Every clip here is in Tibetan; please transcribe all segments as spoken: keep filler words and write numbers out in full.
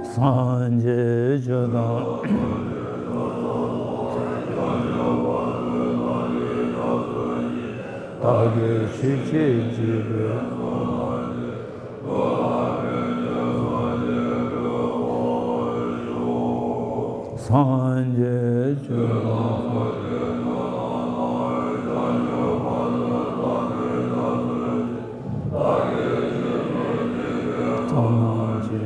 སངས་རྒྱས་ཆོས་དང་། བདག་གིས་ཆོས་ཀྱི་རྒྱལ་པོའི། སངས་རྒྱས་ཆོས་དང་། ཚང་མ་ཆེ།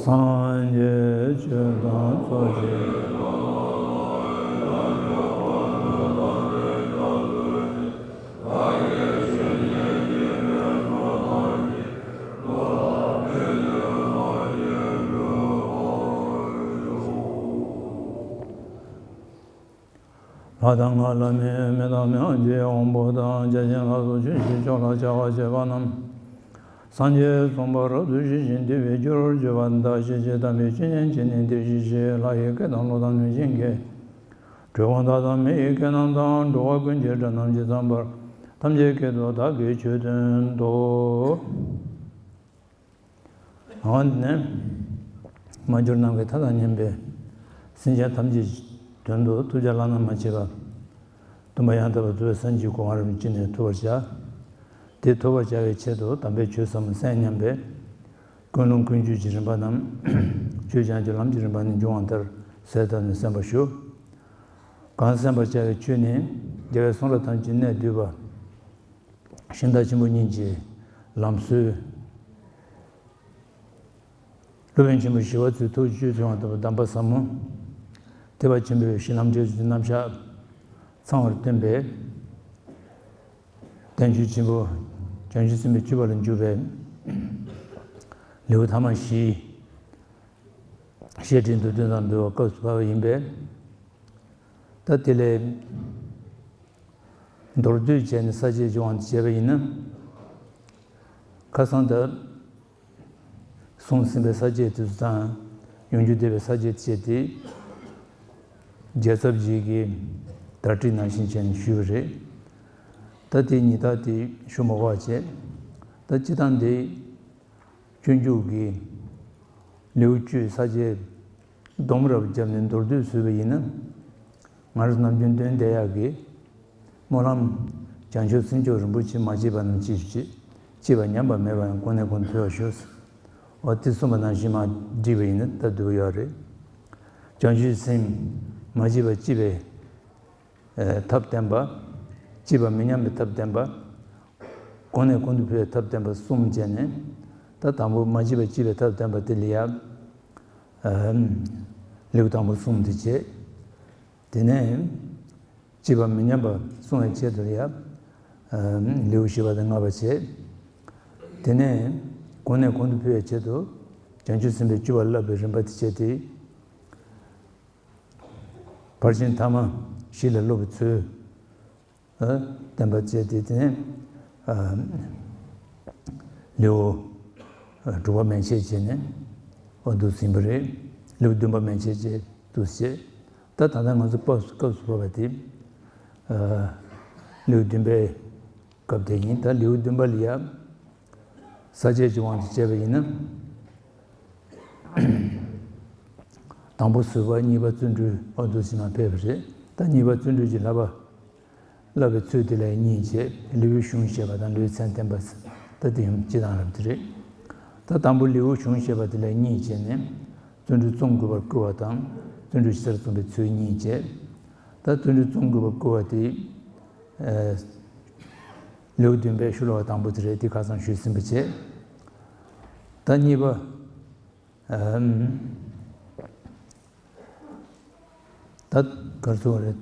སངས་རྒྱས་ཆོས་དང་ཚོགས་ཀྱི། ལྷ་དང་ལྷ་མིན་མི་དང་མི་དབང་ཆེན་དབང་པོ་དང་། བརྒྱ་བྱིན་ལ་སོགས་ཆོས་ཀྱི་མཆོག་ལ་ཕྱག་འཚལ་བ་རྣམས། སངས་རྒྱས་གསུངས་པ་རབ་ཏུ་ཞི་ཞིང་བདེ་བའི་རྒྱུར་གྱུར་པ་དང་། ཞི་བྱེད་དམ་པའི་ཆོས་ཉན་བྱས་ནས་བདེ་ཞིང་གཤེགས། ལྷ་ཡི་སྐད་དང་ཀླུ་དང་གནོད་སྦྱིན་སྐད། འགྲོ་དྲུག་དག་དང་མི་ཡི་སྐད་རྣམས་དང་། འགྲོ་བ་ཀུན་གྱི་སྒྲ་རྣམས་ཇི་ཙམ་པར། ཐམས་ཅད་སྐད་དུ་བདག་གིས་ཆོས་བསྟན་ཏོ། འོ་ནས། མ་གྱུར་ནམ་མཁའི་མཐའ་དང་མཉམ་པའི་སེམས་ཅན་ཐམས་ཅད་དོན་དུ་ཐུགས་རྒྱ་བླ་ན་མ་མཆིས་པ། སྟོན་པ་ཡང་དག་པར་རྫོགས་པའི་སངས་རྒྱས་ཀྱི་གོ་འཕང་རིན་པོ་ཆེ་ནས་ཐོབ་པར་བྱ། དེ་ཐོབ་པར་བྱ་བའི་ཆེད་དུ་དམ་པའི་ཆོས་ཟབ་མོ་གསན་སྙམ་པས། ཀུན་སློང་ཀུན་སྤྱོད་ཀྱི་རིམ་པ་རྣམས། ཆོས་ཀྱང་རྒྱུ་ལམ་གྱི་རིམ་པ་ནས་འབྱུང་བ་ལྟར་གསལ་བཏབ་ནས་གསན་པར་ཞུ། གང་གསན་པར་བྱ་བའི་ཆོས་ནི། རྒྱལ་བའི་གསུང་རབ་ཐམས་ཅད་གནད་བསྡུས་པ། ཤིང་རྟ་ཆེན་པོ་གཉིས་ཀྱི་ལམ་སྲོལ། སློབ་དཔོན་ཆེན་པོ་ཞི་བ་འཚོའི་ཐུགས་སྤྱོད་བྱུང་བ་ལྟ་བུ་གདམས་པ་ཟབ་མོ། ཐེག་པ་ཆེན་པོའི་གཞི་ལམ་འབྲས་བུ་གྱི་རྣམ་གཞག་ཚང་བར་སྟོན་པའི་བསྟན་བཅོས་ཆེན་པོ། བྱང་ཆུབ་སེམས་དཔའི་སྤྱོད་པ་ལ་འཇུག་པའི་ལེའུ་ཐ་མ་བཞི། བཤད་ཁྲིད་མདོ་བདུན་དང་འབྲེལ་བའི་སྐབས་སུ་བབས་པ་ཡིན་པས། ད་དེ་ལས་མདོར་བསྡུས་བྱས་ནས་ས་བཅད་ཀྱི་དབང་དུ་བྱས་པ་ཡིན་ན། ཁ་སང་ད་གསུངས་ཟིན་པའི་ས་བཅད་དེ་ཚོ་དང་། ཡོང་རྒྱུ་བསྡད་པའི་ས་བཅད་བཅས་དེ། རྒྱལ་ཚབ་རྗེ་གིས་བརྡ་སྤྲོད་ནང་བཞིན་བྱས་ནས་ཞུས་པ་རེད། ད་དེ་ཉིད་ད་དེ་ཞུ་མ་དགོས་པ་བྱས། ད་སྤྱིར་བཏང་འདི། སྤྱོད་འཇུག་གི་ལེའུ་བཅུའི་ས་བཅད་སྡོམ་རབ་བརྒྱབ་ནས་མདོར་བསྡུས་བཟོས་པ་ཡིན་ན། ང་རང་ཚོ་ནམ་རྒྱུན་འདོན་བསྡད་ཡག་གི་སྨོན་ལམ། བྱང་ཆུབ་སེམས་མཆོག་རིན་པོ་ཆེ་མ་སྐྱེས་པ་རྣམས་སྐྱེས་ཤིག། སྐྱེས་པ་ཉམས་པ་མེད་པ་ཡང་གོང་ནས་གོང་དུ་འཕེལ་བར་ཤོག། འོ་དེ་གསུངས་པ་ནང་བཞིན་མར་བསྒྲིགས་པ་ཡིན་ན་ད་འདོད་ཡོད་རེད། བྱང་ཆུབ་སེམས་མ་སྐྱེས་པ་སྐྱེས་པའི་ཐབས་བསྟན་པ། སྐྱེས་པ་མི་ཉམས་པའི་ཐབས་བསྟན་པ། གོང་ནས་གོང་དུ་འཕེལ་བའི་ཐབས་བསྟན་པ་གསུམ་བྱས་ནས། ད་དང་པོ་མ་སྐྱེས་པ་སྐྱེས་པའི་ཐབས་བསྟན་པ་དེ་ལ་ཡ། ཨམ། ལེའུ་དང་པོ་གསུམ་དེ་བྱས། དེ་ནས་སྐྱེས་པ་མི་ཉམས་པ་གསུང་བའི་ཆེད་དུ་ལ་ཡ། ཨམ། ལེའུ་བཞི་པ་དང་ལྔ་པ་བྱས། དེ་ནས་གོང་ནས་གོང་དུ་འཕེལ་བའི་ཆེད་དུ་བྱང་ཆུབ་སེམས་དཔའི་སྤྱོད་པ་བསླབ་པའི་རིམ་པ་དེ་བྱས་ཏེ། ཕར་ཕྱིན་ཐ་མ་བཞི་ལ་སློབ་པའི་ཚུལ། ཨ། བསྟན་པ་བཅས་ཏེ་དེ་ནས། ཨ། ལེའུ་དྲུག་པ་མན་ཆད་བྱས་ནས་འོ་འདུག་ཟིན་པ་རེད། ལེའུ་བདུན་པ་མན་ཆད་བྱས་འདུག་བྱས། ད་ད་ལྟ་ང་ཚོ་སྐབས་སུ་སྐབས་སུ་བབས་པ་དེ། ཨ། ལེའུ་བདུན་པའི་སྐབས་དེ་ཡིན། ད་ལེའུ་བདུན་པ་ལ་ཡ། ས་བཅད་ཀྱི་དབང་དུ་བྱས་པ་ཡིན་ན། དང་པོ་ཟུར་པ། གཉིས་པ་བརྩོན་འགྲུས། འོ་འདུག་ཟིན་མ་ཕེབས་པ་རེད། ད་གཉིས་པ་བརྩོན་འགྲུས་ཀྱི་བསླབ་པ། བསླབ་པའི་ཚུལ་དེ་ལ་གཉིས་བྱས། ལེའུའི་གཞུང་བཤད་པ་དང་ལེའུའི་མཚན་བསྟན་པ། ད་དེ་ཡང་སྤྱི་དང་རབ་དེ་རེད། ད་དང་པོ་ལེའུའི་གཞུང་བཤད་པ་དེ་ལ་གཉིས་བྱས་ནས། བརྩོན་འགྲུས་རྩོམ་དགོས་པར་བསྐུལ་བ་དང་། བརྩོན་འགྲུས་ཇི་ལྟར་རྩོམ་པའི་ཚུལ་གཉིས་བྱས། ད་བརྩོན་འགྲུས་རྩོམ་དགོས་པར་བསྐུལ་བ་དེ། ཨ། ལེའུ་བདུན་པའི་ཤོ་ལོ་ཀ་དང་པོ་དེ་རེད། དེ་ཁ་སང་ཞུས་ཟིན་པ་བྱས། ད་གཉིས་པ། ཨམ། ད་ག་རེ་ཟེར་དགོས་རེད།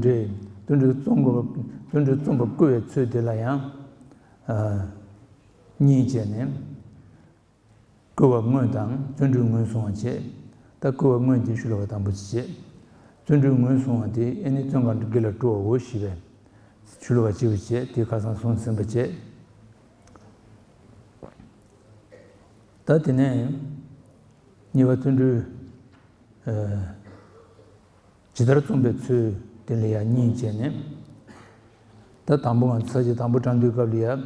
རེད། བརྩོན་འགྲུས་རྩོམ་དགོས་པ། བརྩོན་འགྲུས་རྩོམ་པར་བསྐུལ་བའི་ཚུལ་དེ་ལ་ཡང་། ཨ། གཉིས་བྱས་ནས། བསྐུལ་བ་དངོས་དང་བརྩོན་འགྲུས་ངོས་བཟུང་བ་བྱས། ད་བསྐུལ་བ་དངོས་དེ་ཤོ་ལོ་ཀ་དང་པོ་དེ་བྱས། བརྩོན་འགྲུས་ངོས་བཟུང་བ་དེ་ཨེ་ནི་བརྩོན་གང་དགེ་ལ་སྤྲོ་བའོ་ཞེས་པའི་ཤོ་ལོ་ཀ་གཅིག་པ་བྱས། དེ་ཁ་སང་གསུངས་ཟིན་པ་བྱས། ད་དེ་ནས་གཉིས་པ་བརྩོན་འགྲུས། ཨ། ཇི་ལྟར་རྩོམ་པའི་ཚུལ་དེ་ལ་ཡང་གཉིས་བྱས་ནས། ད་དང་པོ་ང་ཚོ་ས་བཅད་དང་པོ་དྲངས་དུས་སྐབས་ལ་ཡང་།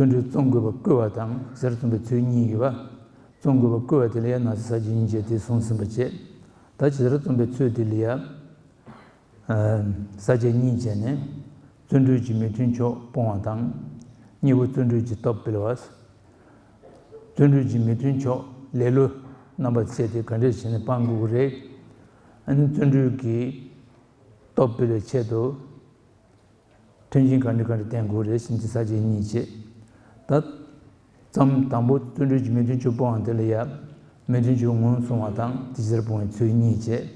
བརྩོན་འགྲུས་རྩོམ་དགོས་པ་བསྐུལ་བ་དང་། ཇི་ལྟར་རྩོམ་པའི་ཚུལ་གཉིས་ཡོད་པ། རྩོམ་དགོས་པ་བསྐུལ་བ་དེ་ལ་ཡང་ན་ཚོད་ས་བཅད་གཉིས་བྱས་ཏེ་གསུངས་ཟིན་པ་བྱས། ད་ཇི་ལྟར་རྩོམ་པའི་ཚུལ་དེ་ལ་ཡང་། ས་བཅད་གཉིས་བྱས་ནས། བརྩོན་འགྲུས་ཀྱི་མི་མཐུན་ཕྱོགས་སྤོང་བ་དང་། གཉིས་པ་བརྩོན་འགྲུས་ཀྱི་སྟོབས་སྤེལ་བ། བརྩོན་འགྲུས་ཀྱི་མི་མཐུན་ཕྱོགས་ལེ་ལོ་རྣམ་པ་བྱས་ཏེ་ག་འདྲས་བྱས་ནས་སྤང་དགོས་ཀྱི་རེད། ཨ་ནི་བརྩོན་འགྲུས་ཀྱི་སྟོབས་སྤེལ་བའི་ཆེད་དུ། མཐུན་རྐྱེན་ག་འདྲ་ག་འདྲ་བསྟེན་དགོས་རེད་ཟེར་ནས་ས་བཅད་གཉིས་བྱས། ད། མཚམས་དང་པོ་བརྩོན་འགྲུས་ཀྱི་མི་མཐུན་ཕྱོགས་སྤོང་བ་དེ་ལ་ཡང་མི་མཐུན་ཕྱོགས་ངོས་བཟུང་བ་དང་དེ་ཕྱིར་སྤོང་བའི་ཚུལ་གཉིས་བྱས།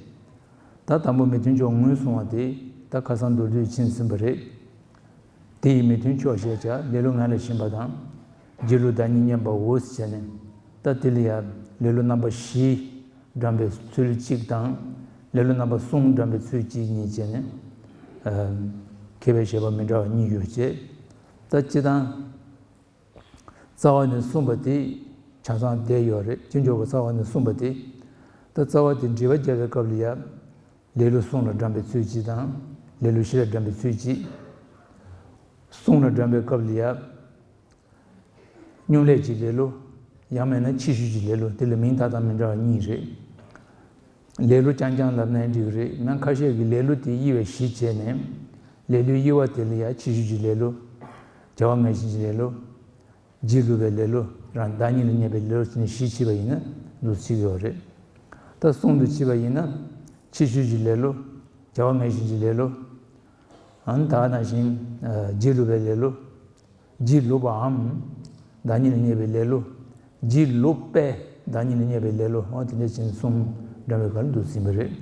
ད་དང་པོ་མི་མཐུན་ཕྱོགས་ངོས་བཟུང་བ་དེ་ད་ཁ་སང་མདོར་བསྡུས་ཕྱིན་ཟིན་པ་རེད། དེ་ཡི་མི་མཐུན་ཕྱོགས་ཞེས་བྱ། ལེ་ལོ་ངལ་ལ་ཞེན་པ་དང་། སྒྱིད་ལུག་བདག་ཉིད་བསྙད་པའོ་ཟེར་བྱས་ནས། ད་དེ་ལ་ཡང་ལེ་ལོ་རྣམ་པ་བཞི་བགྲང་པའི་ཚུལ་གཅིག་དང་། ལེ་ལོ་རྣམ་པ་གསུམ་བགྲང་པའི་ཚུལ་གཅིག་གཉིས་བྱས་ནས། མཁས་པའི་བཞེད་པ་མི་འདྲ་བ་གཉིས་ཡོད་ཅེས། ད་སྤྱིར་བཏང་རྩ་བ་ནས་གསུངས་པ་དེ་ཆ་ཚང་བསྡད་ཡོད་རེད། སྤྱི་འཇོག་པ་རྩ་བ་ནས་གསུངས་པ་དེ། ད་རྩ་བ་དེ་འགྲེལ་པ་རྒྱག་པའི་སྐབས་ལ་ཡང་། ལེ་ལོ་གསུམ་ལ་བགྲང་པའི་ཚུལ་གཅིག་དང་། ལེ་ལོ་བཞི་ལ་བགྲང་པའི་ཚུལ་གཅིག་གསུམ་ལ་བགྲང་པའི་སྐབས་ལ་ཡང་། སྙོམས་ལས་ཀྱི་ལེ་ལོ། ཡང་མིན་ན་ཕྱི་ཤུལ་གྱི་ལེ་ལོ། དེ་ལ་མིང་བཏགས་སྟངས་མི་འདྲ་བ་གཉིས་རེད། ལེ་ལོ་རྐྱང་རྐྱང་ལབ་ན་འགྲིག་གི་རེད། ཡང་ཁ་ཤས་ཀྱིས་ལེ་ལོ་དེ་དབྱེ་བ་བཞི་བྱས་ནས། ལེ་ལོའི་དབྱེ་བ་དེ་ལ་ཡང་ཕྱི་ཤུལ་གྱི་ལེ་ལོ། བྱ་བ་ངལ་ཞེན་གྱི་ལེ་ལོ། སྒྱིད་ལུག་པའི་ལེ་ལོ། རང་བདག་ཉིད་ལ་བསྙད་པའི་ལེ་ལོ་ཟེར་ནས་བཞི་ཕྱེ་བ་ཡིན་ན་འདུག་སེ་ཕྱེ་གི་ཡོད་རེད། ད་གསུམ་དུ་ཕྱེ་བ་ཡིན་ན། ཕྱི་ཤུལ་གྱི་ལེ་ལོ། བྱ་བ་ངལ་ཞེན་གྱི་ལེ་ལོ། ཨ་ནི་ད་ག་ནང་བཞིན། ཨ། སྒྱིད་ལུག་པའི་ལེ་ལོ། སྒྱིད་ལུག་པའམ། བདག་ཉིད་ལ་བསྙད་པའི་ལེ་ལོ། སྒྱིད་ལུག་པས་བདག་ཉིད་ལ་བསྙད་པའི་ལེ་ལོ། འོ་དེ་འདྲ་བྱས་ནས་གསུམ་བགྲང་བའི་སྐབས་ལ་འདུག་སེ་ཡིན་པ་རེད།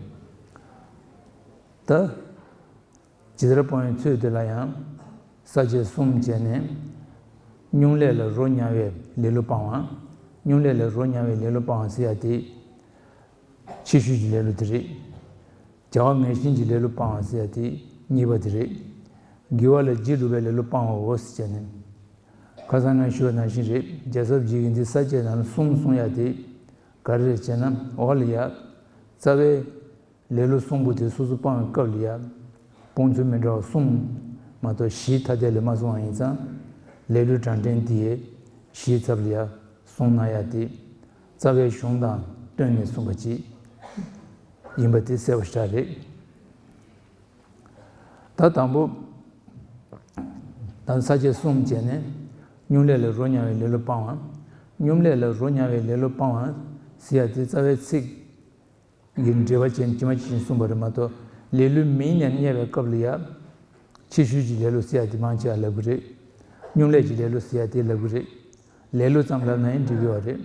ད། ཇི་ལྟར་སྤོང་བའི་ཚུལ་དེ་ལ་ཡང་། ས་བཅད་གསུམ་བྱས་ནས། སྙོམས་ལས་ལ་རོ་མྱང་བའི་ལེ་ལོ་སྤང་བ། སྙོམས་ལས་ལ་རོ་མྱང་བའི་ལེ་ལོ་སྤང་བ་ཟེར་ཡ་དེ། ཕྱི་ཤུལ་གྱི་ལེ་ལོ་དེ་རེད། བྱ་བ་ངལ་ཞེན་གྱི་ལེ་ལོ་སྤང་བ་ཟེར་ཡ་དེ་གཉིས་པ་དེ་རེད། དགེ་བ་ལ་སྒྱིད་ལུག་པའི་ལེ་ལོ་སྤང་བའོ་ཟེར་བྱས་ནས། ཁ་སང་ངས་ཞུས་པ་ནང་བཞིན་རེད། རྒྱལ་ཚབ་རྗེ་ཡིས་འདི་ས་བཅད་ནང་ལ་གསུམ་གསུངས་ཡ་དེ་ག་རེ་རེད་ཅེ་ན། འོག་ལ་ཡ། རྩ་བའི་ལེ་ལོ་གསུམ་པོ་དེ་སོ་སོ་སྤང་བའི་སྐབས་ལ་ཡ། སྤོང་ཚུལ་མི་འདྲ་བ་གསུམ་མ་གཏོགས་བཞི་ཐ་དད་ལ་མ་གསུངས་པ་ཡིན་ཙང་། ལེ་ལོའི་གྲངས་འདྲེན་དེ་བཞིའི་ཚབ་ལ་ཡ་གསུངས་གནང་ཡ་དེ། རྩ་བའི་གཞུང་དང་བསྟུན་ནས་གསུངས་པ་ཅིག་ཡིན་པ་དེ་གསལ་པོ་ཞེ་དྲག་རེད། ད་དང་པོ། ད་ས་བཅད་གསུམ་བྱས་ནས། སྙོམས་ལས་ལ་རོ་མྱང་བའི་ལེ་ལོ་སྤང་བ། སྙོམས་ལས་ལ་རོ་མྱང་བའི་ལེ་ལོ་སྤང་བ་ཟེར་ཡ་དེ་རྩ་བའི་ཚིག་གི་འགྲེལ་པ་བྱས་ནས་ཇི་མ་ཇི་བཞིན་གསུངས་པ་རེད་མ་གཏོགས། ལེ་ལོའི་མིང་ནས་བསྙད་པའི་སྐབས་ལ་ཡ། ཕྱི་ཤུལ་གྱི་ལེ་ལོ་ཟེར་ཡ་དེ་མང་ཆེ་བ་ལབ་ཀྱི་རེད། སྙོམས་ལས་ཀྱི་ལེ་ལོ་ཟེར་ཡ་དེ་ལབ་ཀྱི་རེད། ལེ་ལོ་ཙམ་ལབ་ན་ཡང་འགྲིག་གི་ཡོད་རེད།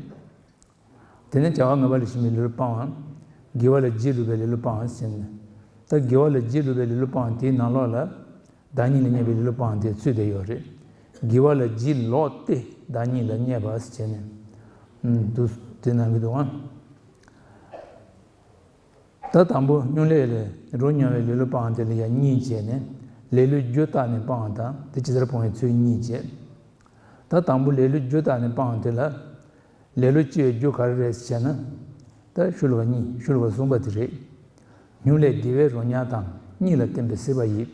དེ་ནས་བྱ་བ་ངལ་བ་ལ་ཞེན་པའི་ལེ་ལོ་སྤང་བ། དགེ་བ་ལ་སྒྱིད་ལུག་པའི་ལེ་ལོ་སྤང་བ་ཟེར་ནས། ད་དགེ་བ་ལ་སྒྱིད་ལུག་པའི་ལེ་ལོ་སྤང་བ་དེའི་ནང་ལོགས་ལ། བདག་ཉིད་ལ་བསྙད་པའི་ལེ་ལོ་སྤང་བ་དེ་ཚུད་བསྡད་ཡོད་རེད། དགེ་བ་ལ་སྒྱིད་ལོག་སྟེ་བདག་ཉིད་ལ་བསྙད་པ་ཟེར་བྱས་ནས། ཨུམ། འདུག་དེ་གནང་གི་འདུག་ཨང་། ད་དང་པོ་སྙོམས་ལས་ལ་རོ་མྱང་བའི་ལེ་ལོ་སྤང་བ་དེ་ལ་ཡང་གཉིས་བྱས་ནས། ལེ་ལོའི་རྒྱུ་བརྟགས་ནས་སྤང་བ་དང་དེ་ཇི་ལྟར་སྤོང་བའི་ཚུལ་གཉིས་བྱས། ད་དང་པོ་ལེ་ལོའི་རྒྱུ་བརྟགས་ནས་སྤང་བ་དེ་ལ། ལེ་ལོ་སྐྱེ་བའི་རྒྱུ་ག་རེ་རེད་ཟེར་ན། ད་ཤུ་ལ་བ་གཉིས། ཤུ་ལ་བ་གསུམ་པ་དེ་རེད། སྙོམས་ལས་བདེ་བའི་རོ་མྱང་དང་གཉིད་ལ་བརྟེན་པའི་སྲེད་པ་ཡིས།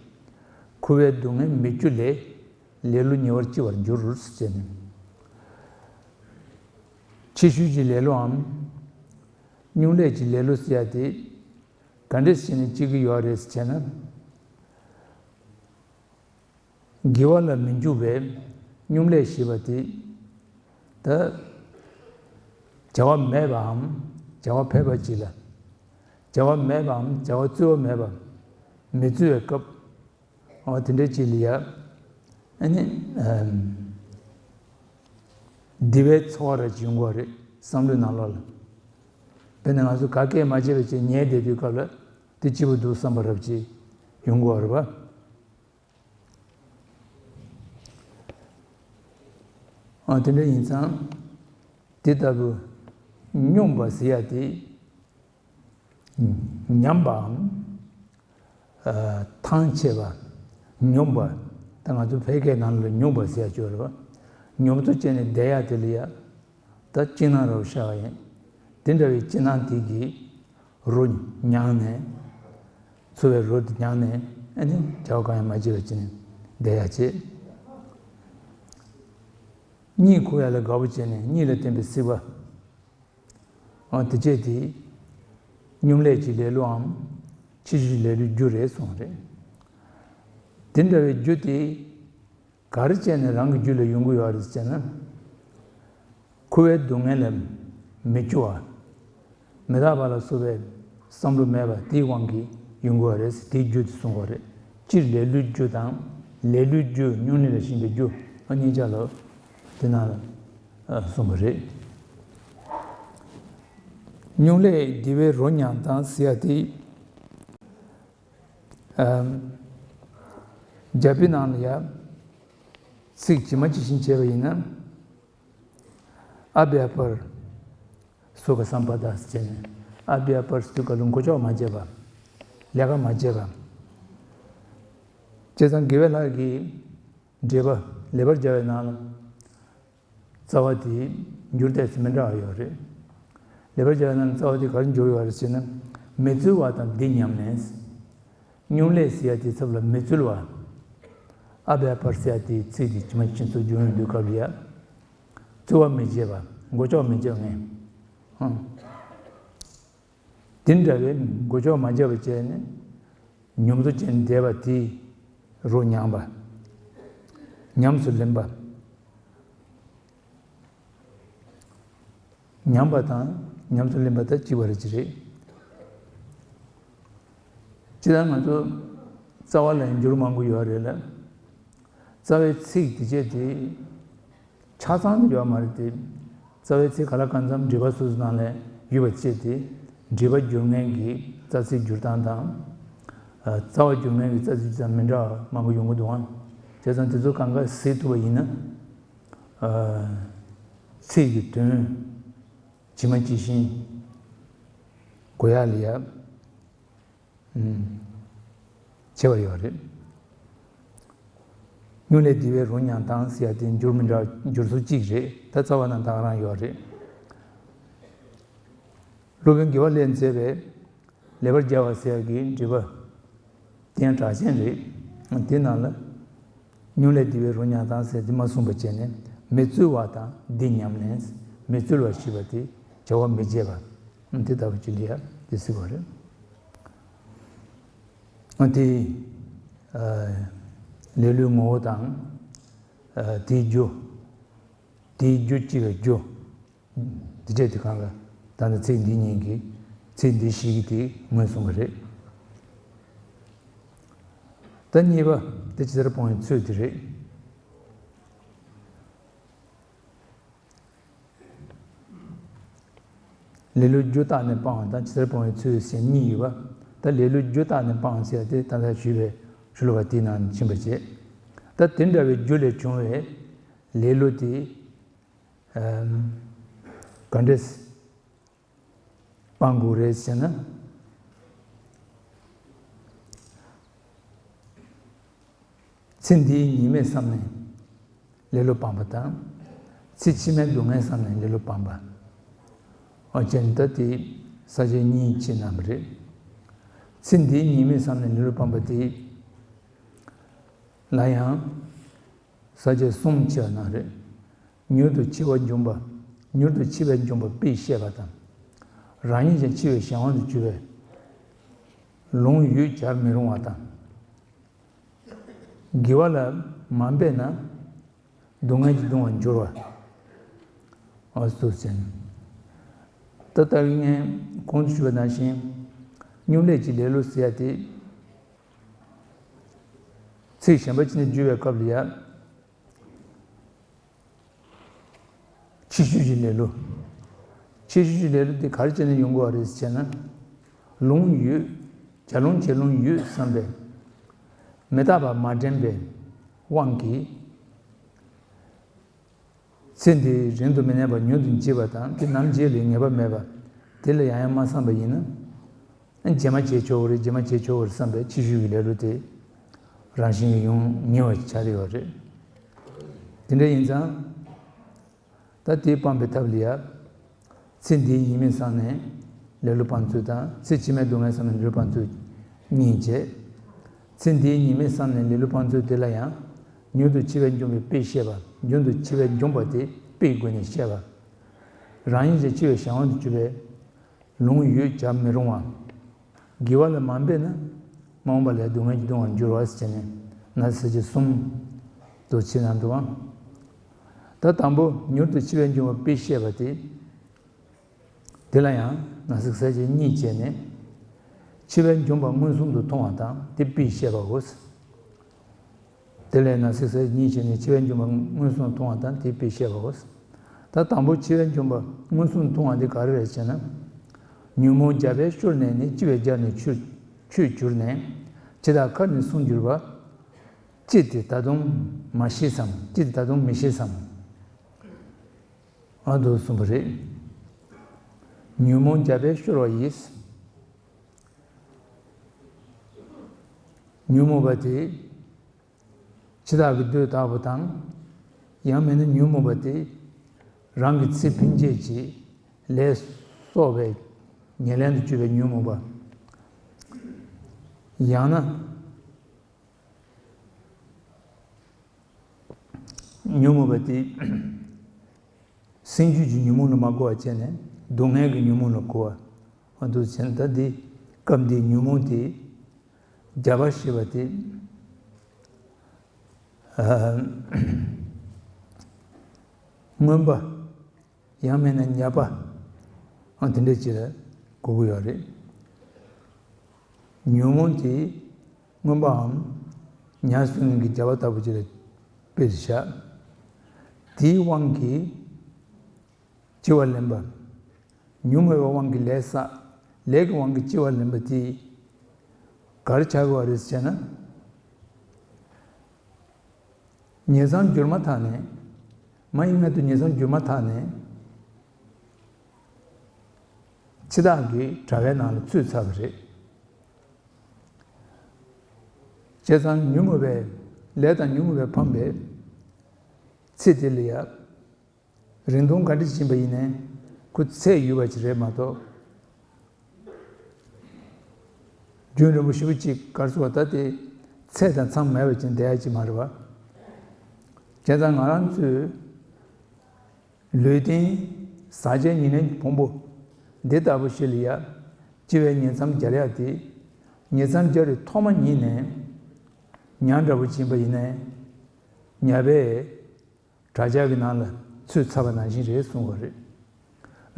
འཁོར་བའི་སྡུག་བསྔལ་མི་སྐྱུ་ལས། ལེ་ལོ་ཉེ་བར་སྐྱེ་བར་འགྱུར་ཟེར་ནས། ཕྱི་ཤུལ་གྱི་ལེ་ལོའམ། སྙོམས་ལས་ཀྱི་ལེ་ལོ་ཟེར་ཡ་དེ། ག་འདྲས་བྱས་ནས་སྐྱེ་གི་ཡོད་རེད་ཟེར་ན། དགེ་བ་ལ་མི་འཇུག་པའི་སྙོམས་ལས་ཞེས་པ་དེ། ད། བྱ་བ་མེད་པའམ་བྱ་བ་ཕལ་པ་ཅིག་ལ། བྱ་བ་མེད་པའམ་བྱ་བ་རྩོལ་བ་མེད་པ། མི་རྩོལ་བའི་སྐབས། འོ་དེ་འདྲ་ཅིག་ལ་ཡ། ཨ་ནི། ཨམ། བདེ་བའི་ཚོར་བ་ར་ཅིག་ཡོང་གི་རེད་བསམ་བློའི་ནང་ལོགས་ལ། དཔེར་ན་ང་ཚོ་ག་གེ་མ་བྱས་པ་ཅིག་ཉལ་བསྡད་དུས་སྐབས་ལ་དེ་སྐྱིད་པོ་འདུག་བསམ་པ་རབ་ཅིག་ཡོང་གི་རེད་པ། ཨ། དེ་འདྲ་ཡིན་ཙང་། དེ་ལྟ་བུ་སྙོམས་པ་ཟེར་ཡ་དེ། ཉམས་པའམ། ཨ། ཐང་ཆད་པ། ཉོབ་པ། ད་ང་ཚོ་ཕལ་སྐད་ནང་ལ་ཉོབ་པ་ཟེར་ཡ་ཅིག་ཡོད་རེད་པ། ཉོབ་ཏོ་བྱས་ནས་བསྡད་ཡ་དེ་ལ་ཡ། ད་སྐྱིད་སྣང་རབ་ཤར་བ་ཡིན། དེ་འདྲ་བའི་སྐྱིད་སྣང་དེ་གིས། རོ་མྱངས་ནས། ཚོར་བའི་རོ་དེ་མྱངས་ནས། ཨ་ནི་བྱ་བ་གང་ཡང་མ་བྱས་པ་བྱས་ནས་བསྡད་ཡ་བྱེད། གཉིད་ཁུག་ཡ་ལ་དགའ་པོ་བྱས་ནས་གཉིད་ལ་བརྟེན་པའི་སྲིད་པ། ཨ་དེ་བྱས་དེ། སྙོམས་ལས་ཀྱི་ལེ་ལོའམ། ཕྱི་བཅོས་ལེ་ལོའི་རྒྱུ་རེད་གསུངས་རེད། དེ་འདྲ་བའི་རྒྱུ་དེ། ག་རེ་བྱས་ནས་རང་གི་རྒྱུད་ལ་ཡོང་གི་ཡོད་རེད་ཟེར་ན། འཁོར་བའི་སྡུག་བསྔལ་ལ་མི་སྐྱོ་བ། མི་རྟག་པ་ལ་སོགས་པའི་བསམ་བློ་མེད་པ་དེའི་དབང་གིས་ཡོང་གི་ཡོད་རེད་ཟེར་དེའི་རྒྱུ་དེ་གསུངས་པ་རེད། སྤྱིར་ལེ་ལོའི་རྒྱུ་དང་། ལེ་ལོའི་རྒྱུ་སྙོམས་ལས་ལ་ཞེན་པའི་རྒྱུ་ཨ་གཉིས་ཆ་ལ་དེ་ནང་ལ་གསུངས་པ་རེད། སྙོམས་ལས་བདེ་བའི་རོ་མྱང་སྟངས་ཟེར་ཡ་དེ། རྒྱ་བོད་ནང་ལ་ཡ། ཚིག་ཇི་མ་ཇི་བཞིན་བྱས་པ་ཡིན་ན། ཨ་བྷྱ་པར། སུ་ཁ་སམ་པ་ད་ཟེར་བྱས་ནས། ཨ་བྷྱ་པར་སུ་ཁ་ལུ་མགོ་ལྕོག་མ་བྱས་པ། ལས་ཀ་མ་བྱས་པ། བྱས་ཙང་དགེ་བའི་ལྷ་གི་འགྲེལ་པ་ལེགས་པར་སྦྱར་བའི་ནང་ལ། རྩ་བ་དེ་འགྱུར་ལྡོག་མི་འདྲ་བ་ཡོད་རེད། ལེགས་པར་སྦྱར་ན་རྩ་བ་དེ་ག་རེ་འགྱུར་ཡོད་རེད་ཟེར་ན། མི་འཚོལ་བ་དང་འདི་ཉམས་ལེན། སྙོམས་ལས་ཟེར་ཡ་དེ་ཚབ་ལ་མི་འཚོལ་བ། ཨ་བྷྱ་པར་ཟེར་ཡ་དེ་ཚིག་དེ་ཇི་མ་ཇི་བཞིན་སྦྱོར་ཡོང་དུས་སྐབས་ལ་ཡ། འཚོལ་བ་མི་བྱེད་པ། མགོ་ལྕོག་མི་བྱེད་མཁན། ཨང་། དེ་འདྲ་བའི་མགོ་ལྕོག་མ་བྱས་པ་བྱས་ནས། ཉམས་སུ་བྱས་ནས་བསྡད་པ་དེ་རོ་མྱང་པ། ཉམས་སུ་ལེན་པ། མྱང་པ་དང་ཉམས་སུ་ལེན་པ་དང་གཅིག་པ་རེད་ཅི་རེད། སྤྱིར་བཏང་ང་ཚོ་རྩ་བ་ལ་འགྱུར་མང་པོ་ཡོད་རེད་ལ། རྩ་བའི་ཚིག་དེ་བྱས་དེ། ཆ་ཚང་དུ་ཡོད་མ་རེད་དེ། རྩ་བའི་ཚིག་ག་ལ་གང་འཚམ་འགྲེལ་པ་སོ་སོ་ནང་ལ་ཡོད་པ་བྱས་ཏེ། འགྲེལ་པ་སྒྱུར་མཁན་གྱི་རྩ་ཚིག་སྒྱུར་སྟངས་དང་། ཨ་རྩ་བ་སྒྱུར་མཁན་གྱི་རྩ་ཚིག་སྒྱུར་སྟངས་མི་འདྲ་བ་མང་པོ་ཡོང་གི་འདུག་ཨང་། བྱས་ཙང་དེ་ཚོ་གང་ག་གཟིགས་ཐུབ་པ་ཡིན་ན། ཨ་ཚིག་གི་དོན་ཇི་མ་ཇི་བཞིན་གོ་ཡག་ལ་ཡ། ཨུམ། བྱེད་པ་ཡོད་རེད། སྙོམས་ལས་བདེ་བའི་རོ་མྱང་སྟངས་ཟེར་ཡ་དེ་འགྱུར་མི་འདྲ་འགྱུར་ཚུལ་གཅིག་རེད། ད་རྩ་བ་ན་ད་ག་རང་ཡོད་རེད། སློབ་དཔོན་དགེ་བ་ལྷས་མཛད་པའི་ལེགས་པར་སྦྱར་བ་ཟེར་ཡ་གི་འགྲེལ་པ། དེ་ཡང་གྲགས་ཅན་རེད། དེ་ནང་ལ། སྙོམས་ལས་བདེ་བའི་རོ་མྱང་སྟངས་ཟེར་དེ་མ་གསུངས་པ་བྱས་ནས་མི་རྩོལ་བ་དང་འདི་ཉམས་ལེན། མི་རྩོལ་བ་ཞེས་པ་དེ་བྱ་བ་མི་བྱེད་པ། དེ་ལྟ་བུ་ཅིག་ལ་ཡ་དེ་ཟེར་བ་རེད། ཨ་དེ། ཨ་ལེ་ལོའི་ངོ་བོ་དང་། ཨ་དེའི་རྒྱུ། དེའི་རྒྱུ་ཅི་བའི་རྒྱུ། དེ་འདྲས་དེ་གང་ལ་ད་ནི་ཚིག་འདི་གཉིས་ཀྱིས་ཚིག་འདི་བཞི་གིས་དེ་ངོས་བཟུང་བ་རེད། ད་གཉིས་པ་དེ་ཇི་ལྟར་སྤོང་བའི་ཚུལ་དེ་རེད། ལེ་ལོའི་རྒྱུ་བརྟགས་ནས་སྤང་བ་དང་ཇི་ལྟར་སྤོང་བའི་ཚུལ་ཟེར་གཉིས་ཡོད་པ། ད་ལེ་ལོའི་རྒྱུ་བརྟགས་ནས་སྤང་ཟེར་དེ་ད་ལྟ་ཞུས་པའི་ཤུ་ལོ་ཀ་དེའི་ནང་ཕྱིན་པ་བྱས། ད་དེ་འདྲ་བའི་རྒྱུ་ལས་བྱུང་བའི་ལེ་ལོ་དེ། ཨམ། ག་འདྲས་སྤང་དགོས་རེད་ཟེར་ན། ཚེ་འདིའི་ཉེས་དམིགས་བསམ་ནས་ལེ་ལོ་སྤངས་པ་དང་། ཚེ་ཕྱི་མའི་སྡུག་བསྔལ་བསམ་ནས་ལེ་ལོ་སྤངས་པ། ཨོ་ཅན་ད་དེ་ས་བཅད་གཉིས་ཕྱེ་གནང་བ་རེད། ཚེ་འདིའི་ཉེས་དམིགས་བསམ་ནས་ལེ་ལོ་སྤངས་པ་དེ་ལ་ཡང་། ས་བཅད་གསུམ་ཕྱེ་བ་ན་རེ། མྱུར་དུ་འཆི་བ་འབྱུང་བ། མྱུར་དུ་འཆི་བས་འབྱུང་བ་དཔེས་བཤད་པ་དང་། རང་ཉིད་ཀྱང་འཆི་བའི་གཞན་དབང་དུ་གྱུར་པས། ལོང་ཡོད་བྱར་མི་རུང་བ་དང་། དགེ་བ་ལ་མ་འབད་ན། སྡུག་བསྔལ་གྱིས་གདུང་བར་འགྱུར་བ། ཨ་སོ་ཟེར། ད་ལྟ་ངས་གོང་དུ་ཞུས་པ་ནང་བཞིན། སྙོམས་ལས་ཀྱི་ལེ་ལོ་ཟེར་ཡ་དེ། ཚིག་གཞན་པ་ཅིག་ནས་བརྗོད་པའི་སྐབས་ལ་ཡ། ཕྱི་བཅོས་ཀྱི་ལེ་ལོ། ཕྱི་བཅོས་ཀྱི་ལེ་ལོ་དེ་ག་རེ་བྱས་ནས་ཡོང་དགོས་པ་རེད་ཟེར་ན། ལོང་ཡོད། བྱ་ལོང་བྱེད་ལོང་ཡོད་བསམ་པའི། མི་རྟག་པ་མ་དྲན་པའི་དབང་གིས། ཚེ་འདི་རིང་དུ་མི་གནས་པར་མྱུར་དུ་འཇིག་པ་དང་དེ་ནམ་འཇིག་ལ་ངེས་པ་མེད་པ། དེ་ལ་ཡང་ཡང་མ་བསམ་པ་ཡིན་ན། རྗེས་མ་བྱེད་ཆོག་གི་རེད། རྗེས་མ་བྱེད་ཆོག་གི་རེད་བསམ་པའི་ཕྱི་བཅོས་ཀྱི་ལེ་ལོ་དེ་རང་བཞིན་གྱིས་ཡོང་ཉེ་བ་ཆགས་ཀྱི་ཡོད་རེད། དེ་འདྲ་ཡིན་ཙང་། ད་དེ་སྤང་པའི་ཐབས་ལ་ཡ། ཚེ་འདིའི་ཉེས་དམིགས་བསམ་ནས་ལེ་ལོ་སྤང་ཚུལ་དང་ཚེ་ཕྱི་མའི་སྡུག་བསྔལ་བསམ་ནས་ལེ་ལོ་སྤང་ཚུལ་གཉིས་བྱས། ཚེ་འདིའི་ཉེས་དམིགས་བསམ་ནས་ལེ་ལོ་སྤང་ཚུལ་དེ་ལ་ཡང་ མྱུར་དུ་འཆི་བས་འཇོམས་པའི་དཔེ་བཤད་པ། རྒྱུན་དུ་འཆི་བས་འཇོམས་པ་དེ་དཔེའི་སྒོ་ནས་བཤད་པ། རང་ཉིད་ཀྱི་འཆི་བའི་གཞན་དབང་དུ་གྱུར་པའི་ལོང་ཡོད་བྱ་མི་རུང་བ། དགེ་བ་ལ་མ་འབད་ན། མ་འོངས་པ་ལ་སྡུག་བསྔལ་གྱིས་གདུང་བར་འགྱུར་བ་ཟེར་ནས་ན་ཟེར་གྱི་གསུམ་དུ་ཕྱེ་ན་འདུག་ཨང་། ད་དང་པོ་མྱུར་དུ་འཆི་བས་འཇོམས་པའི་དཔེ་བཤད་པ་དེ། དེ་ལ་ཡང་ན་ཟེར་གྱི་གཉིས་བྱས་ནས། འཆི་བས་འཇོམས་པ་མངོན་སུམ་དུ་མཐོང་བ་དང་དེ་དཔེ་བཤད་པའོ། དེ་ལས་ན་ཟེར་གྱི་གཉིས་བྱས་ནས་འཆི་བས་འཇོམས་པ་མངོན་སུམ་དུ་མཐོང་བ་དང་དེ་དཔེ་བཤད་པའོ། ད་དང་པོ་འཆི་བས་འཇོམས་པ་མངོན་སུམ་དུ་མཐོང་བ་འདི་ག་རེ་རེད་ཅེ་ན། ཉོན་མོངས་རྒྱ་བས་ཤོར་ནས་ནི། འཆི་བའི་རྒྱ་ནི་ཆོས་ཆོས་གྱུར་ནས། འཆི་བདག་མཁར་ནས་སོང་གྱུར་པ། ཅི་སྟེ་ད་དུང་མ་ཤེས་སམ། ཅི་སྟེ་ད་དུང་མི་ཤེས་སམ། ཨ་འདུག་གསུངས་པ་རེད། ཉོན་མོངས་རྒྱ་བས་ཤོར་བ་ཡིས། ཉོན་མོངས་པ་དེ། འཆི་བདག་གི་འདོད་ལྟ་བུ་དང་། ཡང་མིན་ན་ཉོན་མོངས་པ་དེ། རང་གི་ཚེ་ཕན་ཆད་ཀྱི་ལས་གསོག་པའི་ཉེར་ལེན་དུ་གྱུར་པའི་ཉོན་མོངས་པ། ཡང་ན། ཉོན་མོངས་པ་དེ། སེམས་རྒྱུད་ཀྱི་ཉོན་མོངས་ལ་མ་གོ་བ་བྱས་ནས་སྡུག་བསྔལ་གྱི་ཉོན་མོངས་ལ་གོ་བ། འོ་འདུག་བྱས་ནས་ད་འདི་སྐབས་འདིའི་ཉོན་མོངས་དེ། རྒྱ་བ་ཞེས་པ་དེ། ཨ། མངོན་པ། ཡང་མིན་ན་ཉེས་པ། ཨ་དེ་འདྲ་ཅིག་ལ་གོ་གི་ཡོད་རེད། ཉོན་མོངས་དེ་མངོན་པའམ་ཉར་སྲུང་གི་རྒྱ་བ་ལྟ་བུ་ཅིག་ལ་དཔེ་བཞག་དེའི་དབང་གིས་འཆི་བ་ལེན་པ། ཉོན་མོངས་པའི་དབང་གིས་ལས་བསགས། ལས་ཀྱི་དབང་གིས་འཆི་བ་ལེན་པ་དེ་ག་རེ་ཆགས་ཀྱི་ཡོད་རེད་ཟེར་ན། ཉེས་མཚམས་བསྒྱུར་མ་ཐག་ནས། མ་ཡི་མངལ་དུ་ཉེས་མཚམས་བསྒྱུར་མ་ཐག་ནས། འཆི་བདག་གི་དྲ་བའི་ནང་ལ་ཚུད་ཚར་བ་རེད། བྱས་ཙང་ཉོན་མོངས་པའི་ལས་དང་ཉོན་མོངས་པས་ཕམ་པའི་ཚེ་དེ་ལ་ཡང་རིང་ཐུང་ག་འདྲ་ཕྱིན་པ་ཡིན་ནའི་ཁོ་ཚད་ཡོད་པ་ཅིག་རེད་མ་གཏོགས། རྒྱུན་རིང་པོ་ཞེ་པོ་ཅིག་ག་རེ་ཟེར་བ་ད་དེ་ཚད་དང་མཚམས་མེད་པ་ཅིག་བསྡད་ཡ་ཅིག་མ་རེད་པ། བྱས་ཙང་ང་རང་ཚོས་ལུས་རྟེན་ཟག་བཅས་ཉེར་ལེན་གྱི་ཕུང་པོ་འདི་ལྟ་བུ་ཞིག་ལ་ཡ་འཆི་བའི་ཉེས་མཚམས་སྦྱར་ཡ་དེ་ཉེས་མཚམས་སྦྱར་བའི་ཐོག་མ་ཉིད་ནས་ཉ་འདྲ་པོ་ཅིག་ཡིན་པ་ཡིན་ནའི་ཉ་པས། དྲ་ཇག་གི་ནང་ལ་ཚུད་ཚར་བ་ནང་བཞིན་རེད་གསུངས་པ་རེད།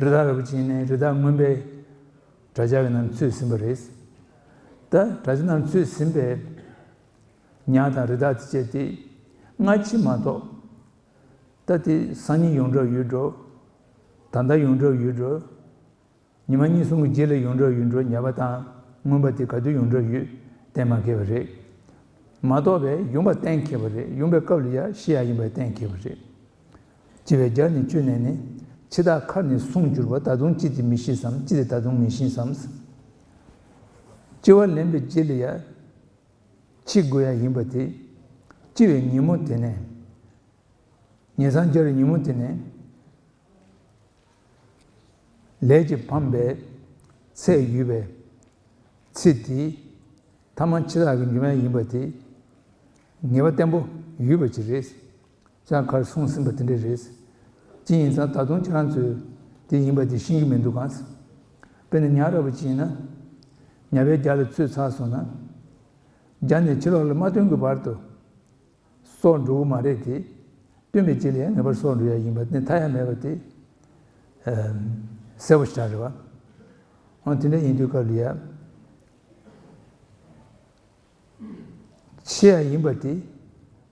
རི་དྭགས་ར་བུ་ཅན་ནས་རི་དྭགས་རྔོན་པའི་དྲ་ཇག་གི་ནང་ཚུད་ཟིན་པ་རེད། ད་དྲ་ཇག་ནང་ཚུད་ཟིན་པའི་ཉ་དང་རི་དྭགས་དེ་བཅས་ཏེ་སྔ་ཕྱི་མ་གཏོགས། ད་དེ་སང་ཉིན་ཡོང་གྲབས་ཡོད་འགྲོ། ད་ལྟ་ཡོང་གྲབས་ཡོད་འགྲོ། ཉི་མ་གཉིས་གསུམ་གྱི་རྗེས་ལ་ཡོང་འགྲོ་ཡོང་འགྲོ་ཉ་པ་དང་རྔོན་པ་དེ་ག་དུས་ཡོང་འགྲོ་ཡོད་གཏན་མ་འཁེལ་བ་རེད། མ་གཏོགས་པའི་ཡོང་པ་གཏན་འཁེལ་བ་རེད། ཡོང་པའི་སྐབས་ལ་ཡ་ཤི་ཡ་ཡིན་པ་གཏན་འཁེལ་བ་རེད། འཆི་བའི་རྒྱ་ནི་བཅུ་ནས་ནི། འཆི་བདག་མཁར་ནས་སོང་གྱུར་པ། ད་དུང་ཅི་སྟེ་མི་ཤི་སམ། ཅི་སྟེ་ད་དུང་མི་ཤི་སམ། འཆི་བ་ལེན་པའི་རྗེས་ལ་ཡ་འཆི་དགོས་ཡ་ཡིན་པ་དེ། འཆི་བའི་ཉིན་མོ་དེ་ནས། ཉེས་མཚམས་སྦྱར་བའི་ཉིན་མོ་དེ་ནས། ལས་ཀྱིས་ཕམ་པའི་ཚད་ཡོད་པའི་ཚེ་དེ་ཐ་མ་འཆི་བདག་གི་མྱུར་བ་ཡིན་པ་དེ་ངེས་པ་བརྟན་པོ་ཡོད་པ་ཅིག་རེད། ཅང་གར་སོང་ཟིན་པ་དེ་འདྲ་རེད། ཅི་ཡིན་ཙང་ད་དུང་ཁྱེད་རང་ཚོས་དེ་ཡིན་པ་དེ་ཤེས་ཀྱི་མི་འདུག་གམ། དཔེར་ན་ཉ་ར་བུ་ཅིག་ཡིན་ན། ཉ་པའི་རྒྱ་ལ་ཚུད་ཚར་སོང་ན། རྒྱ་ནས་ཕྱི་ལོགས་ལ་མ་ཐོན་གྱི་བར་དུ། སྲོག་འགྲོ་གི་མ་རེད་དེ། སྟོན་པའི་རྗེས་ལ་ཡང་ངེས་པར་སྲོག་འགྲོ་ཡ་ཡིན་པ་ནི་མཐའ་ཡང་མེད་པ་དེ། ཨ། གསལ་པོ་ཞེ་དྲག་རེད་བ། འོ་དེ་འདྲ་ཡིན་དུས་སྐབས་ལ་ཡ། འཆི་ཡ་ཡིན་པ་དེ་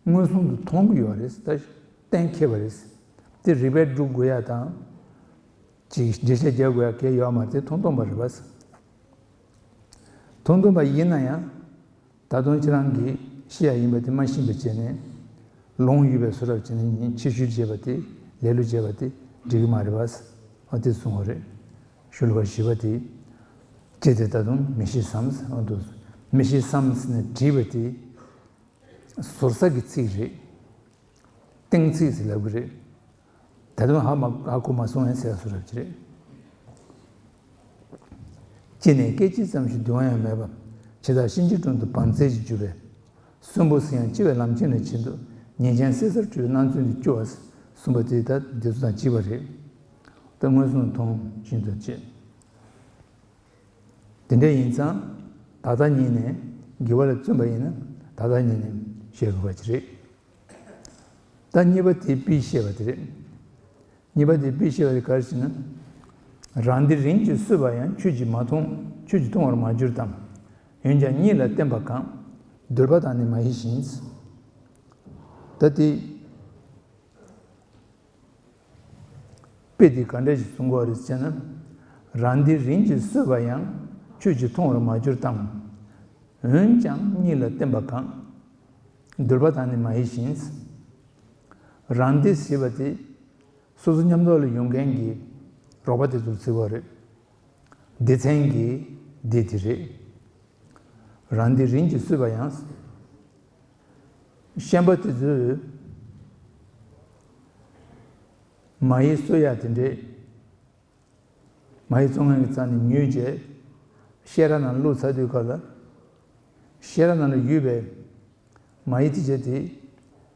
མངོན་སུམ་དུ་མཐོང་གི་ཡོད་རེད། ད་གཏན་འཁེལ་བ་རེད། དེ་རིགས་པས་སྒྲུབ་དགོས་ཡ་དང་། ཅིག་འགྲེལ་བཤད་རྒྱག་དགོས་ཡ་གལ་ཡོད་མ་རེད། དེ་མཐོང་སྟོང་པ་རེད་བ། མཐོང་སྟོང་པ་ཡིན་ན་ཡང་། ད་དུང་ཁྱེད་རང་གིས་ཤི་ཡ་ཡིན་པ་དེ་མ་ཤེས་པ་བྱས་ནས་ལོང་ཡོད་པའི་བཟོ་འདྲ་བྱས་ནས་ཕྱི་བཤོལ་བྱས་པ་དེ་ལེ་ལོ་བྱས་པ་དེ་འགྲིག་གི་མ་རེད་པ། ཨ་དེ་གསུང་བ་རེད། ཤོ་ལོ་ཀ་བཞི་པ་དེ། ཅི་སྟེ་ད་དུང་མི་ཤི་སམ། ཨ་དུ་མི་ཤི་སམ་ཟེར་ནས་བྲིས་པ་དེ་ཟུར་ཟ་གི་ཚིག་རེད། གཏན་ཚིགས་ཟེར་ལབ་གི་རེད། ད་དུང་ཧ་མ་ཧ་གོ་མ་སོང་ཡང་ཟེར་བཟོ་འདྲ་ཅིག་རེད། ཅི་ནས་སྐད་ཅིག་ཙམ་ཞིག་འདུ་བ་ཡང་མེད་པ། འཆི་བདག་གཤིན་རྗེའི་དྲུང་དུ་བང་རྩལ་གྱིས་རྒྱུག་པའི། གསོན་པོ་སུ་ཡང་འཆི་བའི་ལམ་ཁྱེར་ནས་ཕྱིན་ཏོ། ཉེས་ཅན་བསད་སར་གྲོལ་བའི་སྣང་ཚུལ་འདི་བཅུ་བ་གསུངས་པ་དེ་ད་འདི་ཚོ་དང་གཅིག་པ་རེད། ད་མངོན་སུམ་མཐོང་བཞིན་དུ་བྱེད། དེ་འདྲ་ཡིན་ཙང་ད་ལྟ་ཉིད་ནས་དགེ་བ་ལ་བརྩོན་པ་ཡིན་ན་ད་ལྟ་ཉིད་ནས་བཤད་དགོས་པ་ཅིག་རེད། ད་གཉིས་པ་དེ་དཔེ་བཤད་པ་དེ་རེད། གཉིས་པ་དེ་དཔེ་བཤད་པ་དེ་ག་རེ་ཟེར་ན། རང་སྡེ་རིམ་གྱིས་གསོས་པ་ཡང་ཆོས་ཀྱིས་མ་མཐོང་ཆོས་ཀྱིས་མཐོང་བར་མ་གྱུར་ཏམ། འོན་ཀྱང་གཉིད་ལ་བརྟེན་པ་གང་། འདུལ་བ་དང་ནི་མ་ཡིན་ཞིང་། ད་དེ། དཔེ་དེ་ག་འདྲ་ཞིག་གསུང་གི་ཡོད་རེད་ཟེར་ན། རང་སྡེ་རིམ་གྱིས་གསོས་པ་ཡང་ཆོས་ཀྱིས་མཐོང་བར་མ་གྱུར་ཏམ། འོན་ཀྱང་གཉིད་ལ་བརྟེན་པ་གང་། འདུལ་བ་དང་ནི་མ་ཡིན་ཞིང་། རང་སྡེ་ཟེར་བ་དེ་སོ་སོ་མཉམ་དུ་ལ་ཡོང་མཁན་གྱི་རོགས་པ་དེ་ཚོར་ཟེར་བ་རེད། སྡེ་ཚན་གྱི་སྡེ་དེ་རེད། རང་སྡེ་རིམ་གྱིས་གསོས་པ་ཡང་། ཤན་པ་དེ་ཚོས་མ་ཡི་གསོ་ཡག་དེ་འདྲས། མ་ཡི་གཙོ་ངན་གྱི་རྩ་ནས་ཉོས་རྗེས། བཤས་ར་ནང་བླུགས་ཚར་དུས་སྐབས་ལ། བཤས་ར་ནང་ལ་ཡོད་པའི་མ་ཡི་དེ་ཚོ་དེ་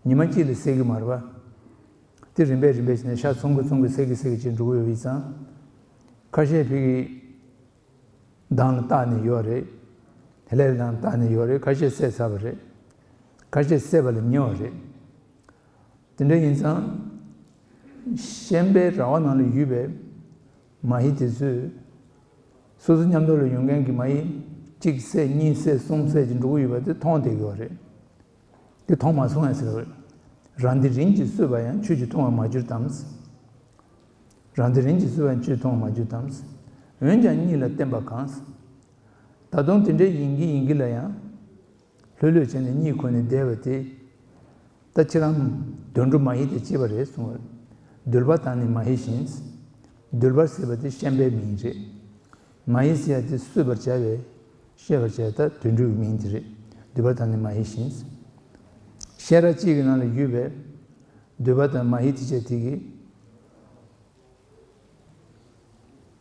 ཉི་མ་གཅིག་ལ་སད་ཀྱི་མ་རེད་པ། དེ་རིམ་པས་རིམ་པས་བྱས་ནས་ཤ་ཚོང་གི་ཚོང་གི་སད་ཀྱི་སད་ཀྱི་བྱས་འགྲོ་གི་ཡོད་པ་ཡིན་ཙང་། ཁ་ཤས་ཕ་གི་མདང་ལ་བཏགས་ནས་ཡོད་རེད། དེ་ལས་མདང་བཏགས་ནས་ཡོད་རེད། ཁ་ཤས་བསད་ཚར་བ་རེད། ཁ་ཤས་བསད་པ་ལ་ཉེ་བ་རེད། དེ་འདྲ་ཡིན་ཙང་། ཤན་པའི་ར་བ་ནང་ལ་ཡོད་པའི་མ་ཡི་དེ་ཚོས། སོ་སོ་མཉམ་དུ་ལ་ཡོང་མཁན་གྱི་མ་ཡི་གཅིག་བསད་གཉིས་བསད་གསུམ་བསད་ཀྱི་འགྲོ་གི་ཡོད་པ་དེ་མཐོང་བསྡད་ཀྱི་ཡོད་རེད། དེ་མཐོང་མ་སོང་ཡང་ཟེར་བ་རེད། རང་སྡེ་རིམ་གྱིས་གསོས་པ་ཡང་ཆོས་ཀྱིས་མཐོང་བར་མ་གྱུར་ཏམ། རང་སྡེ་རིམ་གྱིས་གསོས་པ་ཡང་ཆོས་ཀྱིས་མཐོང་བར་མ་གྱུར་ཏམ། འོན་ཀྱང་གཉིད་ལ་བརྟེན་པ་གང་། ད་དུང་དེ་འདྲའི་ཡིན་གྱི་ཡིན་གྱི་ལ་ཡང་། ལྷོད་ལྷོད་བྱས་ནས་གཉིད་ཁུག་ནས་བསྡད་པ་དེ། ད་ཁྱེད་རང་དོན་གྲུབ་མ་ཡི་དེ་ཅི་བ་རེད་གསུངས་པ་རེད། འདུལ་བ་དང་ནི་མ་ཡི་བཞིན། འདུལ་བ་ཟེར་བ་དེ་ཤན་པའི་མིང་རེད། མ་ཡི་ཟེར་ཡ་དེ་གསོད་པར་བྱ་བའི་བཤས་པར་བྱ་ཡ་ད་དོན་གྲུབ་ཀྱི་མིང་དེ་རེད། འདུལ་བ་དང་ནི་མ་ཡི་བཞིན། བཤས་ར་གཅིག་གི་ནང་ལ་ཡོད་པའི་འདུལ་བ་དང་མ་ཡི་དེ་བྱས་དེ་གི་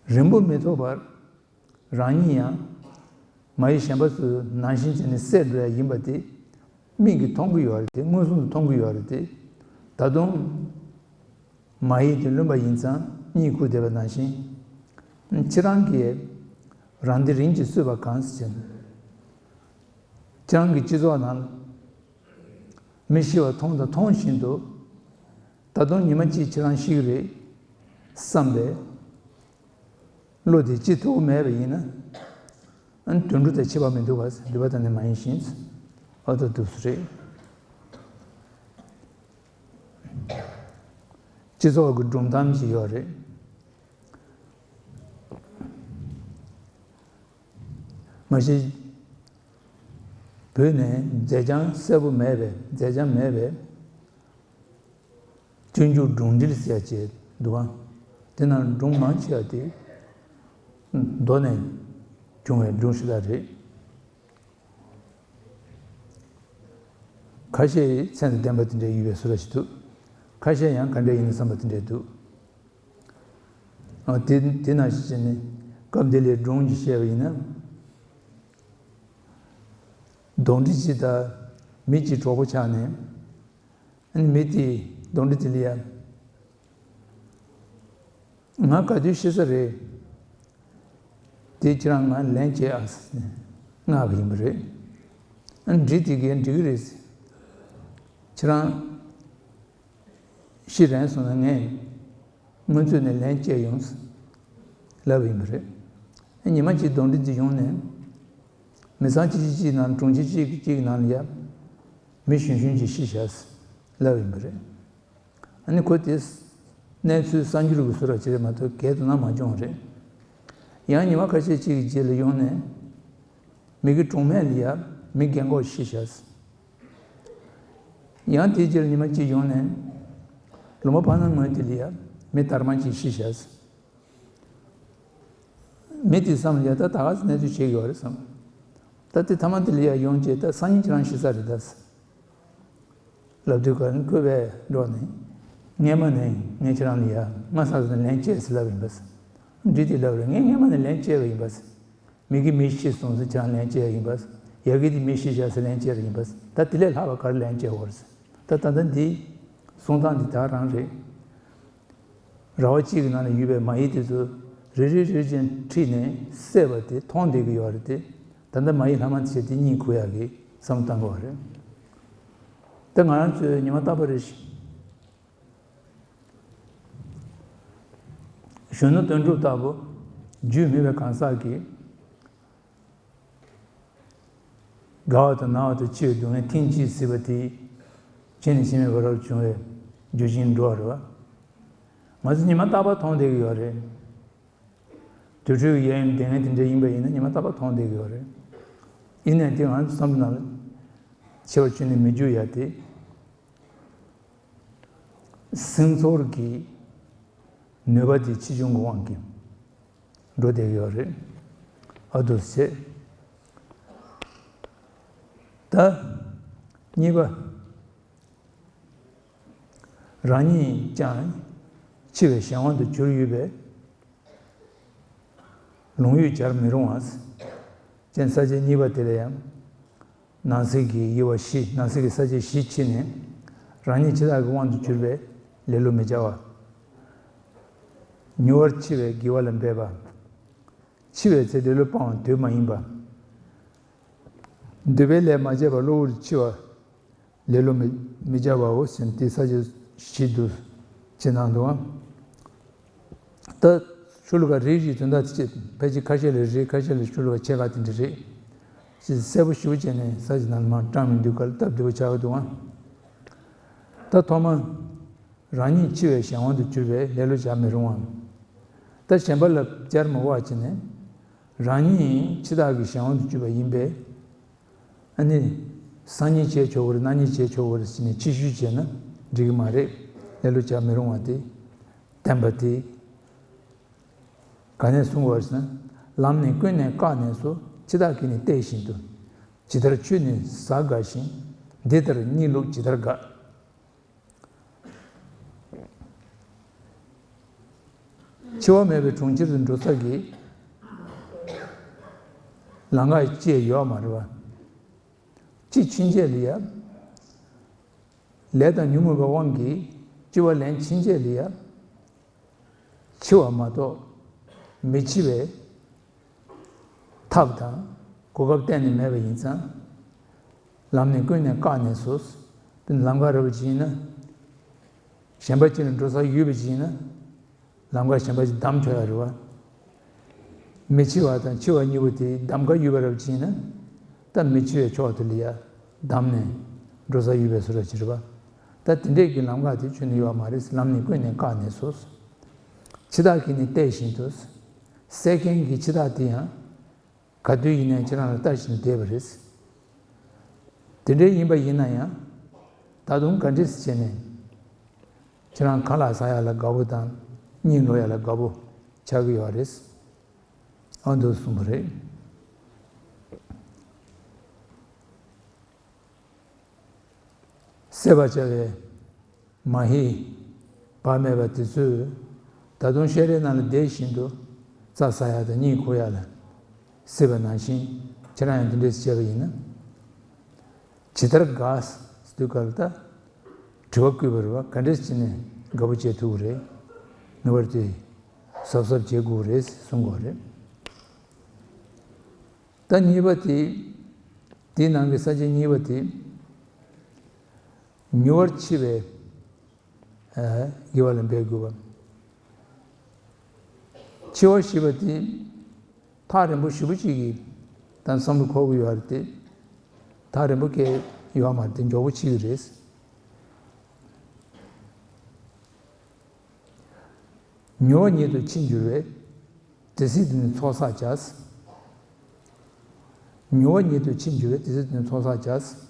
རིང་པོ་མི་ཐོགས་པར། རང་ཉིད་ཡང་མ་ཡི་གཞན་པ་ཚོའི་ནང་བཞིན་བྱས་ནས་བསད་འགྲོ་ཡ་ཡིན་པ་དེ་མིག་གིས་མཐོང་གི་ཡོད་རེད་དེ། མངོན་སུམ་དུ་མཐོང་གི་ཡོད་རེད་དེ། ད་དུང་མ་ཡི་དེ་བླུན་པ་ཡིན་ཙང་གཉིད་ཁུག་བསྡད་པ་ནང་བཞིན། ཁྱེད་རང་གིས་རང་སྡེ་རིམ་གྱིས་གསོས་པ་གང་ཟེར་ན། ཁྱེད་རང་གི་སྤྱི་ཚོགས་ནང་མི་ཤི་བ་མཐོང་དང་མཐོང་བཞིན་དུ། ད་དུང་ཉི་མ་གཅིག་ཁྱེད་རང་ཤི་གི་རེད་བསམ་པའི་བློ་དེ་ཅི་ཐུབ་མེད་པ་ཡིན་ན། ཨ་ནི་དོན་གྲུབ་དང་ཁྱད་པར་མི་འདུག་ག་འདུལ་བ་དང་ནི་མ་ཡིན་ཞིང་། ཨ་ད་འདུག་སེ་རེད། སྤྱི་ཚོགས་ཀྱི་སྒྲུང་གཏམ་ཞིག་ཡོད་རེད། མ་གཞི་བོད་ནས་མཛད་བྱང་གསལ་པོ་མེད་པའི་མཛད་བྱང་མེད་པའི་སྤྱོད་འཇུག་སྒྲུང་འགྲེལ་ཟེར་ཡ་ཅིག་འདུག་ག་དེ་ནང་སྒྲུང་མང་ཆེ་བ་དེ་མདོ་ནས་བྱུང་བའི་སྒྲུང་ཞིག་ལ་རེད། ཁ་ཤས་མཚན་དང་ལྡན་པ་དེ་འདྲ་ཡོད་པའི་བཟོ་འདྲ་ཞིག་འདུག་ཁ་ཤས་ཡང་ག་འདྲ་ཡིན་ན་བསམ་པ་དེ་འདྲ་འདུག་ཨ་དེ་དེ་ནང་བཞིན་བྱས་ནས་སྐབས་འདི་ལའི་སྒྲུང་གིས་བཤད་པ་ཡིན་ན། གདོན་འདྲེ་གཅིག་དང་མི་གཅིག་གྲོགས་པོ་ཆགས་ནས། ཨ་ནི་མི་དེས་གདོན་འདྲེ་དེ་ལ་ཡ། ང་ག་དུས་ཤི་ས་རེད། དེ་ཁྱེད་རང་ང་ལན་བྱེད་ཨ་ཟེར་ནས་མངགས་པ་ཡིན་པ་རེད། ཨ་ནི་འདྲེ་དེ་གས་འགྲིག་གི་རེད་ཟེར། ཁྱེད་རང་ཤི་རན་སོང་ན་ངས་སྔོན་ཚུད་ནས་ལན་བྱེད་ཡོང་ཟེར་ལབ་པ་ཡིན་པ་རེད། ཨ་ཉི་མ་གཅིག་གདོན་འདྲེ་དེ་ཡོང་ནས་མི་ཚང་གཅིག་གཅིག་གཅིག་ནང་གྲོང་ཁྱེར་གཅིག་གཅིག་ནང་ལ་ཡ་མི་གཞོན་གཞོན་གཅིག་ཤི་བཞག་ཟེར་ལབ་པ་ཡིན་པ་རེད། ཨ་ནི་ཁོ་དེ་གནས་ཚུལ་གསར་འགྱུར་གྱི་བཟོ་འདྲ་བྱས་མ་གཏོགས་གལ་དུ་ན་མ་བྱུང་བ་རེད། ཡང་ཉི་མ་ཁ་ཤས་གཅིག་གི་རྗེས་ལ་ཡོང་ནས་མི་གི་གྲོང་སྨད་ལ་ཡ་མི་རྒན་གོག་ཤི་བཞག་ཟེར། ཡང་དེའི་རྗེས་ལ་ཉི་མ་གཅིག་ཡོང་ནས་ལོ་མ་བར་སྣང་ངོས་དེ་ལ་ཡ་མི་དར་མ་གཅིག་ཤི་བཞག་ཟེར། མི་དེས་བསམ་ཡ་ད་ད་ག་ཚོད་གནས་ཚུལ་བྱེད་ཀྱི་ཡོད་རེད་བསམ། ད་དེ་ཐ་མ་དེ་ལ་ཡ་ཡོང་རྗེས་ད་སང་ཉིན་ཁྱེད་རང་ཤི་ས་རེད་ད་ཟེར། ལབ་དུས་ཀ་ནི་ཁོས་པས་འགྲོ་ནས་སྔས་མ་ནས་ངས་ཁྱེད་རང་ལ་ཡ་སྔ་ས་ཟིན་ལན་བཅད་ཟེར་ལབ་ཡིན་པ་ཟེར། འདྲི་དེ་ལབ་རེད། ངས་སྔས་མ་ནས་ལན་བཅད་པ་ཡིན་པ་ཟེར། མི་གི་མི་ཤི་སོང་ཟེར་ཁྱེད་རང་ལན་བཅད་ཡིན་པ་ཟེར། ཡ་གི་དེ་མི་ཤི་བཞག་ཟེར་ལན་བཅད་པ་ཡིན་པ་ཟེར། ད་དེ་ལས་ལྷག་པ་ག་རེ་ལན་བཅད་དགོས་རེད་ཟེར། ད་ད་ལྟ་འདི་གསུང་སྟངས་འདི་ད་རང་རེད། ར་བ་གཅིག་གི་ནང་ལ་ཡོད་པའི་མ་ཡིག་དེ་ཚོ་རེ་རེ་རེ་བཞིན་ཁྲིད་ནས་བསད་པ་དེ་མཐོང་བསྡད་ཀྱི་ཡོད་རེད་དེ། ད་ལྟ་མ་ཡིག་ལྷག་མ་བྱས་དེ་གཉིད་ཁུག་ཡག་གི་བསམ་བློ་བཏང་དགོས་པ་རེད། ད་ང་རང་ཚོས་ཉི་མ་རྟག་པར་རེ་གཞོན་ནུ་དོན་གྲུབ་ལྟ་བུ་རྒྱུས་མེད་པའི་གང་ཟག་གིས། དགའ་བ་དང་ན་བ་དང་འཆི་བའི་སྡུག་བསྔལ་ཐེངས་གཅིག་གཟིགས་པ་དེས་གཞི་ནས་གཞི་མེད་པ་རབ་བྱུང་བའི་རྒྱུ་ཅན་འགྲོ་བ་རེད་བ། ང་ཚོ་ཉི་མ་རྟག་པར་མཐོང་བསྡད་ཀྱི་ཡོད་རེད། དུར་ཁྲོད་ཀྱི་གཡས་གཡོན་སྡུག་བསྔལ་དེ་འདྲ་ཡིན་པ་ཡིན་ན་ཉི་མ་རྟག་པར་མཐོང་བསྡད་ཀྱི་ཡོད་རེད། ཡིན་ནའང་དེ་ང་ཚོ་བསམ་བློ་ནང་ལ་ཆེ་བ་བཅུག་ནས་མི་འཇུག་ཡ་དེ། སེམས་ཚོར་གྱི་ནུས་པ་དེ་ཆེ་ཆུང་གི་དབང་གིས་འགྲོ་བསྡད་ཡོད་རེད། ཨ་འདུག་སེ་བྱས། ད་གཉིས་པ། རང་ཉིད་ཀྱང་འཆི་བའི་གཞན་དབང་དུ་གྱུར་ཡོད་པས། ལོང་ཡོད་བྱར་མི་རུང་བ། ཅན་ས་བཅད་གཉིས་པ་དེ་ལ་ཡང་། ནང་གསེས་ཀྱི་དབྱེ་བ་བཞི། ནང་གསེས་ཀྱི་ས་བཅད་བཞི་ཕྱེ་ནས། རང་ཉིད་འཆི་བདག་གི་དབང་དུ་གྱུར་པས་ལེ་ལོ་མི་བྱ་བ། མྱུར་བར་འཆི་བའི་དགེ་བ་ལ་འབད་པ། འཆི་བའི་ཚེ་ལེ་ལོ་སྤང་བ་འདོད་མ་ཡིན་པ། འདོད་པའི་ལས་མ་བྱས་པར་གློ་བུར་འཆི་བ། ལེ་ལོ་མི་མི་བྱ་བའོ་ཟེར་ཏེ་ས་བཅད་བཞི་འདུག་ཅེས་གནང་འདུག་ཨང་། ད་ཤོ་ལོ་ཀ་རེ་རེའི་དོན་དག་དེ་ཕལ་ཆེར་ཁ་ཤས་ལ་རེ་ཁ་ཤས་ལ་ཤོ་ལོ་ཀ་ཕྱེད་ཀ་དེ་འདྲ་རེད། ཅེས་གསལ་པོ་ཞེ་པོ་བྱས་ནས་ས་བཅད་ནང་ལ་མར་བཀྲམ་ཡོང་དུས་སྐབས་ལ་སྟབས་བདེ་པོ་ཆགས་ཀྱི་འདུག་ཨང་། ད་ཐོག་མ། རང་ཉིད་འཆི་བའི་གཞན་དབང་དུ་གྱུར་པས་ལེ་ལོ་བྱར་མི་རུང་བ། ད་གཞན་པ་ལ་བྱར་མི་དགོས་པ་བྱས་ནས། རང་ཉིད་འཆི་བདག་གི་གཞན་དབང་དུ་གྱུར་པ་ཡིན་པས། ཨ་ནི། སང་ཉིན་བྱས་ཆོག་གི་རེད། གནངས་ཉིན་བྱས་ཆོག་གི་རེད་ཟེར་ནས་ཕྱི་བཤོལ་བྱས་ན་འགྲིག་གི་མ་རེད། ལེ་ལོ་བྱར་མི་རུང་བ་དེ། བསྟན་པ་དེ། ག་ནས་གསུངས་པ་རེད་ཟེར་ན། ལམ་ནི་ཀུན་ནས་བཀག་ནས་སུ། འཆི་བདག་གིས་ནི་བལྟས་བཞིན་དུ། ཇི་ལྟར་ཆུ་ནི་ཟ་དགའ་ཞིང་། འདི་ལྟར་གཉིད་ལུག་ཇི་ལྟར་དགའ། འཆི་བ་མེད་པའི་གྲོང་ཁྱེར་དུ་འགྲོ་ས་གི་ལམ་ཁ་ཅིག་ཡོད་མ་རེད་བ། འཆི་ཕྱིན་ཆད་ལ་ཡ། ལས་དང་ཉོན་མོངས་པའི་དབང་གིས་སྐྱེ་བ་ལེན་ཕྱིན་ཆད་ལ་ཡ། འཆི་བ་མ་གཏོགས་མི་འཆི་བའི་ཐབས་དང་གོ་སྐབས་གཏན་ནས་མེད་པ་ཡིན་ཙང་། ལམ་ནི་ཀུན་ནས་བཀག་ནས་སུ། ལམ་ཁ་རེད་པ་ཅིག་ཡིན་ན། གཞན་པ་ཅིག་ལ་འགྲོ་ས་ཡོད་པ་ཅིག་ཡིན་ན། ལམ་ཁ་གཞན་པ་ཅིག་བདམས་ཆོག་ཡ་རེད་བ། མི་འཆི་བ་དང་འཆི་བ་གཉིས་པོ་དེ་གདམ་ག་ཡོད་པ་རེད་པ་ཅིག་ཡིན་ན། ད་མི་འཆི་བའི་ཕྱོགས་དེ་ལ་ཡ་བདམས་ནས་འགྲོ་ས་ཡོད་པའི་བཟོ་འདྲ་ཅིག་རེད་བ། ད་དེ་འདྲས་ཀྱི་ལམ་ཁ་དེ་ཁྱོན་ནས་ཡོད་པ་མ་རེད། ལམ་ནི་ཀུན་ནས་བཀག་ནས་སུ། འཆི་བདག་གིས་ནི་བལྟས་བཞིན་དུ། བསད་མཁན་གྱི་འཆི་བདག་དེ་ཡང་། ག་དུས་ཡིན་ནའང་ཁྱེད་རང་ལ་ལྟ་བཞིན་བསྡད་པ་རེད། དེ་འདྲའི་ཡིན་པ་ཡིན་ན་ཡང་། ད་དུང་ག་འདྲས་བྱས་ནས། ཁྱེད་རང་ཁ་ལག་ཟ་ཡ་ལ་དགའ་པོ་དང་གཉིད་ལོག་ཡ་ལ་དགའ་པོ་ཆགས་ཀྱི་ཡོད་རེད། ཨ་འདུག་གསུངས་པ་རེད། བསད་པར་བྱ་བའི་མ་ཧེ་བག་མེད་པ་དེ་ཚོས་ད་དུང་ཤེས་རིག་ནང་ལ་བསྡད་བཞིན་དུ་རྩྭ་ཟ་ཡག་དང་གཉིད་ཁུག་ཡག་ལ་སྲིད་པ་ནང་བཞིན་ཁྱེད་རང་ཡང་དེ་འདྲས་བྱས་པ་ཡིན་ན། ཇི་ལྟར་དགའ་ཟེར་དུས་སྐབས་ལ་ད་དྲི་བ་བཀོད་པ་རེད་བ། ག་འདྲས་བྱས་ནས་དགའ་པོ་བྱེད་ཐུབ་ཀྱི་རེད། ངེས་པར་དུ་གཟབ་གཟབ་བྱེད་དགོས་རེད་གསུང་དགོས་རེད། ད་གཉིས་པ་དེ། དེའི་ནང་གི་ས་བཅད་གཉིས་པ་དེ། མྱུར་བར་འཆི་བའི་ཨ་དགེ་བ་ལ་འབད་དགོས་པ། འཆི་བ་ཞེས་པ་དེ་ཐག་རིང་པོ་ཞེ་པོ་ཅིག་གི་ད་བསམ་བློ་འཁོར་གྱི་ཡོད་རེད་དེ། ཐག་རིང་པོ་སྐད་ཡོད་མ་རེད་དེ། མགྱོགས་པོ་འཆི་གི་རེད། མྱུར་བ་ཉིད་དུ་འཆི་འགྱུར་བས། དེ་སྲིད་དུ་ནི་ཚོགས་བསགས་བྱ། མྱུར་བ་ཉིད་དུ་འཆི་འགྱུར་བས། དེ་སྲིད་དུ་ནི་ཚོགས་བསགས་བྱ།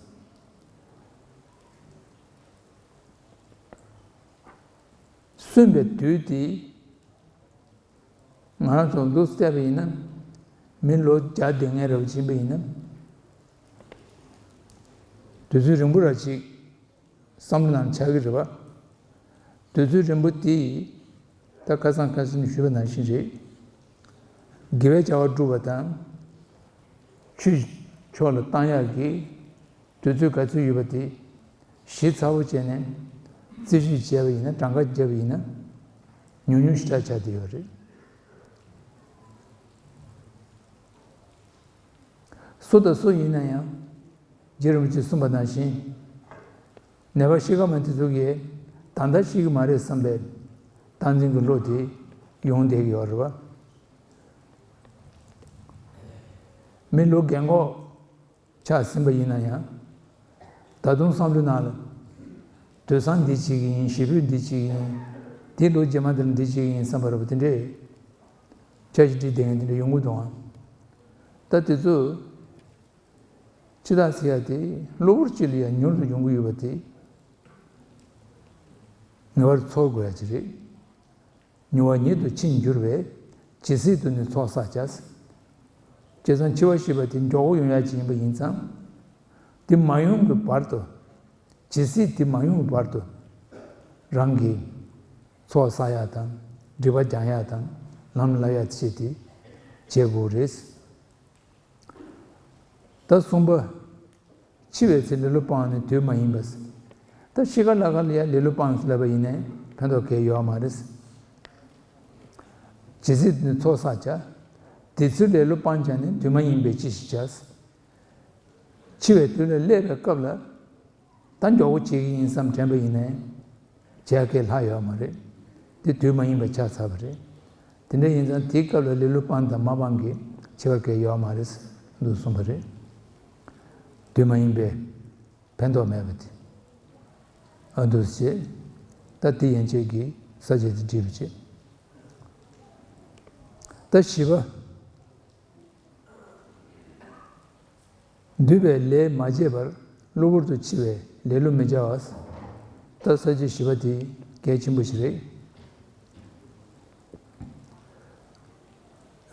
གསོན་པའི་དུས་དེ། ང་རང་ཚོ་འདུག་བལྟས་པ་ཡིན་ན། མི་ལོ་བརྒྱ་སྡོད་མཁན་རེ་བ་ཕྱིན་པ་ཡིན་ན། དུས་ཚོད་རིང་པོ་ར་ཅིག་བསམ་བློ་ནང་ཆགས་ཀྱི་རེད་བ། དུས་ཚོད་རིང་པོ་དེ་ད་ཁ་སང་ཁ་སང་ཞུས་པ་ནང་བཞིན་རེད། དགེ་བའི་བྱ་བ་སྒྲུབ་པ་དང་། ཆོས་ཕྱོགས་ལ་བཏང་ཡག་གི་དུས་ཚོད་ག་ཚོད་ཡོད་པ་དེ། ཞིབ་ཚགས་པོ་བྱས་ནས་རྩིས་ཞིབ་བྱས་པ་ཡིན་ན། གྲངས་ཀ་བརྒྱབ་པ་ཡིན་ན་ཉུང་ཉུང་ཞེ་དྲག་ཆགས་བསྡད་ཡོད་རེད། སུ་དང་སུ་ཡིན་ན་ཡང་རྗེ་རིན་པོ་ཆེས་གསུངས་པ་ནང་བཞིན། ནད་པ་ཤི་ཁ་མ་དེ་ཚོ་གིས་ད་ལྟ་ཤི་གི་མ་རེད་བསམ་པའི་སྟངས་འཛིན་གྱི་བློ་དེ་ཡོང་བསྡད་ཀྱི་ཡོད་རེད་བ། མི་ལོ་རྒན་གོག་ཆགས་ཟིན་པ་ཡིན་ན་ཡང་། ད་དུང་བསམ་བློའི་ནང་ལ། དུས་སང་འདི་བྱེད་ཀྱི་ཡིན། གཞིས་སྤོས་འདི་བྱེད་ཀྱི་ཡིན། དེ་ལོ་རྗེས་མ་དེར་འདི་བྱེད་ཀྱི་ཡིན་བསམ་པ་རེད་བ། དེ་འདྲས་འཆར་གཞི་བསྒྲིགས་བསྡད་མཁན་དེ་འདྲ་ཡོང་གི་འདུག་ཨང་། ད་དེ་ཚོ་ཕྱི་ཐག་ཟེར་ཡ་དེ་གློ་བུར་གཅིག་ལ་ཡ་མྱུར་དུ་ཡོང་གི་ཡོད་པ་དེ་ངེས་པར་ཚོར་དགོས་ཡ་ཅིག་རེད། མྱུར་བ་ཉིད་དུ་འཆི་འགྱུར་བས། ཇི་སྲིད་དུ་ནི་ཚོགས་བསགས་བྱ། བྱས་ཙང་འཆི་བ་ཞེས་པ་དེ་མགྱོགས་པོ་ཡོང་ཡ་ཅིག་ཡིན་པ་ཡིན་ཙང་། དེ་མ་ཡོང་གི་བར་དུ། ཇི་སྲིད་དེ་མ་ཡོང་གི་བར་དུ། རང་གིས་ཚོགས་བསགས་ཡ་དང་། སྒྲིབ་པ་སྦྱང་ཡ་དང་། ལམ་བསླབ་ཡ་བྱེད་དེ་བྱེད་དགོས་རེད། ད་གསུམ་པ། འཆི་བའི་ཚེ་ལེ་ལོ་སྤངས་ནས་དུས་མ་ཡིན་པ། ད་ཤི་ཁ་ལ་ཁ་ལ་ཡ་ལེ་ལོ་སྤངས་ལབ་པ་ཡིན་ནའི་ཕན་ཐོགས་གང་ཡང་ཡོད་མ་རེད། ཇི་སྲིད་དུ་ཚོགས་བསགས་བྱ། དེ་ཚུལ་ལེ་ལོ་སྤངས་བྱ་ནི། དུས་མ་ཡིན་པས་ཅི་ཞིག་བྱ། འཆི་བའི་དུས་ལ་སླེབས་པའི་སྐབས་ལ། ད་མགྱོགས་པོ་བྱེད་ཀྱི་ཡིན་བསམ་དྲན་པ་ཡིན་ནའི། བྱས་ཁས་ལྷག་ཡོད་མ་རེད། དེ་དུས་མ་ཡིན་པ་ཆགས་ཚར་བ་རེད། དེ་འདྲ་ཡིན་ཙང་དེའི་སྐབས་ལ་ལེ་ལོ་སྤངས་དང་མ་སྤངས་ཀྱི་ཁྱད་པར་གང་ཡང་ཡོད་མ་རེད་འདུག་གསུངས་པ་རེད། དུས་མ་ཡིན་པས་ཕན་ཐོགས་མེད་པ་དེ། ཨ་འདུག་སེ་བྱས། ད་དེ་ཡན་ཆད་ཀྱིས་ས་བཅད་དེ་བསྒྲིགས་པ་བྱས། ད་བཞི་པ། འདུས་པའི་ལས་མ་བྱས་པར་གློ་བུར་དུ་འཆི་བའི་ལེ་ལོ་མི་བྱ་བ། ད་ས་བཅད་བཞི་པ་དེ་གལ་ཆེན་པོ་ཞིག་རེད།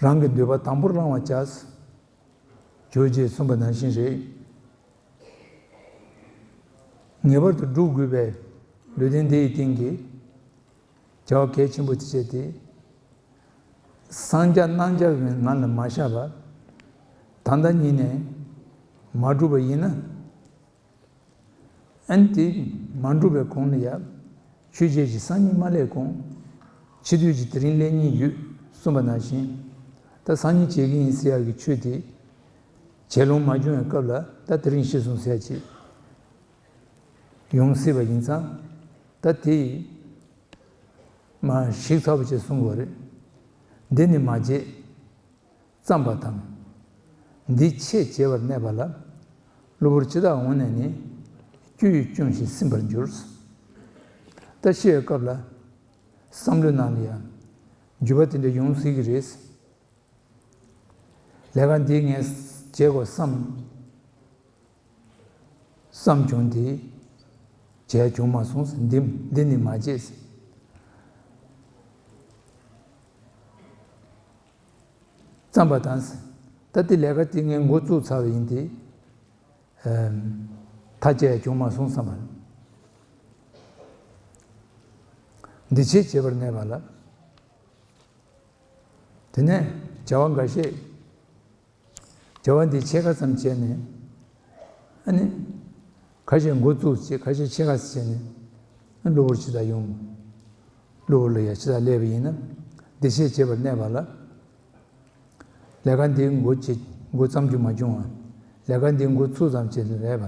རང་གི་འདོད་པ་དང་པོར་བླང་བར་བྱ། ཇོ་བོ་རྗེས་གསུངས་པ་ནང་བཞིན་རེད། ངེས་པར་དུ་བསྒྲུབ་དགོས་པའི་ལུས་རྟེན་འདི་ཡི་སྟེང་གི་བྱ་བ་གལ་ཆེན་པོ་དེ་བྱས་ཏེ། སངས་རྒྱས་རྣམས་ཀྱང་ང་ལ་མ་བཤད་པ། ད་ལྟ་ཉིད་ནས་མ་བསྒྲུབས་པ་ཡིན་ན། ཨ་ནི་དེ་མ་འགྲུབ་པའི་གོང་ལ་ཡང་ཆོས་བྱེད་ཅིང་སང་ཉིན་མ་སླེབས་གོང་། འཆི་དུས་ཀྱི་དེ་རིང་སླེབས་ཉེན་ཡོད་གསུངས་པ་ནང་བཞིན། ད་སང་ཉིན་བྱེད་ཀྱི་ཡིན་ཟེར་ཡག་གི་ཆོས་དེ་བྱེད་ལོང་མ་བྱུང་བའི་སྐབས་ལ། ད་དེ་རིང་ཤི་སོང་ཟེར་ཡག་ཅིག་ཡོང་སྲིད་པ་ཡིན་ཙང་། ད་དེ་མར་ཞིབ་ཚགས་པོ་བྱས་གསུང་དགོས་རེད། འདི་ནི་མ་བྱེད། བརྩམས་པ་དང་། འདི་ཆེས་བྱེད་པར་གནས་པ་ལ། གློ་བུར་ཇི་ལྟར་འོང་ནས་ནི། སྐྱོ་ཡིས་བཅོམ་ཞིང་སིམ་པར་འགྱུར། ད་ཤི་བའི་སྐབས་ལ་བསམ་བློའི་ནང་ལ་ཡང་འགྱུར་བ་དེ་འདྲ་ཡོང་སྲིད་ཀྱི་རེད། ལས་ཀ་འདི་ངས་བྱེད་དགོས་བསམ། བསམ་བྱུང་སྟེ། བྱས་བྱུང་མ་སོང་ཟེར། འདི་འདི་ནི་མ་བྱེད་ཟེར། བརྩམས་པ་དང་ཟེར། ད་ལྟའི་ལས་ཀ་དེ་ངས་འགོ་བཙུགས་ཚར་བ་ཡིན་ཏེ། ཨེམ། མཐའ་བཅད་བྱུང་མ་སོང་བསམ་པ། འདི་ཆེས་བྱེད་པར་གནས་པ་ལ། དེ་ནས་བྱ་བ་འགའ་ཤས། བྱ་བ་འདི་ཕྱེད་ཀ་ཙམ་བྱས་ནས། ཨ་ནི། ཁ་ཤས་འགོ་བཙུགས་བྱས། ཁ་ཤས་ཕྱེད་ཀ་ཙམ་བྱས་ནས། ཨ། གློ་བུར་ཇི་ལྟར་ཡོང་། གློ་བུར་ལ་ཡ་ཇི་ལྟར་སླེབས་པ་ཡིན་ན། འདི་ཆེས་བྱེད་པར་གནས་པ་ལ། ལས་ཀ་འདི་འགོ་བྱེད། འགོ་བརྩམས་རྒྱུ་མ་བྱུང་བ། ལས་ཀ་འདི་འགོ་ཚུགས་ཙམ་བྱས་ནས་རེད་པ།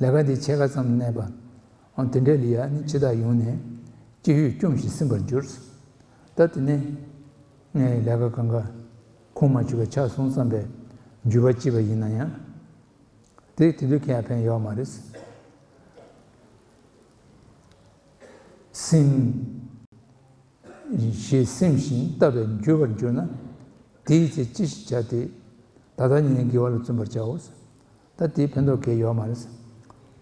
ལས་ཀ་འདི་ཕྱེད་ཀ་ཙམ་གནས་པ། ཨང་། དེ་འདྲ་ལ་ཡ་ནི་ཇི་ལྟར་ཡོང་ནས། སྐྱེ་ཡུས་བཅོམ་ཞིང་སིམ་པར་འགྱུར། ད་དེ་ནས་ངས་ལས་ཀ་གང་ག་ཁུངས་མ་ཆུད་པ་ཆགས་སོང་བསམ་པའི་འགྱུར་བ་སྐྱེས་པ་ཡིན་ན་ཡང་། དེ་དེ་དུས་ཁྱེད་ཡང་ཕན་ཡོད་མ་རེད། སིམ། ཞེས་སེམས་ཤིང་བཏབ་པས་འགྱུར་བར་འགྱུར་ན། དེའི་ཚེ་ཅི་ཞིག་བྱ་སྟེ། ད་ལྟ་ཉིད་ནས་དགེ་བ་ལ་བརྩོན་པར་བྱའོ། ད་དེའི་ཕན་ཐོགས་གང་ཡང་ཡོད་མ་རེད།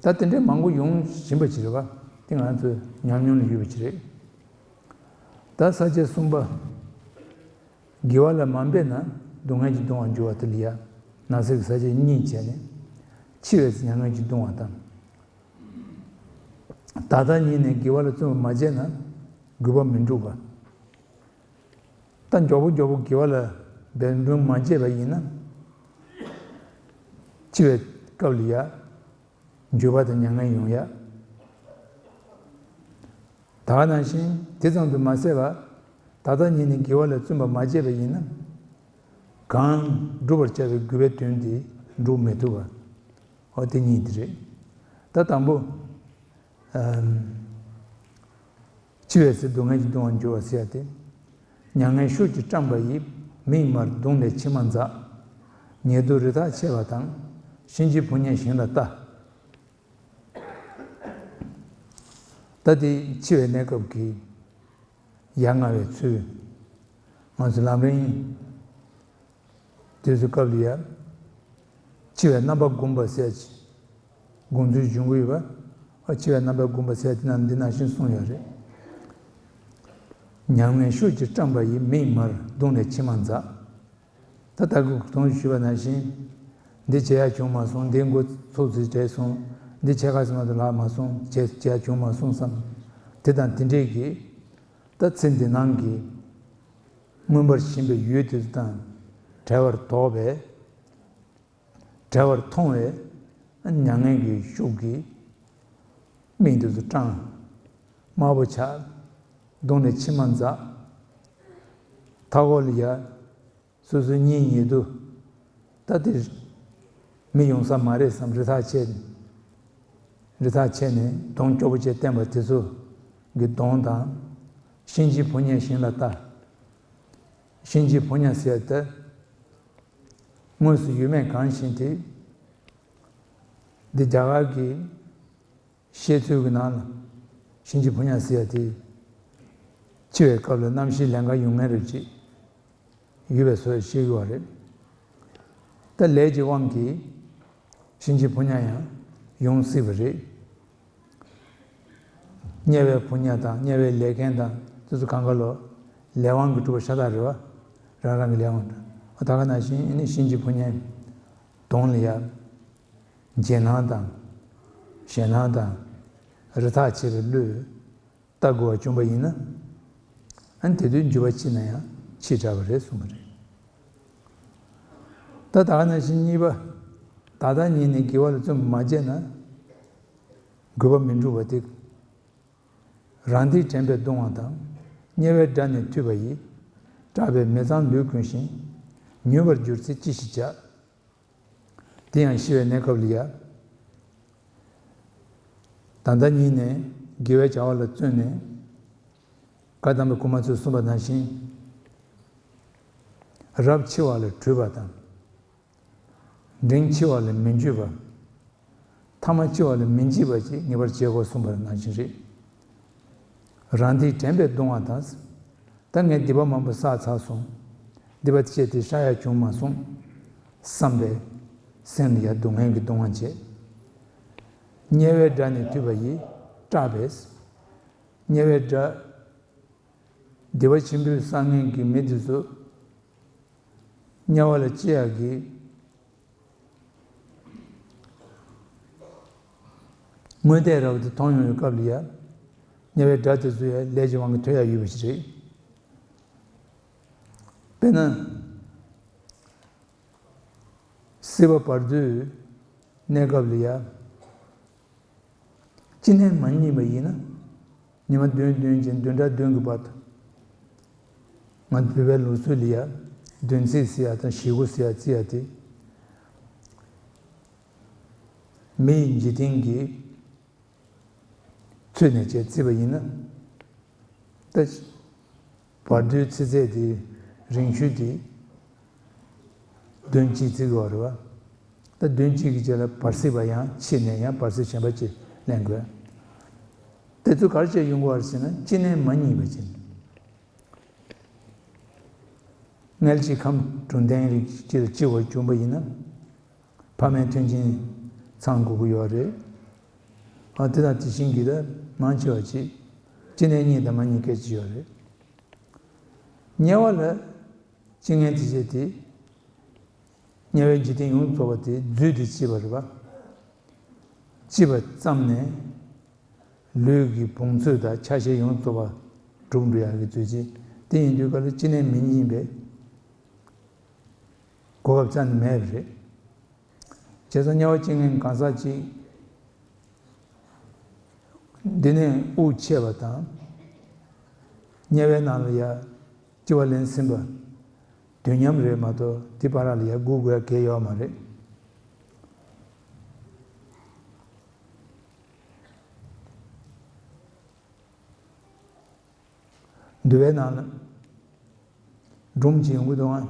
ད་དེ་འདྲའི་མང་པོ་ཡོང་བཞིན་པ་ཅིག་རེད་པ། དེ་ང་ཚོའི་ཉམས་མྱོང་ལ་ཡོད་པ་ཅིག་རེད། ད་ས་བཅད་གསུམ་པ། དགེ་བ་ལ་མ་འབད་ན་སྡུག་བསྔལ་གྱིས་གདུང་བར་འགྱུར་བ་དེ་ལ་ཡ། ནང་གསེས་ཀྱི་ས་བཅད་གཉིས་བྱས་ནས། འཆི་བའི་ཚེ་མྱ་ངན་གྱིས་གདུང་བ་དང་། ད་ལྟ་ཉིད་ནས་དགེ་བ་ལ་བརྩོན་པ་མ་བྱས་ན་དགོས་པ་མི་འགྲུབ་པ། ད་མགྱོགས་པོ་མགྱོགས་པོ་དགེ་བ་ལ་འབད་བརྩོན་མ་བྱས་པ་ཡིན་ན། འཆི་བའི་སྐབས་ལ་ཡ། འགྱོད་པ་དང་མྱ་ངན་ཡོང་ཡ། ད་ག་ནང་བཞིན་དེ་ཙམ་དུ་མ་ཟད་པར། ད་ལྟ་ཉིད་ནི་དགེ་བ་ལ་བརྩོན་པ་མ་བྱས་པ་ཡིན་ན། གང་བསྒྲུབ་པར་བྱ་བའི་དགེ་བའི་དོན་དེ་འགྲུབ་མི་ཐུབ་པ། འོ་དེ་གཉིས་དེ་རེད། ད་དང་པོ། ཨམ། འཆི་བའི་ཚེ་སྡུག་བསྔལ་གྱིས་གདུང་བར་འགྱུར་བ་ཟེར་ཡ་དེ། མྱ་ངན་ཤུགས་ཀྱིས་བཀྲམ་པ་ཡིས། མིག་དམར་གདོང་ལས་མཆི་མ་འཛག། ཉེ་དུ་རི་དྭགས་མཆེད་པ་དང་། གཤིན་རྗེའི་ཕོ་ཉས་ཞིང་ལ་ལྟ། ད་དེ་འཆི་བའི་གནས་སྐབས་ཀྱི་ཡ་ང་བའི་ཚུལ། ང་ཚོ་ལམ་རིམ་དུས་སུ་སྐབས་ལ་ཡ། འཆི་བའི་རྣམ་པ་བསྒོམ་པ་ཟེར་ཅིག་དགོངས་ཚུལ་འབྱུང་གི་ཡོད་པ། འཆི་བའི་རྣམ་པ་བསྒོམ་པ་ཟེར་དེ་ནང་འདི་ནང་བཞིན་གསུངས་ཡོད་རེད། མྱ་ངན་ཤུགས་ཀྱིས་བཀྲམ་པ་ཡིས། མིག་དམར་གདོང་ལས་མཆི་མ་འཛག། ད་ལྟ་གོང་དུ་ཞུས་པ་ནང་བཞིན། འདི་བྱེད་ཡ་བྱུང་མ་སོང་། འདི་འགོ་ཚུགས་ཚུལ་བྲལ་སོང་། འདི་ཕྱེད་ཀ་ཙམ་མ་གཏོགས་ལྷག་མ་སོང་། བྱེད་བྱེད་ཡ་བྱུང་མ་སོང་བསམ། དེ་དང་དེ་འདྲས་ཀྱི། ད་ཚེ་འདི་སྣང་གི་མངོན་པར་ཞེན་པའི་ཡུལ་དེ་ཚོ་དང་བྲལ་བར་དོགས་པས། བྲལ་བར་མཐོང་བས་མྱ་ངན་གྱི་ཤུགས་ཀྱིས་མིག་དེ་ཚོ་སྐྲངས། དམར་པོ་ཆགས། གདོང་ནས་མཆི་མ་འཛག། མཐའ་འཁོར་ལ་ཡ། སོ་སོའི་གཉེན་ཉེ་དུ། ད་དེ་མི་ཡོང་ས་མ་རེད་བསམ། རི་དྭགས་ཆེ། རི་དྭགས་ཆེ་ནས་གདོང་སྐྱོ་པོ་བྱས་བསྟན་པ་དེ་ཚོ་གི་གདོང་དང་། གཤིན་རྗེའི་ཕོ་ཉས་ཞིང་ལ་ལྟ། གཤིན་རྗེའི་ཕོ་ཉ་ཟེར་ཏེ། དངོས་སུ་ཡོད་མེད་གང་ཤེས་ཏེ། འདི་རྒྱ་གར་གྱི་བཤད་ཚུལ་གྱི་ནང་ལ། གཤིན་རྗེའི་ཕོ་ཉ་ཟེར་ཡ་དེ། འཆི་བའི་སྐབས་ལ་རྣམ་ཤེས་ལན་འགའ་ཡོང་མཁན་རེ་ཅིག་ཡོད་པའི་བཟོ་ཞིག་ཡོད་རེད། ད་ལས་ཀྱི་དབང་གིས་གཤིན་རྗེའི་ཕོ་ཉ་ཡང་ཡོང་སྲིད་པ་རེད། དམྱལ་བའི་ཕོ་ཉ་དང་དམྱལ་བའི་ལས་མཁན་དང་དེ་ཚོ་གང་ག་ལོ། ལས་དབང་གིས་གྲུབ་པ་ཤ་སྟག་རེད་བ། རང་རང་གི་ལས་དབང་དང་། ད་ག་ནང་བཞིན་ནི་གཤིན་རྗེའི་ཕོ་ཉའི་གདོང་ལ་ཡ། རྗེས་གནང་དང་། ཞེད་སྣང་དང་། རི་དྭགས་ཆེ་བའི་བློས་ལྟ་དགོས་པ་བྱུང་བ་ཡིན་ན། ཨ་ནི་དེ་དུས་འགྱུར་བ་ཕྱིན་ན་ཡང་ཕྱིས་དྲགས་པ་རེད་གསུངས་པ་རེད། ད་ད་ག་ནང་བཞིན་གཉིས་པ། ད་ལྟ་ཉིད་ནས་དགེ་བ་ལ་བརྩོན་པ་མ་བྱས་ན། དགོས་པ་མི་འགྲུབ་པ་དེ། རང་སྡེས་དྲན་པས་གདུང་བ་དང་། དམྱལ་བའི་དགྲ་ནི་ཐུལ་བ་ཡིས། སྐྲག་པས་མི་གཙང་ལུས་གོན་ཞིང་། མྱོས་པར་གྱུར་ཚེ་ཅི་ཞིག་བྱ། དེ་ཡང་ཤི་བའི་གནས་སྐབས་ལ་ཡ། ད་ལྟ་ཉིད་ནས་དགེ་བའི་བྱ་བ་ལ་བརྩོན་ནས། བཀའ་གདམས་པའི་གོང་མ་ཚོས་གསུངས་པ་ནང་བཞིན། རབ་འཆི་བ་ལས་གྲོལ་བ་དང་། འབྲིང་འཆི་བ་ལ་མི་འགྱོད་པ། ཐ་མ་འཆི་བ་ལ་མི་འཇིགས་པ་ཅིག་ངེས་པར་བྱེད་དགོས་གསུངས་པ་ནང་བཞིན་རེད། རང་སྡེས་དྲན་པས་གདུང་བ་དང་། ད་ངས་སྡིག་པ་མང་པོ་བསགས་ཚར་སོང་། སྡིག་པ་ཅི་དེ་བཤགས་ཡ་བྱུང་མ་སོང་། བསམ་པས། སེམས་ལ་ཡ་སྡུག་བསྔལ་གྱི་གདུང་བ་བྱེད། དམྱལ་བའི་དགྲ་ནི་ཐུལ་བ་ཡིས། སྐྲག་པས། དམྱལ་བའི་དགྲ། སྡིག་པ་ཆེན་པོའི་བསགས་མཁན་གྱི་མི་དེ་ཚོ། དམྱལ་བ་ལ་སྐྱེ་ཡག་གི་སྔོན་གཏད་ར་བ་དེ་མཐོང་ཡོང་བའི་སྐབས་ལ་ཡ། དམྱལ་བའི་དགྲ་དེ་ཚོ་ཡ་ལས་ཀྱི་དབང་གིས་ཐུལ་ཡག་ཡོད་པ་ཞིག་རེད། དཔེར་ན། སྲིད་པ་བར་དོའི་གནས་སྐབས་ལ་ཡ། ཅི་ནས་མ་རྙེད་པ་ཡིན་ན། ཉི་མ་བདུན་བདུན་གྱི་བདུན་ཕྲག་བདུན་གྱི་བར་དུ། ང་ཚོ་བོད་པའི་ལུགས་སྲོལ་ལ་ཡ། བདུན་ཚིགས་ཟེར་ཡ་དང་ཞེ་དགུ་ཟེར་ཡ་བརྩི་ཡ་དེ། མི་ཡི་འཇིག་རྟེན་གྱི་ཚུལ་ནས་བྱས་བརྩིས་པ་ཡིན་ན། ད། བར་དོའི་ཚེ་ཚད་དེ། རིང་ཤོས་དེ། བདུན་གཅིག་བརྩི་དགོས་པ་རེད་བ། ད་བདུན་གཅིག་གི་རྗེས་ལ་བར་སྲིད་པ་ཡང་ཕྱིས་ནས་ཡང་བར་སྲིད་གཞན་པ་ཅིག་ལེན་དགོས། དེ་ཚོ་ག་རེ་བྱས་ཡོང་དགོས་པ་རེད་ཟེར་ན། ཅི་ནས་མ་རྙེད་པ་ཅིག་མངལ་གཅིག་ཁམས་དྲུག་ལྡན་རིགས་གཅིག་ལ་སྐྱེ་བ་བྱུང་བ་ཡིན་ན། ཕ་མའི་མཐུན་རྐྱེན་ཚང་དགོས་ཀྱི་ཡོད་རེད། ཨ། དེ་དང་དེ་བཞིན་གྱི་ད་མང་ཆེ་བ་ཅིག་ཅི་ནས་རྙེད་དང་མ་རྙེད་སྐད་ཆ་ཡོད་རེད། དམྱལ་བ་ལ་སྐྱེ་མཁན་དེ་བྱས་ཏེ། དམྱལ་བའི་འཇིག་རྟེན་ཡོངས་རྫོགས་པ་དེ་རྫུས་ཏེ་སྐྱེས་པ་རེད་པ། སྐྱེས་པ་ཙམ་ནས་ལུས་ཀྱི་བོངས་ཚོད་དང་ཆ་ཤས་ཡོངས་རྫོགས་པ་གྲུབ་འགྲོ་ཡག་གི་རྫུས་ཅན། དེ་ཡིན་དུས་ག་ལ་ཅི་ནས་མི་རྙེད་པའི་གོ་སྐབས་རྩ་ནས་མེད་པ་རེད། བྱས་ཙང་དམྱལ་བ་སྐྱེ་མཁན་གང་ཟག་ཅིག་འདི་ནས་དབུགས་ཆད་པ་དང་ དམྱལ་བའི་ནང་ལ་ཡ་སྐྱེ་བ་ལེན་ཟིན་པ་དུས་མཉམ་རེད་མ་གཏོགས་དེ་བར་ལ་ཡ་སྒུག་དགོས་ཡ་གལ་ཡོད་མ་རེད། འདུལ་བའི་ནང་ལ་སྒྲུང་ཅིག་ཡོང་གི་འདུག་ཨང་།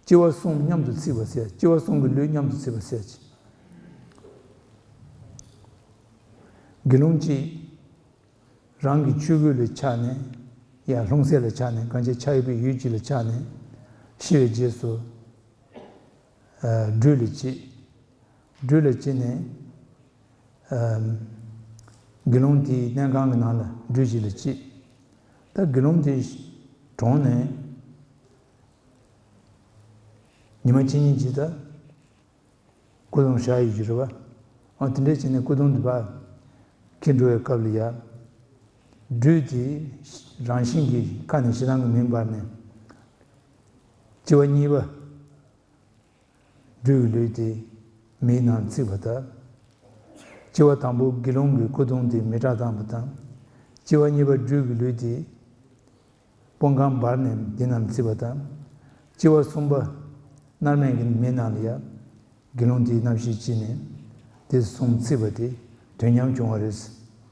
སྐྱེ་བ་གསུམ་མཉམ་དུ་ཚིག་པ་ཟེར། སྐྱེ་བ་གསུམ་གྱི་ལུས་མཉམ་དུ་ཚིག་པ་ཟེར་ཅིག་དགེ་སློང་གཅིག་རང་གི་ཆོས་གོས་ལས་ཆགས་ནས། ཡང་ལྷུང་བཟེད་ལ་ཆགས་ནས། གང་ཅི་ཆགས་ཡོད་པའི་ཡུལ་གཅིག་ལ་ཆགས་ནས། ཤི་བའི་རྗེས་སུ། ཨ། སྦྲུལ་ལ་སྐྱེས། སྦྲུལ་ལ་སྐྱེས་ནས། ཨ། དགེ་སློང་དེའི་གནས་ཁང་གི་ནང་ལ་སྦྲུལ་ཞིག་ལ་སྐྱེས། ད་དགེ་སློང་དེ་གྲོངས་ནས། ཉི་མ་གཅིག་གཉིས་ཅིག་ད། སྐུ་གདུང་བཞག་ཡོད་ཀྱི་རེད་བ། ཨ། དེ་འདྲས་བྱས་ནས་སྐུ་གདུང་དེ་ཕར་འཁྱེར་འགྲོ་བའི་སྐབས་ལ་ཡ། སྦྲུལ་དེ་རང་བཞིན་གྱིས་ཁ་ནས་ཞེ་སྡང་གི་མེ་འབར་ནས། སྐྱེ་བ་གཉིས་པ་སྦྲུལ་གྱི་ལུས་དེ་མེའི་ནང་ཚིག་པ་དང་། སྐྱེ་བ་དང་པོ་དགེ་སློང་གི་སྐུ་གདུང་དེ་མེ་སྲེག་བཏང་བ་དང་། སྐྱེ་བ་གཉིས་པ་སྦྲུལ་གྱི་ལུས་དེ་སྤོང་ཁང་འབར་ནས་འདི་རྣམས་བརྩིས་པ་དང་། སྐྱེ་བ་གསུམ་པ་མནར་མེད་ཀྱི་མེ་ནང་ལ་ཡ། དགེ་སློང་དེའི་རྣམ་ཤེས་སྐྱེས་ནས་དེ་གསུམ་བརྩིས་པ་དེ་དུས་མཉམ་བྱུང་བ་རེད།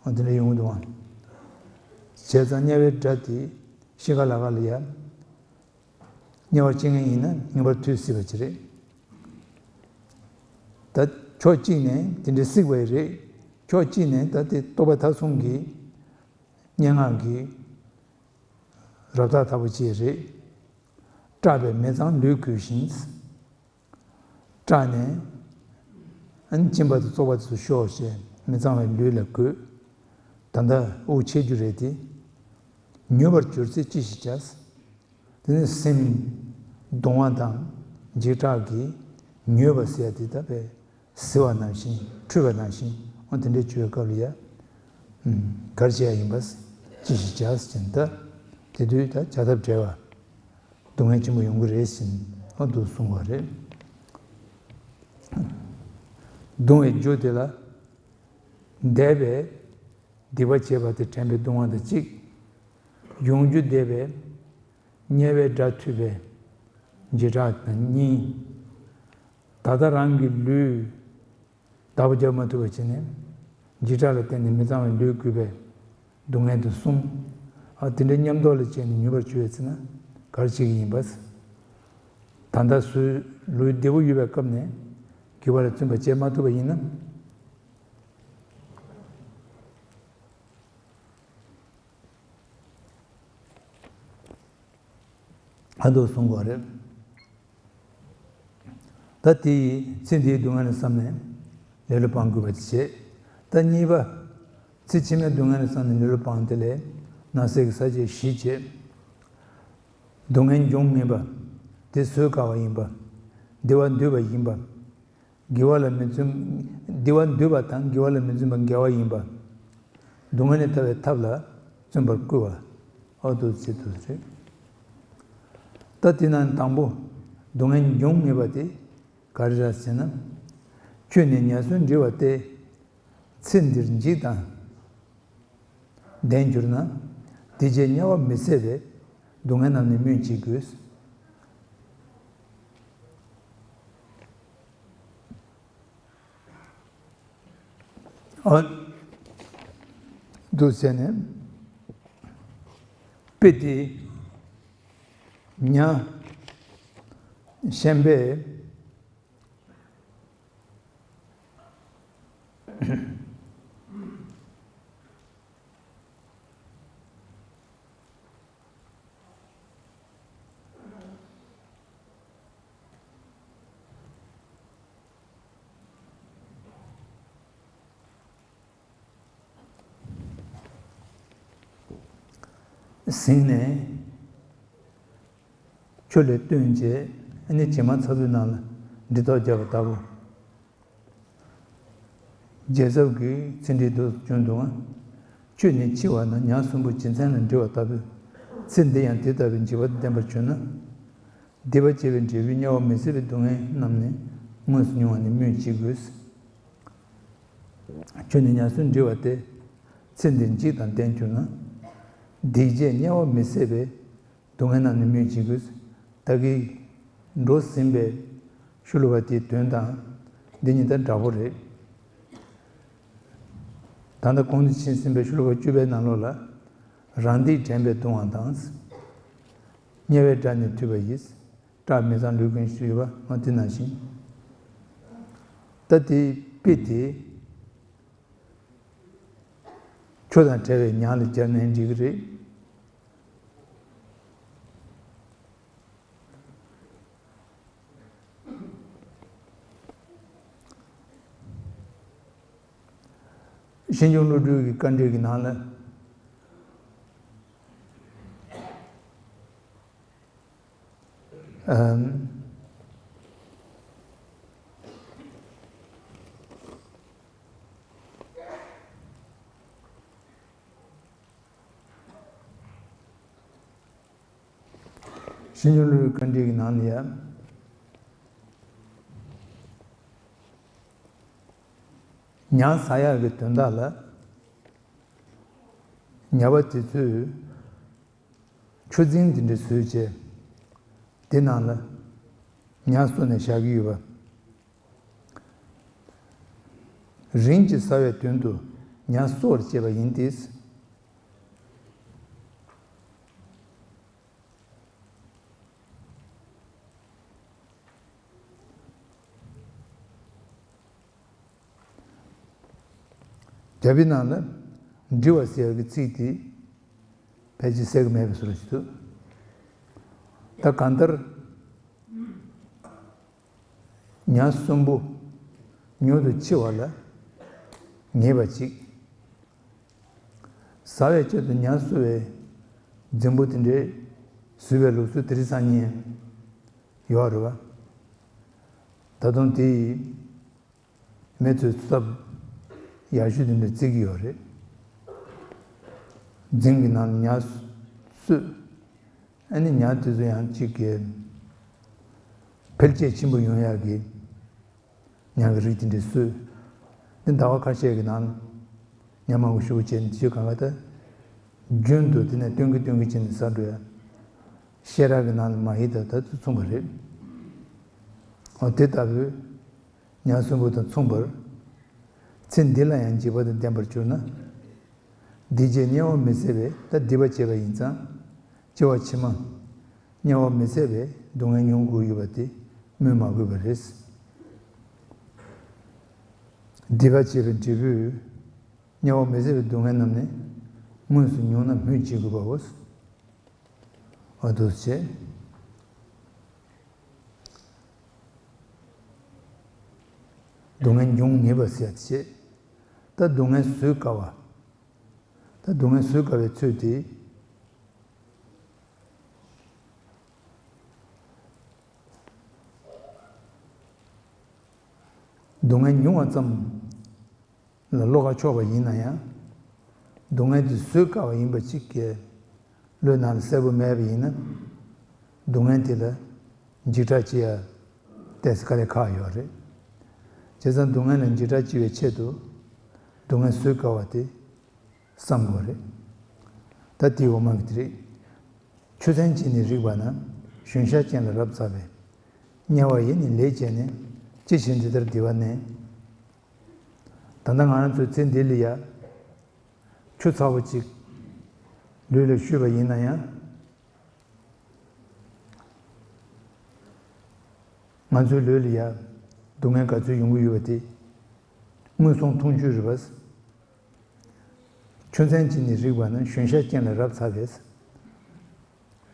འོ་དེ་འདྲ་ཡོང་གི་འདུག་ཨང་། བྱས་ཙང་དམྱལ་བའི་དགྲ་དེ་ཤི་ཁ་ལ་ཁ་ལ་ཡ། དམྱལ་བར་སྐྱེ་མཁན་ཡིན་ན་ངེས་པར་དུས་སྲིད་པ་ཅིག་རེད། ད་ཕྱོགས་གཅིག་ནས་དེ་འདྲའི་སྲིད་པ་ཡི་རེད། ཕྱོགས་གཅིག་ནས་ད་དེ་རྟོག་པ་མཐའ་གསུམ་གྱི་སྙན་ངག་གི་རབ་རྟགས་ལྟ་བུ་ཅིག་རེད། སྐྲག་པས་མི་གཙང་ལུས་བསྐུས་ཤིང་། སྐྲག་ནས་ཨ་ནི་གཅིན་པ་དང་བཙོག་པ་དེ་ཚོ་ཤོག་ཅེས་མི་གཙང་བའི་ལུས་ལ་བསྐུས། ད་ལྟ་དབུགས་ཆད་རྒྱུ་རེད་དེ། མྱོས་པར་གྱུར་ཚེ་ཅི་ཞིག་བྱ། དེ་ནི་སེམས་གདུང་བ་དང་འཇིགས་སྐྲག་གིས་མྱོས་པ་ཟེར་ཡ་དེ་ད་དཔེ་བཟི་བ་ནང་བཞིན་འཁྲུད་པ་ནང་བཞིན། འོ་དེ་འདྲའི་བྱུང་བའི་སྐབས་ལ་ཡ། ཨུམ། ག་རེ་བྱེད་ཡ་ཡིན་པ། ཅི་ཞིག་བྱ་ཟེར་ན་ད། དེ་དུས་ད་བྱ་ཐབས་བྲལ་བ། སྡུག་བསྔལ་ཆེན་པོ་ཡོང་གི་རེད་ཟེར་ནས་འོ་འདུག་གསུངས་པ་རེད། གདུང་བའི་རྒྱུ་དེ་ལ། འདས་པའི་སྡིག་པ་བྱས་པ་དེ་དྲན་པའི་གདུང་བ་དང་གཅིག་ཡོང་རྒྱུ་འདས་པའི་དམྱལ་བའི་དགྲ་ཐུལ་བའི་འཇིགས་སྐྲག་དང་གཉིས། ད་ལྟ་རང་གི་ལུས་བདག་པོ་རྒྱག་མ་ཐུབ་པ་བྱས་ནས་འཇིགས་སྐྲག་ལ་བརྟེན་ནས་མི་གཙང་བའི་ལུས་བསྐུས་པའི་སྡུག་བསྔལ་དེ་གསུམ། ཨ། དེ་འདྲའི་མཉམ་དུ་ལ་བྱས་ནས་མྱོས་པར་གྱུར་ཡོད་ཚེ་ན་ག་རེ་བྱེད་ཀྱི་ཡིན་པ། ད་ལྟ་སུའི་ལུས་བདེ་པོ་ཡོད་པའི་སྐབས་ནས་སྡིག་པ་ལ་བརྩོན་པ་བྱེད་མ་ཐུབ་པ་ཡིན་ན། ཨ་འདུག་གསུང་དགོས་རེད། ད་དེ་ཡིས་ཚེ་འདིའི་སྡུག་བསྔལ་ལ་བསམ་ནས་ལེ་ལོ་སྤང་དགོས་པ་དེ་བྱེད། ད་གཉིས་པ། ཚེ་ཕྱི་མའི་སྡུག་བསྔལ་ལ་བསམ་ནས་ལེ་ལོ་སྤང་དེ་ལས་ནང་གསེས་ཀྱི་ས་བཅད་བཞི་བྱེད། སྡུག་བསྔལ་འབྱུང་མེད་པ། དེ་བཟོད་དཀའ་བ་ཡིན་པ། བདེ་བ་འདོད་པ་ཡིན་པ། དགེ་བ་ལ་མི་བརྩོན། བདེ་བ་འདོད་པ་དང་དགེ་བ་ལ་མི་བརྩོན་པ་འགལ་བ་ཡིན་པ། སྡུག་བསྔལ་ལས་ཐར་བའི་ཐབས་ལ་བརྩོན་པར་བསྐུལ་བ། ཨ་འདུག་ཟེར་དུས་རེད། ད་དེ་ན་དང་པོ་སྡུག་བསྔལ་འབྱུང་མེད་པ་དེ་ག་རེ་རེད་ཟེར་ན། ཁྱོད་ནི་ཉ་གསོན་འབྲི་བ་སྟེ། ཚེ་འདིར་འཇིགས་དང་ལྡན་གྱུར་ན། དེ་རྗེས་དམྱལ་བ་མི་བཟད་པའི་སྡུག་བསྔལ་རྣམས་ནི་སྨོས་ཅི་དགོས། ཨ་འདུག་ཟེར་ནས། དཔེ་དེ་ཉ་ཤན་པས། ཟིན་ནས་ཆུ་ལས་བཏོན་རྗེས་ཨ་ནི་བྱེ་མ་ཚ་པོའི་ནང་ལ་འདྲེ་ཐོག་བརྒྱབ་པ་ལྟ་བུ། རྒྱལ་ཚབ་ཀྱིས་ཚིག་འགྲེལ་དུ་བྱུང་འདུག་ང་། ཁྱོད་ནི་འཆི་བ་ན་ཉ་གསོན་པོ་བྱེད་མཚན་ལ་འདྲི་བ་ལྟ་བུས། ཚེ་འདི་ཡང་དེ་ལྟ་བུའི་འཇིགས་པ་ལྡན་པར་གྱུར་ན། སྡིག་པ་བྱས་པའི་འབྲས་བུས་དམྱལ་བ་མི་བཟད་པའི་སྡུག་བསྔལ་རྣམས་ནི་དངོས་སུ་མྱོང་བ་ནི་སྨོས་ཅི་དགོས། ཁྱོད་ནི་ཉ་གསོན་འབྲི་བ་སྟེ། ཚེ་འདིར་འཇིགས་དང་ལྡན་གྱུར་ན། སྡིག་བྱས་དམྱལ་བ་མི་ཟད་པའི། སྡུག་བསྔལ་རྣམས་ནི་སྨོས་ཅི་དགོས། བདག་གིས་འགྲོ་ཟིན་པའི་ཤོ་ལོ་ཀ་དེའི་དོན་དང་འདི་གཉིས་ད་འདྲ་པོ་རེད། ད་ལྟ་གོང་དུ་ཕྱིན་ཟིན་པའི་ཤོ་ལོ་ཀ་བཅུ་པའི་ནང་ལོགས་ལ། རང་སྡིག་དྲན་པས་གདུང་བ་དང་། དམྱལ་བའི་དགྲ་ནི་ཐུལ་བ་ཡིས། སྐྲག་མི་གཙང་ལུས་ཀུན་ཞུས་པ་འོ་དེ་ནང་བཞིན། ད་དེའི་དཔེ་དེ། ཆོས་དང་བྲལ་བའི་མྱང་ལ་སྦྱར་ནའི་འགྲིག་གི་རེད། ཤིང་ཆུང་བློ་གྲོས་ཀྱི་དཀའ་འགྲེལ་གྱི་ནང་ལ། ཨམ། ཤིང་ཆུང་བློ་གྲོས་དཀའ་འགྲེལ་གྱི་ནང་ལ་ཡ། མྱང་ཟ་ཡག་གི་དོན་དག་ལ། ཉ་པ་དེ་ཚོས། ཆུ་རྫིང་དེ་འདྲ་བཟོས་བྱས། དེ་ནང་ལ་ཉ་གསོ་ནས་བཞག་གི་ཡོད་པ། རིམ་གྱིས་ཟ་བའི་དོན་དུ་ཉ་གསོ་བར་བྱེད་པ་ཡིན་ཏེ། རྒྱ་བོད་ནང་ལ་འབྲི་བ་ཟེར་བའི་ཚིག་དེ་ཕལ་ཆེར་གསལ་གྱི་མེད་པའི་བཟོ་འདྲ་ཞིག་འདུག་ད་གང་ལྟར་ཉ་གསོན་པོ་མྱུར་དུ་འཆི་བ་ལ་ངེས་པ་ཅིག་ཟ་བའི་ཆེད་དུ་ཉ་གསོ་བའི་རྫིང་བུ་དེ་འདྲའི་བཟོས་པའི་ལུགས་སྲོལ་དེ་རིང་སང་ཉིན་ཡོད་རེད་བ། ད་དུང་དེ་ཡི་མི་ཚོས་ཚབ་ཡག་ཤོས་དེ་འདྲ་བརྩི་གི་ཡོད་རེད། རྫིང་གི་ནང་ལ་ཉ་གསོས། ཨ་ནི་ཉ་དེ་ཚོ་ཡང་གཅིག་གི་འཕེལ་རྒྱས་ཆེན་པོ་ཡོང་ཡག་གི་ཉ་གི་རིགས་དེ་འདྲ་གསོས། འདི་ཟླ་བ་ཁ་ཤས་ཀྱི་ནང་ཉ་མང་པོ་ཞེ་པོ་བྱས་ནས་དེ་གང་ག་ད་རྒྱུན་དུ་དེ་ནས་སྟོན་གྱི་སྟོན་གྱི་བྱས་ནས་ཟ་འགྲོ་ཡ། བཤས་ར་གི་ནང་ལ་མ་ཧི་ད་ད་དུ་མཚུངས་པ་རེད། འོ་དེ་ལྟ་བུའི་ཉ་གསོན་པོ་དང་མཚུངས་པར། ཚེ་འདི་ལ་ཡང་འཇིགས་པ་དང་ལྡན་པར་གྱུར་ན། སྡིག་བྱས་དམྱལ་བ་མི་ཟད་པའི་ད་སྡིག་པ་བྱས་པ་ཡིན་ཙང་། སྐྱེ་བ་ཕྱི་མ། དམྱལ་བ་མི་ཟད་པའི་སྡུག་བསྔལ་མྱོང་དགོས་ཡོད་པ་དེ་སྨོས་མ་དགོས་པ་རེད། སྡིག་པ་བྱས་པའི་འབྲས་བུས། དམྱལ་བ་མི་ཟད་པའི་སྡུག་བསྔལ་རྣམས་ནི། དངོས་སུ་མྱོང་ན་སྨོས་ཅི་དགོས་པའོ། འོ་འདུག་སེ་བྱས། སྡུག་བསྔལ་མྱོང་ངེས་པ་ཟེར་བྱས། ད་སྡུག་བསྔལ་བཟོད་དཀའ་བ། ད་སྡུག་བསྔལ་བཟོད་དཀའ་བའི་ཚུལ་དེ། སྡུག་བསྔལ་མྱོང་བ་ཙམ་ལ་བློ་ཁ་ཕྱོགས་པ་ཡིན་ན་ཡང་། སྡུག་བསྔལ་དེ་བཟོད་དཀའ་བ་ཡིན་པ་གཅིག་གི་བློའི་ནང་ལ་གསལ་པོ་མེད་པ་ཡིན་ན། སྡུག་བསྔལ་དེ་ལ་འཇིགས་སྐྲག་སྐྱེ་ཡ་ཏོག་ཙམ་དཀའ་ལས་ཁག་ཡོད་རེད། བྱས་ཙང་སྡུག་བསྔལ་ལ་འཇིགས་སྐྲག་སྐྱེ་བའི་ཆེད་དུ་སྡུག་བསྔལ་བཟོད་དཀའ་བ་དེ་བསམ་དགོས་རེད། ད་དེའི་འོག་མ་གི་དེ་རེད། ཆུ་ཚན་གྱིས་ནི་རིག་པ་ན། གཞོན་ཤ་རྐྱེན་ལ་རབ་ཚ་བས། དམྱལ་བ་ཡི་ནི་ལས་བྱས་ནས། ཅི་ཕྱིར་འདི་ལྟར་སྡིག་པ་ནས། ད་ལྟ་ང་རང་ཚོའི་ཚེ་འདི་ལ་ཡ། ཆུ་ཚ་པོ་གཅིག་ལུས་ལ་བཤུས་པ་ཡིན་ན་ཡང་། ང་ཚོའི་ལུས་ལ་ཡ། སྡུག་བསྔལ་ག་ཚོད་ཡོང་གི་ཡོད་པ་དེ། མངོན་སུམ་མཐོང་ཆོས་རེད་པ། ཆུ་ཚན་གྱིས་ནི་རིག་པ་ན། གཞོན་ཤ་རྐྱེན་ལ་རབ་ཚ་བས།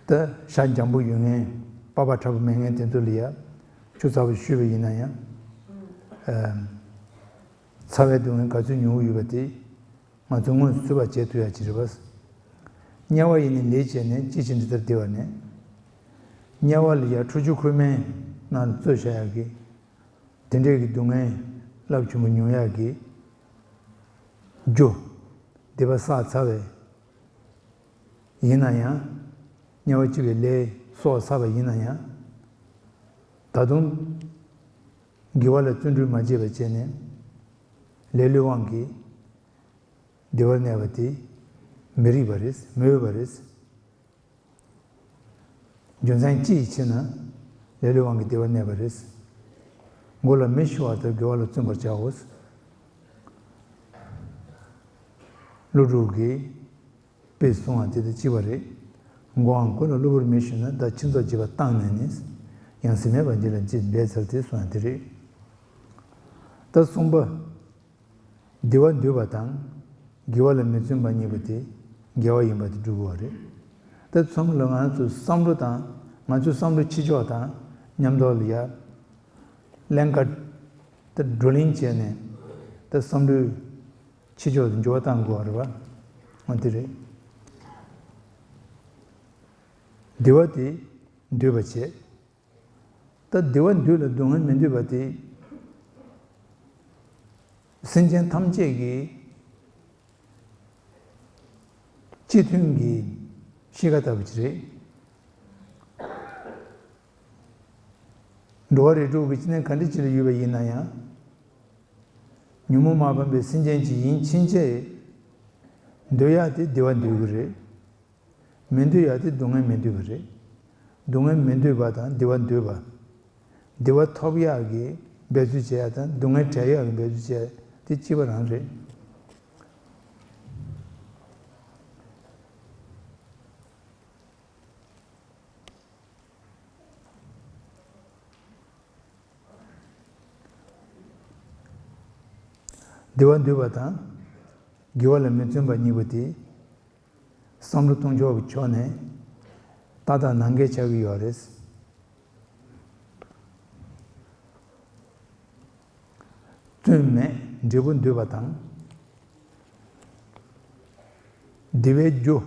ད་ཤ་འཇམ་པོ་ཡོད་མཁན། པགས་པ་ཕྲ་པོ་མེད་མཁན་དེ་ཚོ་ལ་ཡ། ཆུ་ཚ་པོ་བཤུས་པ་ཡིན་ན་ཡང་། ཨ། ཚ་བའི་སྡུག་བསྔལ་ག་ཚོད་མྱོང་གི་ཡོད་པ་དེ། ང་ཚོ་དངོས་སུ་ཚོད་དཔག་བྱེད་ཐུབ་ཡ་ཅིག་རེད་པ། དམྱལ་བ་ཡི་ནི་ལས་བྱས་ནས། ཅི་ཕྱིར་འདི་ལྟར་སྡིག་པ་ནས། དམྱལ་བ་ལ་ཡ་ཁྲོ་ཆུ་ཁོལ་མའི་ནང་ལ་རྩོད་བྱ་ཡག་གི། དེ་འདྲས་ཀྱི་སྡུག་བསྔལ་རླབས་ཆེན་པོ་མྱོང་ཡག་གི་རྒྱུ། སྡིག་པ་བསགས་ཚར་བས་ཡིན་ན་ཡང་། དམྱལ་བ་སྐྱེ་བའི་ལས་བསགས་ཚར་བ་ཡིན་ན་ཡང་། ད་དུང་དགེ་བ་ལ་བརྩོན་འགྲུས་མ་བྱས་པ་བྱས་ནས། ལེ་ལོའི་དབང་གིས་བདེ་བར་གནས་པ་དེ་ མི་རིགས་པ་རེད། མི་འོས་པ་རེད། རྒྱུ་མཚན་ཅི་ཡི་ཕྱིར་ན། ལེ་ལོའི་དབང་གིས་བདེ་བར་གནས་པ་རེད། མགོ་ལ་མེ་ཤོར་བ་ལྟར་དགེ་བ་ལ་བརྩོན་པར་བྱའོ། ཀླུ་སྒྲུབ་ཀྱིས་དཔེ་གསུངས་པ་དེ་དང་གཅིག་པ་རེད། མགོའམ་མགོ་ལ་གློ་བུར་མེ་ཤོར་ན། བདག་ཁྱིམ་ཚང་བརྗེད་པ་བཏང་ནས་ནི། ཡང་སྲིད་མེད་པར་འགྱུར་ལ་ཅི་འབད་འཚལ་ཏེ་གསུངས་པ་དེ་རེད། ད་གསུམ་པ། བདེ་བ་འདོད་པ་དང་དགེ་བ་ལ་མི་བརྩོན་པ་གཉིས་པོ་དེ་དགེ་བ་ཡིན་པ་དེ་སྒྲུབ་དགོས་པ་རེད། ད་ཚང་མ་ལ་ང་ཚོ་བསམ་བློ་དང་ང་ཚོའི་བསམ་བློ་ཕྱི་ཕྱོགས་དང་མཉམ་དུ་ལ་ཡ་ཀླན་ཀ་ད་བགྲོ་གླེང་བྱས་ནས་ད་བསམ་བློའི་ཕྱི་ཕྱོགས་དེ་འགྱུར་བ་གཏང་དགོས་པ་རེད་པ། འོ་དེ་རེད། བདེ་བ་དེ་འདོད་པ་བྱེད། ད་བདེ་བ་འདོད་ལ་སྡུག་བསྔལ་མི་འདོད་པ་དེ། སེམས་ཅན་ཐམས་ཅད་ཀྱི་སྤྱི་མཐུན་གྱི་གཤིས་ཀ་ལྟ་བུ་ཅིག་རེད། འགྲོ་བ་རིགས་དྲུག་གི་སྤྱི་དོན་ག་འདྲ་ཅིག་ལ་ཡོད་པ་ཡིན་ན་ཡང་། ཉོན་མོངས་མ་ཕམ་པའི་སེམས་ཅན་ཅིག་ཡིན་ཕྱིན་ཆད། འདོད་ཡག་དེ་བདེ་བ་འདོད་ཀྱི་རེད། མི་འདོད་ཡག་དེ་སྡུག་བསྔལ་མི་འདོད་པ་རེད། སྡུག་བསྔལ་མི་འདོད་པ་དང་བདེ་བ་འདོད་པ། བདེ་བ་ཐོབ་ཡག་གི་འབད་རྩོལ་བྱེད་ཡག་དང་སྡུག་བསྔལ་བྲལ་ཡག་གི་འབད་རྩོལ་བྱེད་ཡག་དེ་གཅིག་པ་རང་རེད། བདེ་བ་འདོད་པ་དང་དགེ་བ་ལ་མི་བརྩོན་པ་གཉིས་པོ་དེ། བསམ་བློ་གཏོང་ཕྱོགས་ཀྱི་ཕྱོགས་ནས་ཏག་ཏག་ནང་འགལ་ཆགས་ཀྱི་ཡོད་རེད། བརྩོན་མེད་འབྲས་བུ་འདོད་པ་དང་། བདེ་བའི་རྒྱུ་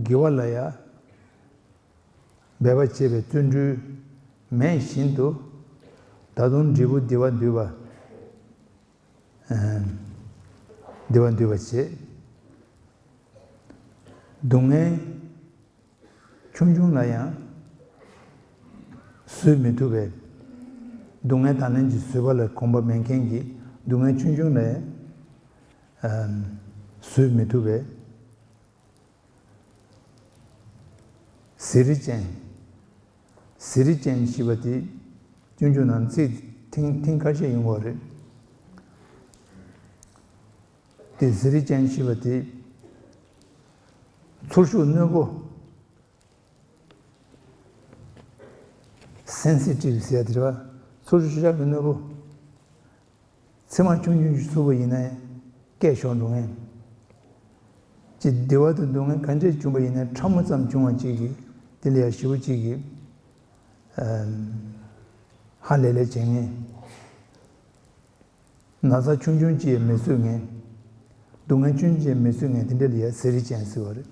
དགེ་བ་ལ་ཡ་འབད་པ་བྱེད་པའི་བརྩོན་འགྲུས་མེད་བཞིན་དུ། ད་དུང་འབྲས་བུ་བདེ་བ་འདོད་པ། བདེ་བ་འདོད་པ་བྱེད། སྡུག་བསྔལ་ཆུང་ཆུང་ལ་ཡང་བཟོད་མི་ཐུབ་པས། སྡུག་བསྔལ་དང་ལེན་གྱི་བཟོད་པ་ལ་གོམས་པ་མེད་མཁན་གྱི་སྡུག་བསྔལ་ཆུང་ཆུང་ལ་ཡང་བཟོད་མི་ཐུབ་པས། ཟས་རིགས་ཅན། ཟས་རིགས་ཅན་ཞེས་པ་དེ་སྤྱོད་འཇུག་ནང་ཚིག་ཐེངས་ཐེངས་ཁ་ཤས་ཡོང་གི་ཡོད་རེད། དེ་ཟས་རིགས་ཅན་ཞེས་པ་དེ་ཚོར་ཤུགས་རྣོན་པོ། སེན་སི་ཊིབ་ཟེར་ཡ་དེ་རེད་པ། ཚོར་ཤུགས་ཤུགས་ཆག་གི་རྣོན་པོ། མཚན་མ་ཆུང་ཆུང་ཞིག་ཚུགས་པ་ཡིན་ན་ཡང་སྐད་ཤོར་འགྲོ་ངེས། ཅིག་བདེ་བ་དང་སྡུག་བསྔལ་ག་འདྲས་བྱུང་པ་ཡིན་ན་ཕྲ་མོ་ཙམ་བྱུང་བ་ཅིག་གིས་དེ་ལ་ཡང་ཞེ་པོ་ཅིག་གིས་ཧ་ལས་ལས་བྱེད་ངེས། ན་ཚ་ཆུང་ཆུང་ཅིག་ཡང་མི་བཟོད་ངེས། སྡུག་བསྔལ་ཆུང་ཆུང་ཅིག་ཡང་མི་བཟོད་ངེས། དེ་འདྲ་ལ་ཡང་ཟས་རིགས་ཅན་ཟེར་བ་རེད།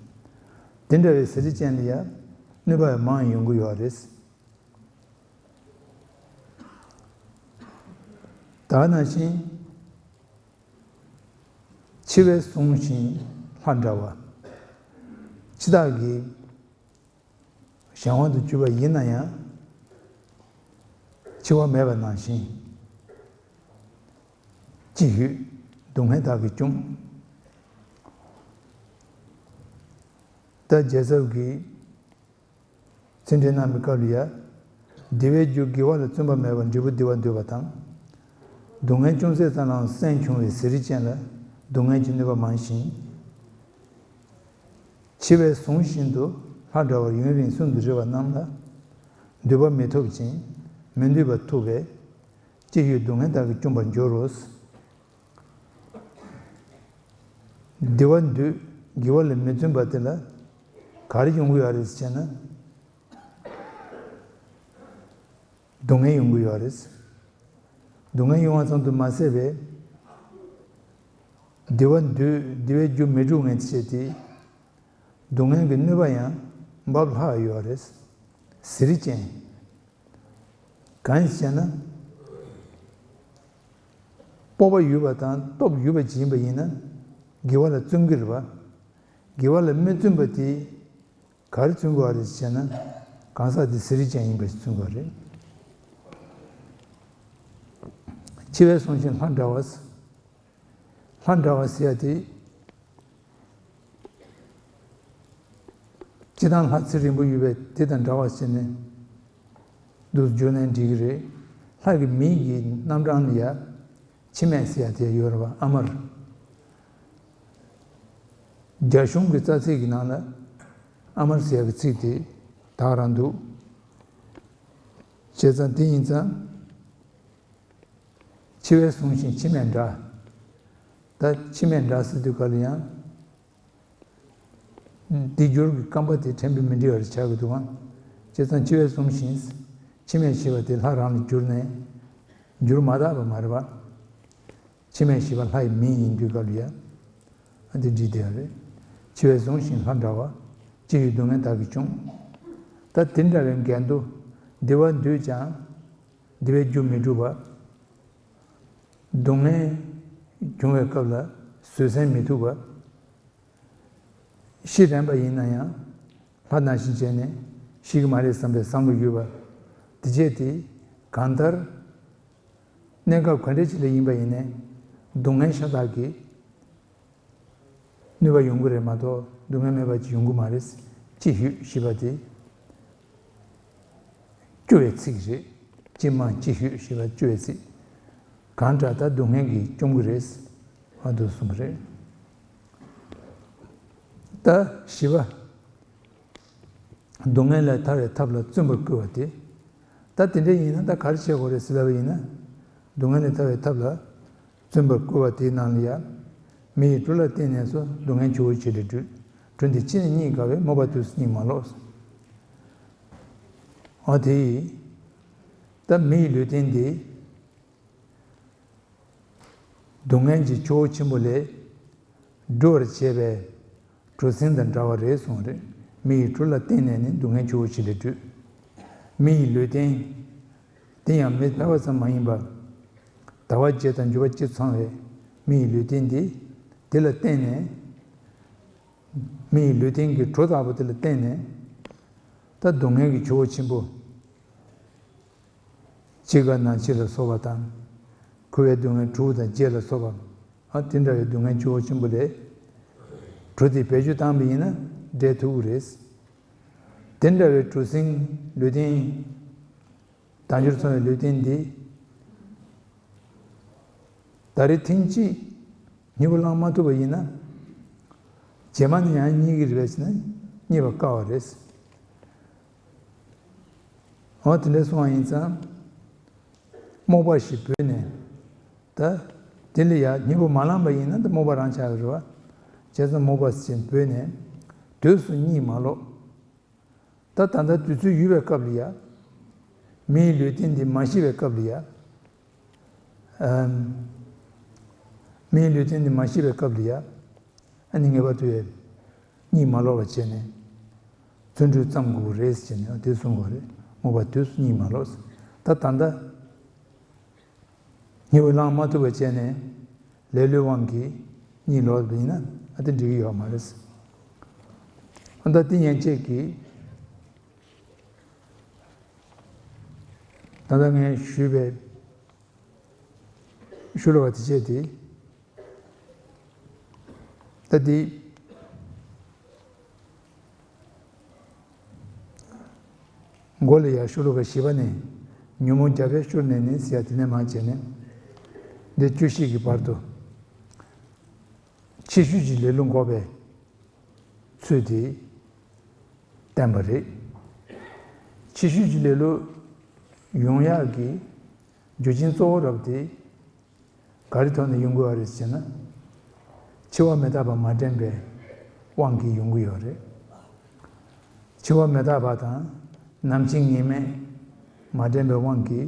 དེ་འདྲ་བའི་ཟས་རིགས་ཅན་ལ་ཡང་གནོད་པ་ཡང་མང་ཡོང་གི་ཡོད་རེད། ད་ནང་བཞིན། འཆི་བས་བཟུང་ཞིང་ལྷ་འདྲ་བ། འཆི་བདག་གི་གཞན་དབང་དུ་གྱུར་པ་ཡིན་ན་ཡང་། འཆི་བ་མེད་པ་ནང་བཞིན། ཅི་ཡོད་སྡུག་བསྔལ་དག་གིས་བཅོམ། ད་རྒྱལ་ཚབ་ཀྱིས་ཚིག་འགྲེལ་གནང་བའི་སྐབས་ལ་ཡ། བདེ་བའི་རྒྱུ་དགེ་བ་ལ་བརྩོན་པ་མེད་པར་འབྲས་བུ་བདེ་བ་འདོད་པ་དང་། སྡུག་བསྔལ་ཅུང་ཟད་ཙམ་ལའང་སེམས་ཆུང་བའི་ཟས་རིགས་ཅན་ལ་སྡུག་བསྔལ་གྱི་གནོད་པ་མང་ཞིང་། འཆི་བས་བཟུང་བཞིན་དུ་ལྷ་འདྲ་བར་ཡུན་རིང་གསུང་དུ་རེ་བ་རྣམས་ལ། འདོད་པ་མི་ཐོབ་ཅིང་མི་འདོད་པ་ཐུབ་པས། ཅི་ཡོད་སྡུག་བསྔལ་དག་གིས་བཅོམ་པར་འགྱུར་རོ། བདེ་བ་འདོད་དགེ་བ་ལ་མི་བརྩོན་པ་དེ་ལ་ག་རེ་ཡོང་གི་ཡོད་རེད་ཟེར་ན། སྡུག་བསྔལ་ཡོང་གི་ཡོད་རེད། སྡུག་བསྔལ་ཡོང་བ་ཙམ་དུ་མ་ཟད་པའི། བདེ་བ་འདོད་བདེ་བའི་རྒྱུ་མི་སྒྲུབ་མཁན་བྱས་ཏེ། སྡུག་བསྔལ་གྱི་གནོད་པ་ཡང་འབབ་ལྷག་ཡོད་རེད། ཟས་རིགས་ཅན། གང་ཡིན་ཟེར་ན། སྤོབས་པ་ཡོད་པ་དང་སྟོབས་ཡོད་པ་ཅིག་ཡིན་པ་ཡིན་ན། དགེ་བ་ལ་བརྩོན་གྱི་རེད་པ། དགེ་བ་ལ་མི་བརྩོན་པ་དེ་ག་རེ་བརྩོན་དགོས་པ་རེད་ཟེར་ན། གང་ཟག་དེ་ཟས་རིགས་ཅན་ཡིན་པ་ཞིག་བརྩོན་དགོས་པ་རེད། འཆི་བས་བཟུང་ཞིང་ལྷ་འདྲ་བ། ལྷ་འདྲ་བ་ཟེར་ཡ་དེ། སྤྱིར་བཏང་ལྷ་ཚེ་རིང་པོ་ཡོད་པའི་དེ་དང་འདྲ་བ་བྱས་ནས་འདུག་སེ་བསྒྱུར་ནའང་འགྲིག་གི་རེད། ལྷ་གི་མིང་གི་རྣམ་གྲངས་ལ་ཡ་འཆི་མེད་ཟེར་ཡ་དེ་ཡོད་རེད་པ། ཨ་མར། རྒྱ་གཞུང་གི་རྩ་ཚིག་གི་ནང་ལ་ཨ་མར་ཟེར་ཡ་གི་ཚིག་དེ་དག་རང་འདུག་བྱས་ཙང་དེ་ཡིན་ཙང་། འཆི་བས་བཟུང་ཞིང་འཆི་མེད་འདྲ། ད་འཆི་མེད་འདྲ་ཟེར་དུས་ག་ལ་ཡང་། སྡེབ་སྦྱོར་གྱི་རྐང་པ་དེ་ཕྲན་བུ་མི་འགྲིག་པ་རེ་ཆགས་ཀྱི་འདུག་གམ། བྱས་ཙང་འཆི་བས་བཟུང་ཞིང་། འཆི་མེད་ཞེས་པ་དེ་ལྷ་རང་ལ་བསྒྱུར་ནས། བསྒྱུར་མ་དག་པ་མ་རེད་པ། འཆི་མེད་ཞེས་པ་ལྷ་ཡི་མིང་ཡིན་དུས་སྐབས་ལ་ཡ། ཨ་འདི་འགྲིག་བསྡད་པ་རེད། འཆི་བས་བཟུང་ཞིང་ལྷ་འདྲ་བ། ཅི་ཡོད་སྡུག་བསྔལ་བདག་གིས་བྱུང་། ད་དེ་འདྲ་བའི་འགལ་འདུ། བདེ་བ་འདོད་ཀྱང་། བདེ་བའི་རྒྱུ་མི་འགྲུབ་པ། སྡུག་བསྔལ་བྱུང་བའི་སྐབས་ལ་བཟོད་བསྲན་མི་ཐུབ་པ། ཤི་རན་པ་ཡིན་ན་ཡང་ལྷ་ནང་བཞིན་བྱས་ནས་ཤི་གི་མ་རེད་བསམ་པའི་བསམ་བློ་ཡོད་པ། དེ་བྱས་ཏེ་གང་ལྟར་གནས་སྐབས་ག་འདྲ་ཅིག་ལ་ཡིན་པ་ཡིན་ནའི་སྡུག་བསྔལ་ཤ་སྟག་གི་ནུས་པ་ཡོང་གི་རེད་མ་གཏོགས་སྡུག་བསྔལ་མེད་པ་ཅིག་ཡོང་གི་མ་རེད། ཅི་ཞུས་ཞེས་པ་དེ། སྐྱོ་བའི་ཚིག་རེད། ཅི་མང་ཅི་ཞུས་ཞེས་པ་སྐྱོ་བའི་ཚིག་གང་དྲག་ད་སྡུག་བསྔལ་གྱིས་བཅོམ་གྱི་རེད། ཨ་འདུག་གསུངས་པ་རེད། ད་བཞི་པ། སྡུག་བསྔལ་ལས་ཐར་བའི་ཐབས་ལ་བརྩོན་པར་བསྐུལ་བ་སྟེ། ད་དེ་འདྲ་ཡིན་ན་ད་ག་རེ་བྱེད་དགོས་རེད་ཟེར་ལབ་པ་ཡིན་ན། སྡུག་བསྔལ་ལས་ཐར་བའི་ཐབས་ལ་བརྩོན་པར་བསྐུལ་བ་དེའི་ནང་ལ་ཡ། མི་ཡི་གྲུ་ལ་བརྟེན་ནས་སོ། སྡུག་བསྔལ་ཆུ་བོ་ཆེ་ལས་སྒྲོལ། གྲུ་འདི་ཅི་ནས་རྙེད་དགའ་བའི། མོས་པ་དུས་སུ་རྙེད་མ་ལོག། འོ་དེ་ཡིས། ད་མི་ཡི་ལུས་རྟེན་འདི། སྡུག་བསྔལ་གྱི་ཆུ་བོ་ཆེན་པོ་ལས་སྒྲོལ་བར་བྱེད་པའི་གྲུ་གཟིངས་དང་འདྲ་བ་རེད་གསུངས་རེད། མི་ཡི་གྲུ་ལ་བརྟེན་ནས་ནི་སྡུག་བསྔལ་ཆུ་བོ་ཆེ་ལས་སྒྲོལ། མི་ཡི་ལུས་རྟེན། དེ་ཡང་མི་ཕལ་པ་ཙམ་མ་ཡིན་པར། ཟླ་བ་བརྒྱད་དང་འབྱོར་པ་བཅུ་ཚང་བའི་མི་ཡི་ལུས་རྟེན་འདི། དེ་ལ་བརྟེན་ནས། མི་ཡི་ལུས་རྟེན་གྱི་གྲུ་ལྟ་བུ་དེ་ལ་བརྟེན་ནས། ད་སྡུག་བསྔལ་གྱི་ཆུ་བོ་ཆེན་པོ། འཆི་ཁ་ན་འཆི་ལ་སོགས་པ་དང་། འཁོར་བའི་སྡུག་བསྔལ་དྲུག་དང་བརྒྱད་ལ་སོགས་པ། ཨ་དེ་འདྲ་བའི་སྡུག་བསྔལ་ཆུ་བོ་ཆེན་པོ་ལས། གྲུ་དེ་བེད་སྤྱོད་བཏང་བ་ཡིན་ན་བསྒྲལ་ཐུབ་ཀྱི་རེད། དེ་འདྲ་བའི་གྲུ་གཟིངས་ལུས་རྟེན། དལ་འབྱོར་ཚང་བའི་ལུས་རྟེན་འདི། ད་རེས་ཐེངས་གཅིག་སྙིང་པོ་བླང་མ་ཐུབ་པ་ཡིན་ན། རྗེས་མ་ནས་ཡང་རྙེད་ཀྱི་རེད་པས་ཟེར་ན་རྙེད་པ་དཀའ་བ་རེད། འོ་དེ་འདྲ་སོང་བ་ཡིན་ཙང་། རྨོངས་པ་ཞིག་བོས་ནས། ད། དེ་ལ་ཡང་སྙིང་པོ་མ་བླངས་པ་ཡིན་ན་ད་རྨོངས་པ་རང་ཆགས་ཀྱི་རེད་པ། བྱས་ཙང་རྨོངས་པ་ཞིག་བོས་ནས། དུས་སུ་རྙེད་མ་ལོག། ད་ད་ལྟ་དུས་ཚོད་ཡོལ་བའི་སྐབས་ལ་ཡ། མི་ཡི་ལུས་རྟེན་འདི་མ་ཤི་བའི་སྐབས་ལ་ཡ། ཨམ། མི་ཡི་ལུས་རྟེན་འདི་མ་ཤི་བའི་སྐབས་ལ་ཡ། ཨ་ནི་ངེས་པར་དུ་ཡ། རྙེད་མ་ལོག་པ་བྱས་ནས། བརྩོན་འགྲུས་བརྩམ་དགོས་རེད་ཟེར་ནས་དེ་གསུང་དགོས་རེད། རྨོངས་པ་དུས་སུ་རྙེད་མ་ལོག་ཟེར། ད་ད་ལྟ། སྙིང་པོ་བླང་མ་ཐུབ་པ་བྱས་ནས། ལེ་ལོའི་དབང་གིས་རྙེད་ལོག་པ་ཡིན་ན་ཨ་དེ་འགྲིག་གི་ཡོད་མ་རེད། ཨ་ད་དེ་ཡན་ཆད་ཀྱིས། ད་ལྟ་ངས་ཞུས་པའི་ཤོ་ལོ་ཀ་དེ་བྱས་ཏེ། ད་དེ། མགོ་ལ་ཡ་ཤོ་ལོ་ཀ་བཞི་པ་ནས། ཉོན་མོངས་རྒྱ་བས་སྐྱོར་ནས་ནི་ཟེར་ཡ་དེ་ནས་མར་བྱས་ནས། འདི་བཅུ་བཞི་གི་བར་དུ། ཕྱི་ཤུལ་གྱི་ལེ་ལོ་འགོག་པའི་ཚུལ་དེ་བསྟན་པ་རེད། ཕྱི་ཤུལ་གྱི་ལེ་ལོ་ཡོང་ཡག་གི་རྒྱུ་རྐྱེན་གཙོ་བོ་རབ་དེ། ག་རེ་ཐོག་ནས་ཡོང་དགོས་པ་རེད་ཟེར་ན། འཆི་བ་མི་རྟག་པ་མ་དྲན་པའི་དབང་གིས་ཡོང་གི་ཡོད་རེད། འཆི་བ་མི་རྟག་པ་དང་ནམ་འཆི་ངེས་མེད་མ་དྲན་པའི་དབང་གིས་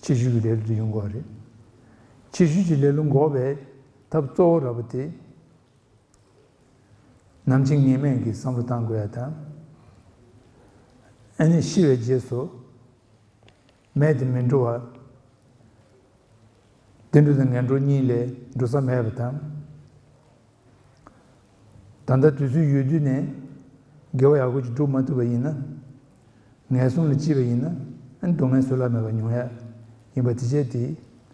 ཕྱི་ཤུལ་གྱི་ལེ་ལོ་དེ་ཡོང་དགོས་པ་རེད། ཕྱི་ཤུལ་གྱི་ལེ་ལོ་འགོག་པའི་ཐབས་གཙོ་བོ་ར་བ་དེ། ནམ་འཆི་ངེས་མེད་ཀྱི་བསམ་བློ་བཏང་དགོས་ཡ་དང་། ཨ་ནི་ཤི་བའི་རྗེས་སུ་མེད་དུ་མི་འགྲོ་བ། བདེ་འགྲོ་དང་ངན་འགྲོ་གཉིས་ལས་འགྲོ་ས་མེད་པ་དང་། ད་ལྟ་དུས་ཚོད་ཡོད་དུས་ནས་དགེ་བ་ཡག་པོ་ཅིག་སྒྲུབ་མ་ཐུབ་པ་ཡིན་ན། ངན་སོང་ལ་སྐྱེས་པ་ཡིན་ན་ཨ་ནི་སྡུག་བསྔལ་བཟོད་གླགས་མེད་པ་མྱོང་ཡ་ཡིན་པ་དེ་བྱས་ཏེ་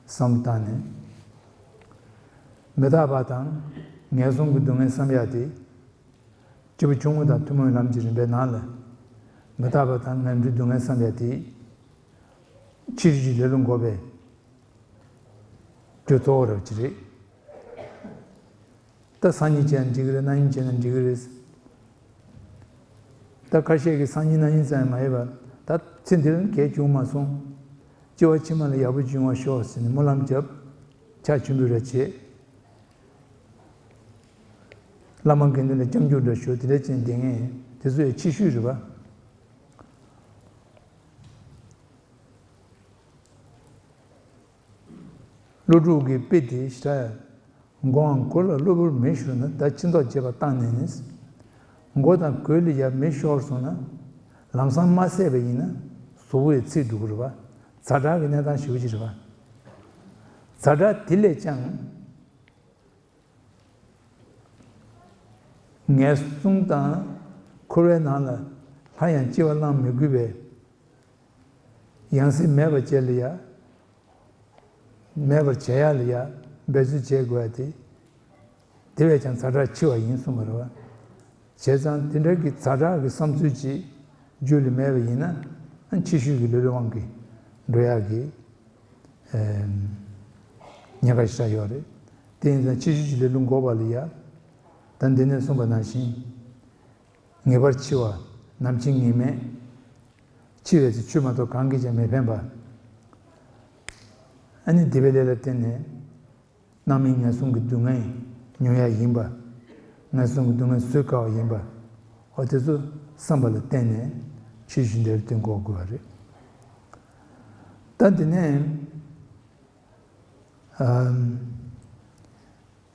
བསམ་བློ་བཏང་ནས། མི་རྟག་པ་དང་ངན་སོང་གི་སྡུག་བསྔལ་བསམ་ཡ་དེ། སྐྱེས་བུ་ཆུང་ངུ་དང་ཐུན་མོང་ལམ་གྱི་རིམ་པའི་ནང་ལ་མི་རྟག་པ་དང་ངན་འགྲོའི་སྡུག་བསྔལ་བསམ་ཡ་དེ་ཕྱི་རོལ་གྱི་ལས་ལ་འགོག་པའི་རྒྱུ་གཙོ་བོ་རབ་ཅིག་རེད། ད་སང་ཉིན་བྱས་ན་འགྲིག་གི་རེད། གནངས་ཉིན་བྱས་ན་འགྲིག་གི་རེད། ད་ཁ་ཤས་ཀྱིས་སང་ཉིན་གནངས་ཉིན་ཙམ་ཡང་མ་ཡོད་པར་ད་ཚེ་འདིར་གས་བྱུང་མ་སོང་། སྐྱེ་བ་ཕྱི་མ་ལ་ཡག་པོ་བྱུང་བར་ཤོག་ཟེར་ནས་སྨོན་ལམ་བརྒྱབ། ཕྱག་མཆོད་འབུལ་ར་བྱེད། བླ་མ་དགེ་འདུན་ལ་སྐྱབས་འཇུག་འདྲ་ཞུ་དེ་འདྲ་བྱས་བསྡད་མཁན་དེ་ཚོ་ཡང་ཕྱི་ཤོས་རེད་པ། ཀླུ་སྒྲུབ་ཀྱི་དཔེ་དེ་ཞེ་དྲག་མགོའམ་གོ་ལ་གློ་བུར་མེ་ཤོར་ན་ད་ཕྱི་མདོག་བྱེད་པ་བཏང་ནས་ནི། མགོ་དང་གོ་ལ་ཡ་མེ་ཤོར་སོང་ན་ལམ་སང་མ་བསད་པ་ཡིན་ན་གཟུགས་པོ་ཡི་ཚིག་འགྲོ་གི་རེད་པ། ཛ་དྲག་གི་གནས་སྟངས་ཞེ་པོ་ཅིག་རེད་པ། ཛ་དྲག་དེ་ལས་ཀྱང་ངན་སོང་དང་འཁོར་བའི་ནང་ལ་སླར་ཡང་སྐྱེ་བ་བླང་མི་དགོས་པའི་ཡང་སྲིད་མེད་པར་བྱས་ལ་ཡ། མེད་པར་བྱེད་ཡ་ལ་ཡ་འབད་རྩོལ་བྱེད་དགོས་ཡ་དེ། དེ་བས་ཀྱང་ཛ་དྲག་ཆེ་བ་ཡིན་གསུངས་པ་རེད་བ། བྱས་ཙང་དེ་འདྲ་གི་ཛ་དྲག་གི་བསམ་ཚུལ་ཅིག་རྒྱུད་ལ་མེད་པ་ཡིན་ན་ཕྱི་ཤོས་ཀྱི་ལུས་ལ་དབང་གིས་འགྲོ་ཡག་གི་ཉེན་ཁ་ཞེ་དྲག་ཡོད་རེད། དེ་ཡིན་ཙང་ཕྱི་ཤོས་ཀྱི་ལུས་ལ་འགོག་པ་ལ་ཡ། ད་འདི་ནས་གསུངས་པ་ནང་བཞིན། ངེས་པར་འཆི་བ། ནམ་འཆི་ངེས་མེད། འཆི་བའི་ཚེ་ཆོས་མ་གཏོགས་གང་གིས་ཀྱང་མི་ཕན་པ། ཨ་ནི་སྡིག་པའི་ལས་ལ་བརྟེན་ནས་སྣང་མེད་ངན་སོང་གི་སྡུག་བསྔལ་མྱོང་ཡ་ཡིན་པ། ངན་སོང་གི་སྡུག་བསྔལ་བཟོད་དཀའ་བ་ཡིན་པ། འོ་དེ་ཚོ་བསམ་པ་ལ་བརྟེན་ནས་ཕྱི་ཤོས་འདིར་དེ་འགོག་དགོས་པ་རེད། ད་འདི་ནས།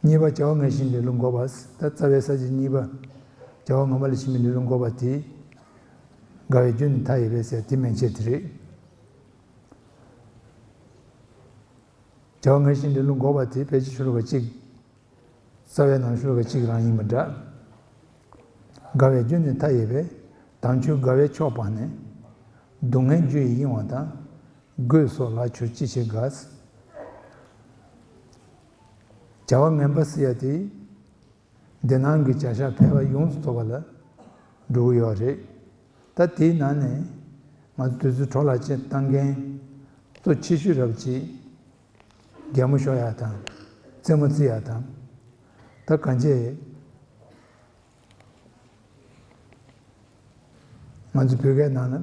གཉིས་པ་བྱ་བ་ངན་ཞིང་ལེ་ལོ་འགོག་པ། ད་རྩ་བའི་ས་བཅད་གཉིས་པ། བྱ་བ་ངན་པ་ལ་ཞེན་པའི་ལེ་ལོ་འགོག་པ་དེ། དགའ་བའི་རྒྱུ་ནི་མཐའ་ཡས་པས་ཟེར་དེ་མན་ཆད་དེ་རེད། བྱ་བ་ངན་ཞིང་ལེ་ལོ་འགོག་པ་དེ་ཕལ་ཆེར་ཤོ་ལོ་ཀ་གཅིག་རྩ་བའི་ནང་ཤོ་ལོ་ཀ་གཅིག་རང་ཡིན་པ་འདྲ། དགའ་བའི་རྒྱུ་ནི་མཐའ་ཡས་པས། དམ་ཆོས་དགའ་བའི་མཆོག་སྤངས་ནས། སྡུག་བསྔལ་རྒྱུ་ཡི་གཡེང་བ་དང་། རྒོད་སོགས་ལ་ཁྱོད་ཅི་བྱེད་དགའ། བྱ་བ་ངན་པ་ཟེར་ཡ་དེ། འདི་སྣང་གི་བྱ་བཞག་ཕལ་པ་ཡོངས་སུ་རྫོགས་པ་ལ་འགྲོ་གི་ཡོད་རེད། ད་དེའི་ནང་ནས་ང་ཚོ་དུས་ཚོད་འཕྲོ་བརླག་ཅན་བཏང་མཁན་གཙོ་ཆེ་ཤོས་རབ་ཅིག་གད་མོ་ཤོར་ཡ་དང་རྩེད་མོ་རྩེ་ཡ་དང་། ད་གང་བྱས་ང་ཚོ་བོད་སྐད་ནང་ན་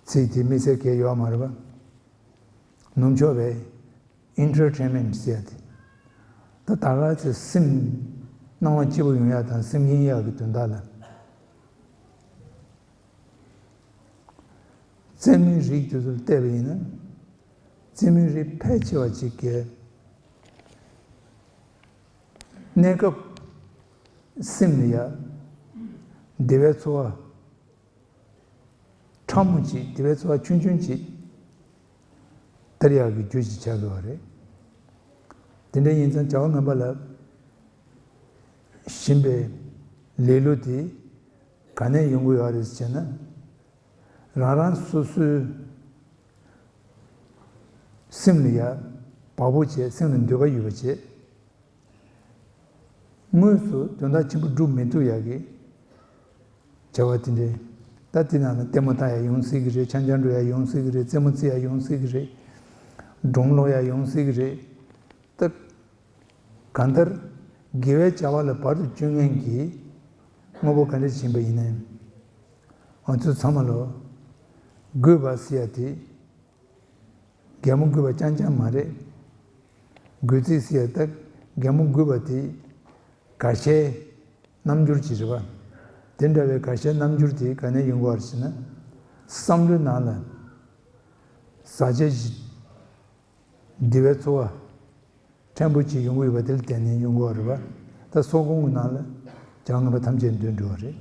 ཚིག་དེ་དམིགས་བསལ་གང་ཡོད་མ་རེད་པ། ནུབ་ཕྱོགས་པའི་Entertainment ཟེར་ཡ་དེ། ད་ད་ག་ཚོད་སེམས་སྣང་བ་སྐྱིད་པོ་ཡོང་ཡ་དང་སེམས་གཡེང་ཡ་གི་དོན་དག་ལ། རྩེད་མོའི་རིགས་དེ་ཚོ་ལ་བལྟས་པ་ཡིན་ན། རྩེད་མོའི་རིགས་ཕལ་ཆེ་བ་ཅིག་གིས་གནས་སྐབས་སེམས་ལ་ཡ་བདེ་བའི་ཚོར་བ། ཕྲ་མོ་ཅིག་དེ་བས་ཚོར་བ་ཆུང་ཆུང་ཅིག་སྟེར་ཡག་གི་རྒྱུ་ཞིག་ཆགས་ཀྱི་ཡོད་རེད། དེ་འདྲ་ཡིན་ཙང་བྱ་བ་ངན་པ་ལ་ཞེན་པའི་ལེ་ལོ་དེ་ག་ནས་ཡོང་གི་ཡོད་རེད་ཟེར་ན། རང་རང་སོ་སོའི་སེམས་ལ་ཡ་བག་ཕེབས་བྱས། སེམས་ལ་འདོད་པ་ཡོད་པ་བྱས། དངོས་སུ་དོན་དག་ཆེན་པོ་སྒྲུབ་མི་ཐུབ་ཡག་གི་བྱ་བ་དེ་འདྲའི། ད་དེ་ནང་ལ་ལྟད་མོ་ལྟ་ཡག་ཡོང་སྲིད་ཀྱི་རེད། འཆམ་འཆམ་འགྲོ་ཡག་ཡོང་སྲིད་ཀྱི་རེད། རྩེད་མོ་རྩེ་ཡག་ཡོང་སྲིད་ཀྱི་རེད། སྒྲུང་ཀློག་ཡག་ཡོང་སྲིད་ཀྱི་རེད། ད་གང་ལྟར་དགེ་བའི་བྱ་བ་ལ་བར་དུ་གཅོད་མཁན་གྱི་དངོས་པོ་ག་འདྲ་ཞིག་ཡིན་པ་ཡིན་ནའི། ང་ཚོ་ཚང་མ་ལོ་དགོས་པ་ཟེར་ཡ་དེ། གད་མོ་དགོད་པ་རྐྱང་རྐྱང་མ་རེད། དགོས་ཚིག་ཟེར་ཡ་ད་གད་མོ་དགོད་པ་དེ་དགའ་ཞེན་རྣམ་འགྱུར་ཅིག་རེད་པ། དེ་འདྲ་བའི་དགའ་ཞེན་རྣམ་འགྱུར་དེ་ག་ནས་ཡོང་གི་ཡོད་རེད་ཟེར་ན། བསམ་བློའི་ནང་ལ་ཟག་བཅས་ཀྱི་བདེ་བའི་ཚོར་བ་ཕྲན་བུ་ཅིག་ཡོང་གི་ཡོད་པ་དེ་ལ་བརྟེན་ནས་ཡོང་གི་ཡོད་རེད་པ། ད་སོགས་ཀུན་གྱི་ནང་ལ་བྱ་བ་ངན་པ་ཐམས་ཅད་འདུས་འགྲོ་བ་རེད།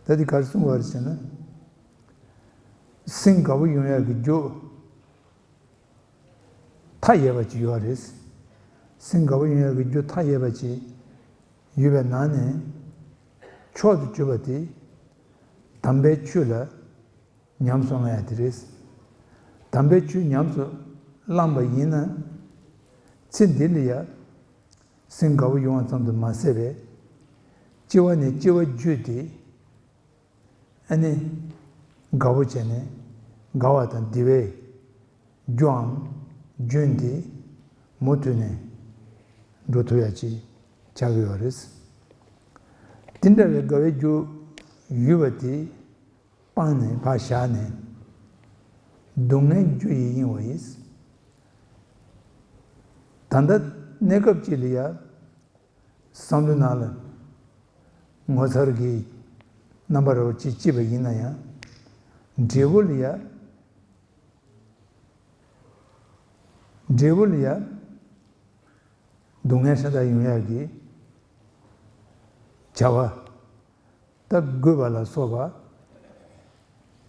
ད་དེ་ག་རེ་གསུངས་པ་རེད་ཟེར་ན། སེམས་དགའ་པོ་ཡོང་ཡག་གི་རྒྱུ་མཐའ་ཡས་པ་ཅིག་ཡོད་རེད། སེམས་དགའ་པོ་ཡོང་ཡག་གི་རྒྱུ་མཐའ་ཡས་པ་ཅིག་ཡོད་པའི་ནང་ནས་མཆོག་ཏུ་གྱུར་པ་དེ་དམ་པའི་ཆོས་ལ་ཉམས་སུ་བླང་ཡག་དེ་རེད། དམ་པའི་ཆོས་ཉམས་སུ་བླངས་པ་ཡིན་ན། ཚེ་འདི་ལ་ཡང་སེམས་དགའ་བོ་ཡོང་བ་ཙམ་དུ་མ་ཟད་པའི་ ལྕི་བ་ནས་ལྕི་བ་བརྒྱུད་དེ། ཨ་ནི་དགའ་པོ་བྱས་ནས་དགའ་བ་དང་བདེ་བའི་རྒྱུའམ་རྒྱུན་དེ་མུ་མཐུད་ནས་འགྲོ་ཐུབ་ཡ་ཅིག་ཆགས་ཀྱི་ཡོད་རེད། དེ་འདྲ་བའི་དགའ་བའི་རྒྱུ་ཡོད་པ་དེ་སྤངས་ནས་ཕར་བཞག་ནས་སྡུག་བསྔལ་རྒྱུ་ཡི་གཡེང་བ་ཡིན། ད་ལྟ་གནས་སྐབས་ཅིག་ལ་ཡ། བསམ་བློའི་ནང་ལ་ངོ་མཚར་གྱི་རྣམ་པ་རོ་ཅིག་སྐྱེས་པ་ཡིན་ན་ཡང་། འབྲས་བུ་ལ་ཡ། འབྲས་བུ་ལ་ཡ། སྡུག་བསྔལ་ཤ་སྟག་ཡོང་ཡག་གི་བྱ་བ། ད་རྒུད་པ་ལ་སོགས་པ།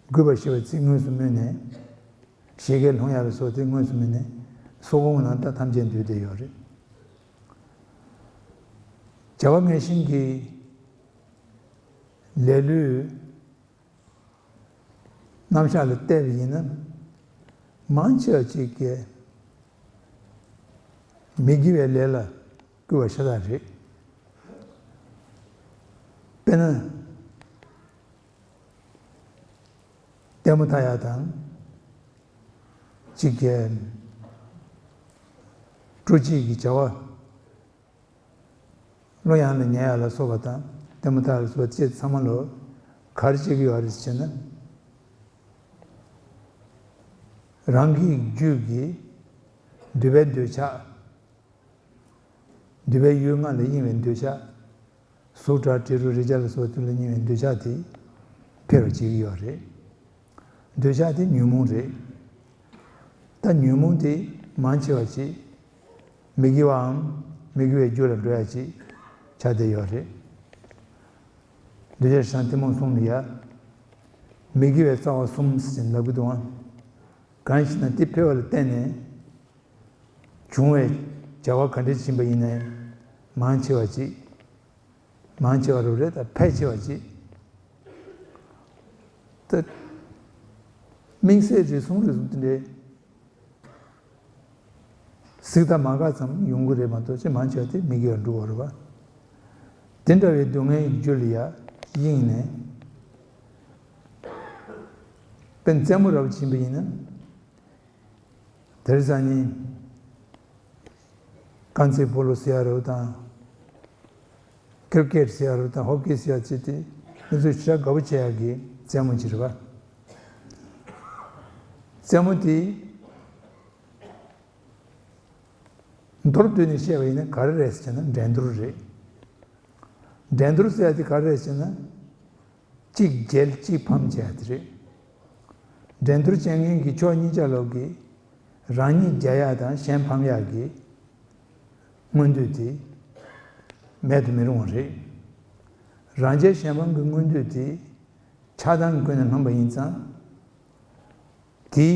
རྒུད་པ་ཞེས་པ་ཚིག་དངོས་སུ་སྨོས་ནས། བཞད་གད་ལྷུང་ཡ་ལ་སོགས་དེ་དངོས་སུ་སྨོས་ནས། སོག་པོ་ནང་ད་ཐམས་ཅད་འདུས་བསྡད་ཡོད་རེད། བྱ་བ་ངན་ཞེན་གྱི་ལེ་ལོའི་རྣམ་གཞག་ལ་བལྟས་པ་ཡིན་ན། མང་ཆེ་བ་ཅིག་གིས་མི་དགེ་བའི་ལས་ལ་སྐུལ་བ་ཤ་སྟག་རེད། དཔེར་ན། ལྟད་མོ་ལྟ་ཡག་དང་། གཅིག་གིས་སྤྲོ་སྐྱིད་ཀྱི་བྱ་བ། གླུ་དབྱངས་ལ་ཉན་ཡག་ལ་སོགས་པ་དང་ལྟད་མོ་ལྟ་ཡག་ལ་སོགས་པ་བཅས་ཚང་མ་ལོ་ག་རེ་བྱེད་ཀྱི་ཡོད་རེད་ཟེར་ན། རང་གི་རྒྱུད་ཀྱི་འདོད་པའི་འདོད་ཆགས། འདོད་པའི་ཡུལ་ལྔ་ལ་གཡེང་བའི་འདོད་ཆགས། གཟུགས་སྒྲ་དྲི་རོ་རེག་བྱ་ལ་སོགས་དེ་ལ་གཡེང་བའི་འདོད་ཆགས་དེ་འཕེལ་བར་བྱེད་ཀྱི་ཡོད་རེད། འདོད་ཆགས་དེ་ཉོན་མོངས་རེད། ད་ཉོན་མོངས་དེ་མང་ཆེ་བ་ཅིག་མི་དགེ་བའམ་མི་དགེ་བའི་རྒྱུ་ལ་འགྲོ་ཡ་ཅིག་ཆགས་བསྡད་ཡོད་རེད། འདོད་ཆགས་ཞེ་སྡང་གཏི་མུག་གསུམ་ལ་ཡ། མི་དགེ་བའི་རྩ་བ་གསུམ་ཟེར་ནས་ལབ་ཀྱི་འདུག་ཨང་། གང་ཞེ་ན་དེ་འཕེལ་བ་ལ་བརྟེན་ནས། བྱུང་བའི་བྱ་བ་ག་འདྲ་ཕྱིན་པ་ཡིན་ནའི། མང་ཆེ་བ་ཅིག་མང་ཆེ་བ་རུ་རེད་ད་ཕལ་ཆེ་བ་ཅིག་ད་དམིགས་བསལ་རེ་ཟུང་རེ་ཟུང་དེ་འདྲའི་གཟིགས་དང་མ་འགག་ཙམ་ཡོང་གི་རེད་མ་གཏོགས་ཅི་མང་ཆེ་བ་དེ་མི་དགེ་བར་འགྲོ་བ་རེད་བ། དེ་འདྲ་བའི་སྡུག་བསྔལ་རྒྱུ་ལ་ཡ་གཡེང་ནས། དཔེར་ན་རྩེད་མོ་རབ་ཕྱིན་པ་ཡིན་ན། དེར་སང་ཉིན། རྐང་རྩེད་སྤོ་ལོ་ཟེར་ཡ་རེད་དང་། ཀིར་ཀེད་ཟེར་ཡ་རེད་དང་ཧོ་ཀི་ཟེར་ཡ་ཅི་སྟེ། མི་ཚོས་ཞེ་དྲག་དགའ་པོ་བྱེད་ཡ་གི་རྩེད་མོ་ཅིག་རེད་པ། རྩེད་མོ་དེ། མདོར་བསྡུས་ནས་བཤད་པ་ཡིན་ན་ག་རེ་རེད་ཟེར་ན་འགྲན་བསྡུར་རེད། འགྲན་བསྡུར་ཟེར་ཡ་དེ་ག་རེ་རེད་ཟེར་ན། གཅིག་རྒྱལ་གཅིག་ཕམ་བྱས་ཏེ་རེད། འགྲན་བསྡུར་བྱེད་མཁན་གྱི་ཕྱོགས་གཉིས་ཆ་ལོག་གིས་རང་ཉིད་རྒྱལ་ཡག་དང་གཞན་ཕམ་ཡག་གི་མངོན་འདོད་དེ་མེད་དུ་མི་རུང་བ་རེད། རང་རྒྱལ་གཞན་ཕམ་གྱི་མངོན་འདོད་དེ་ཆགས་སྡང་གི་ཀུན་ནས་བསླངས་པ་ཡིན་ཙང་། དེས་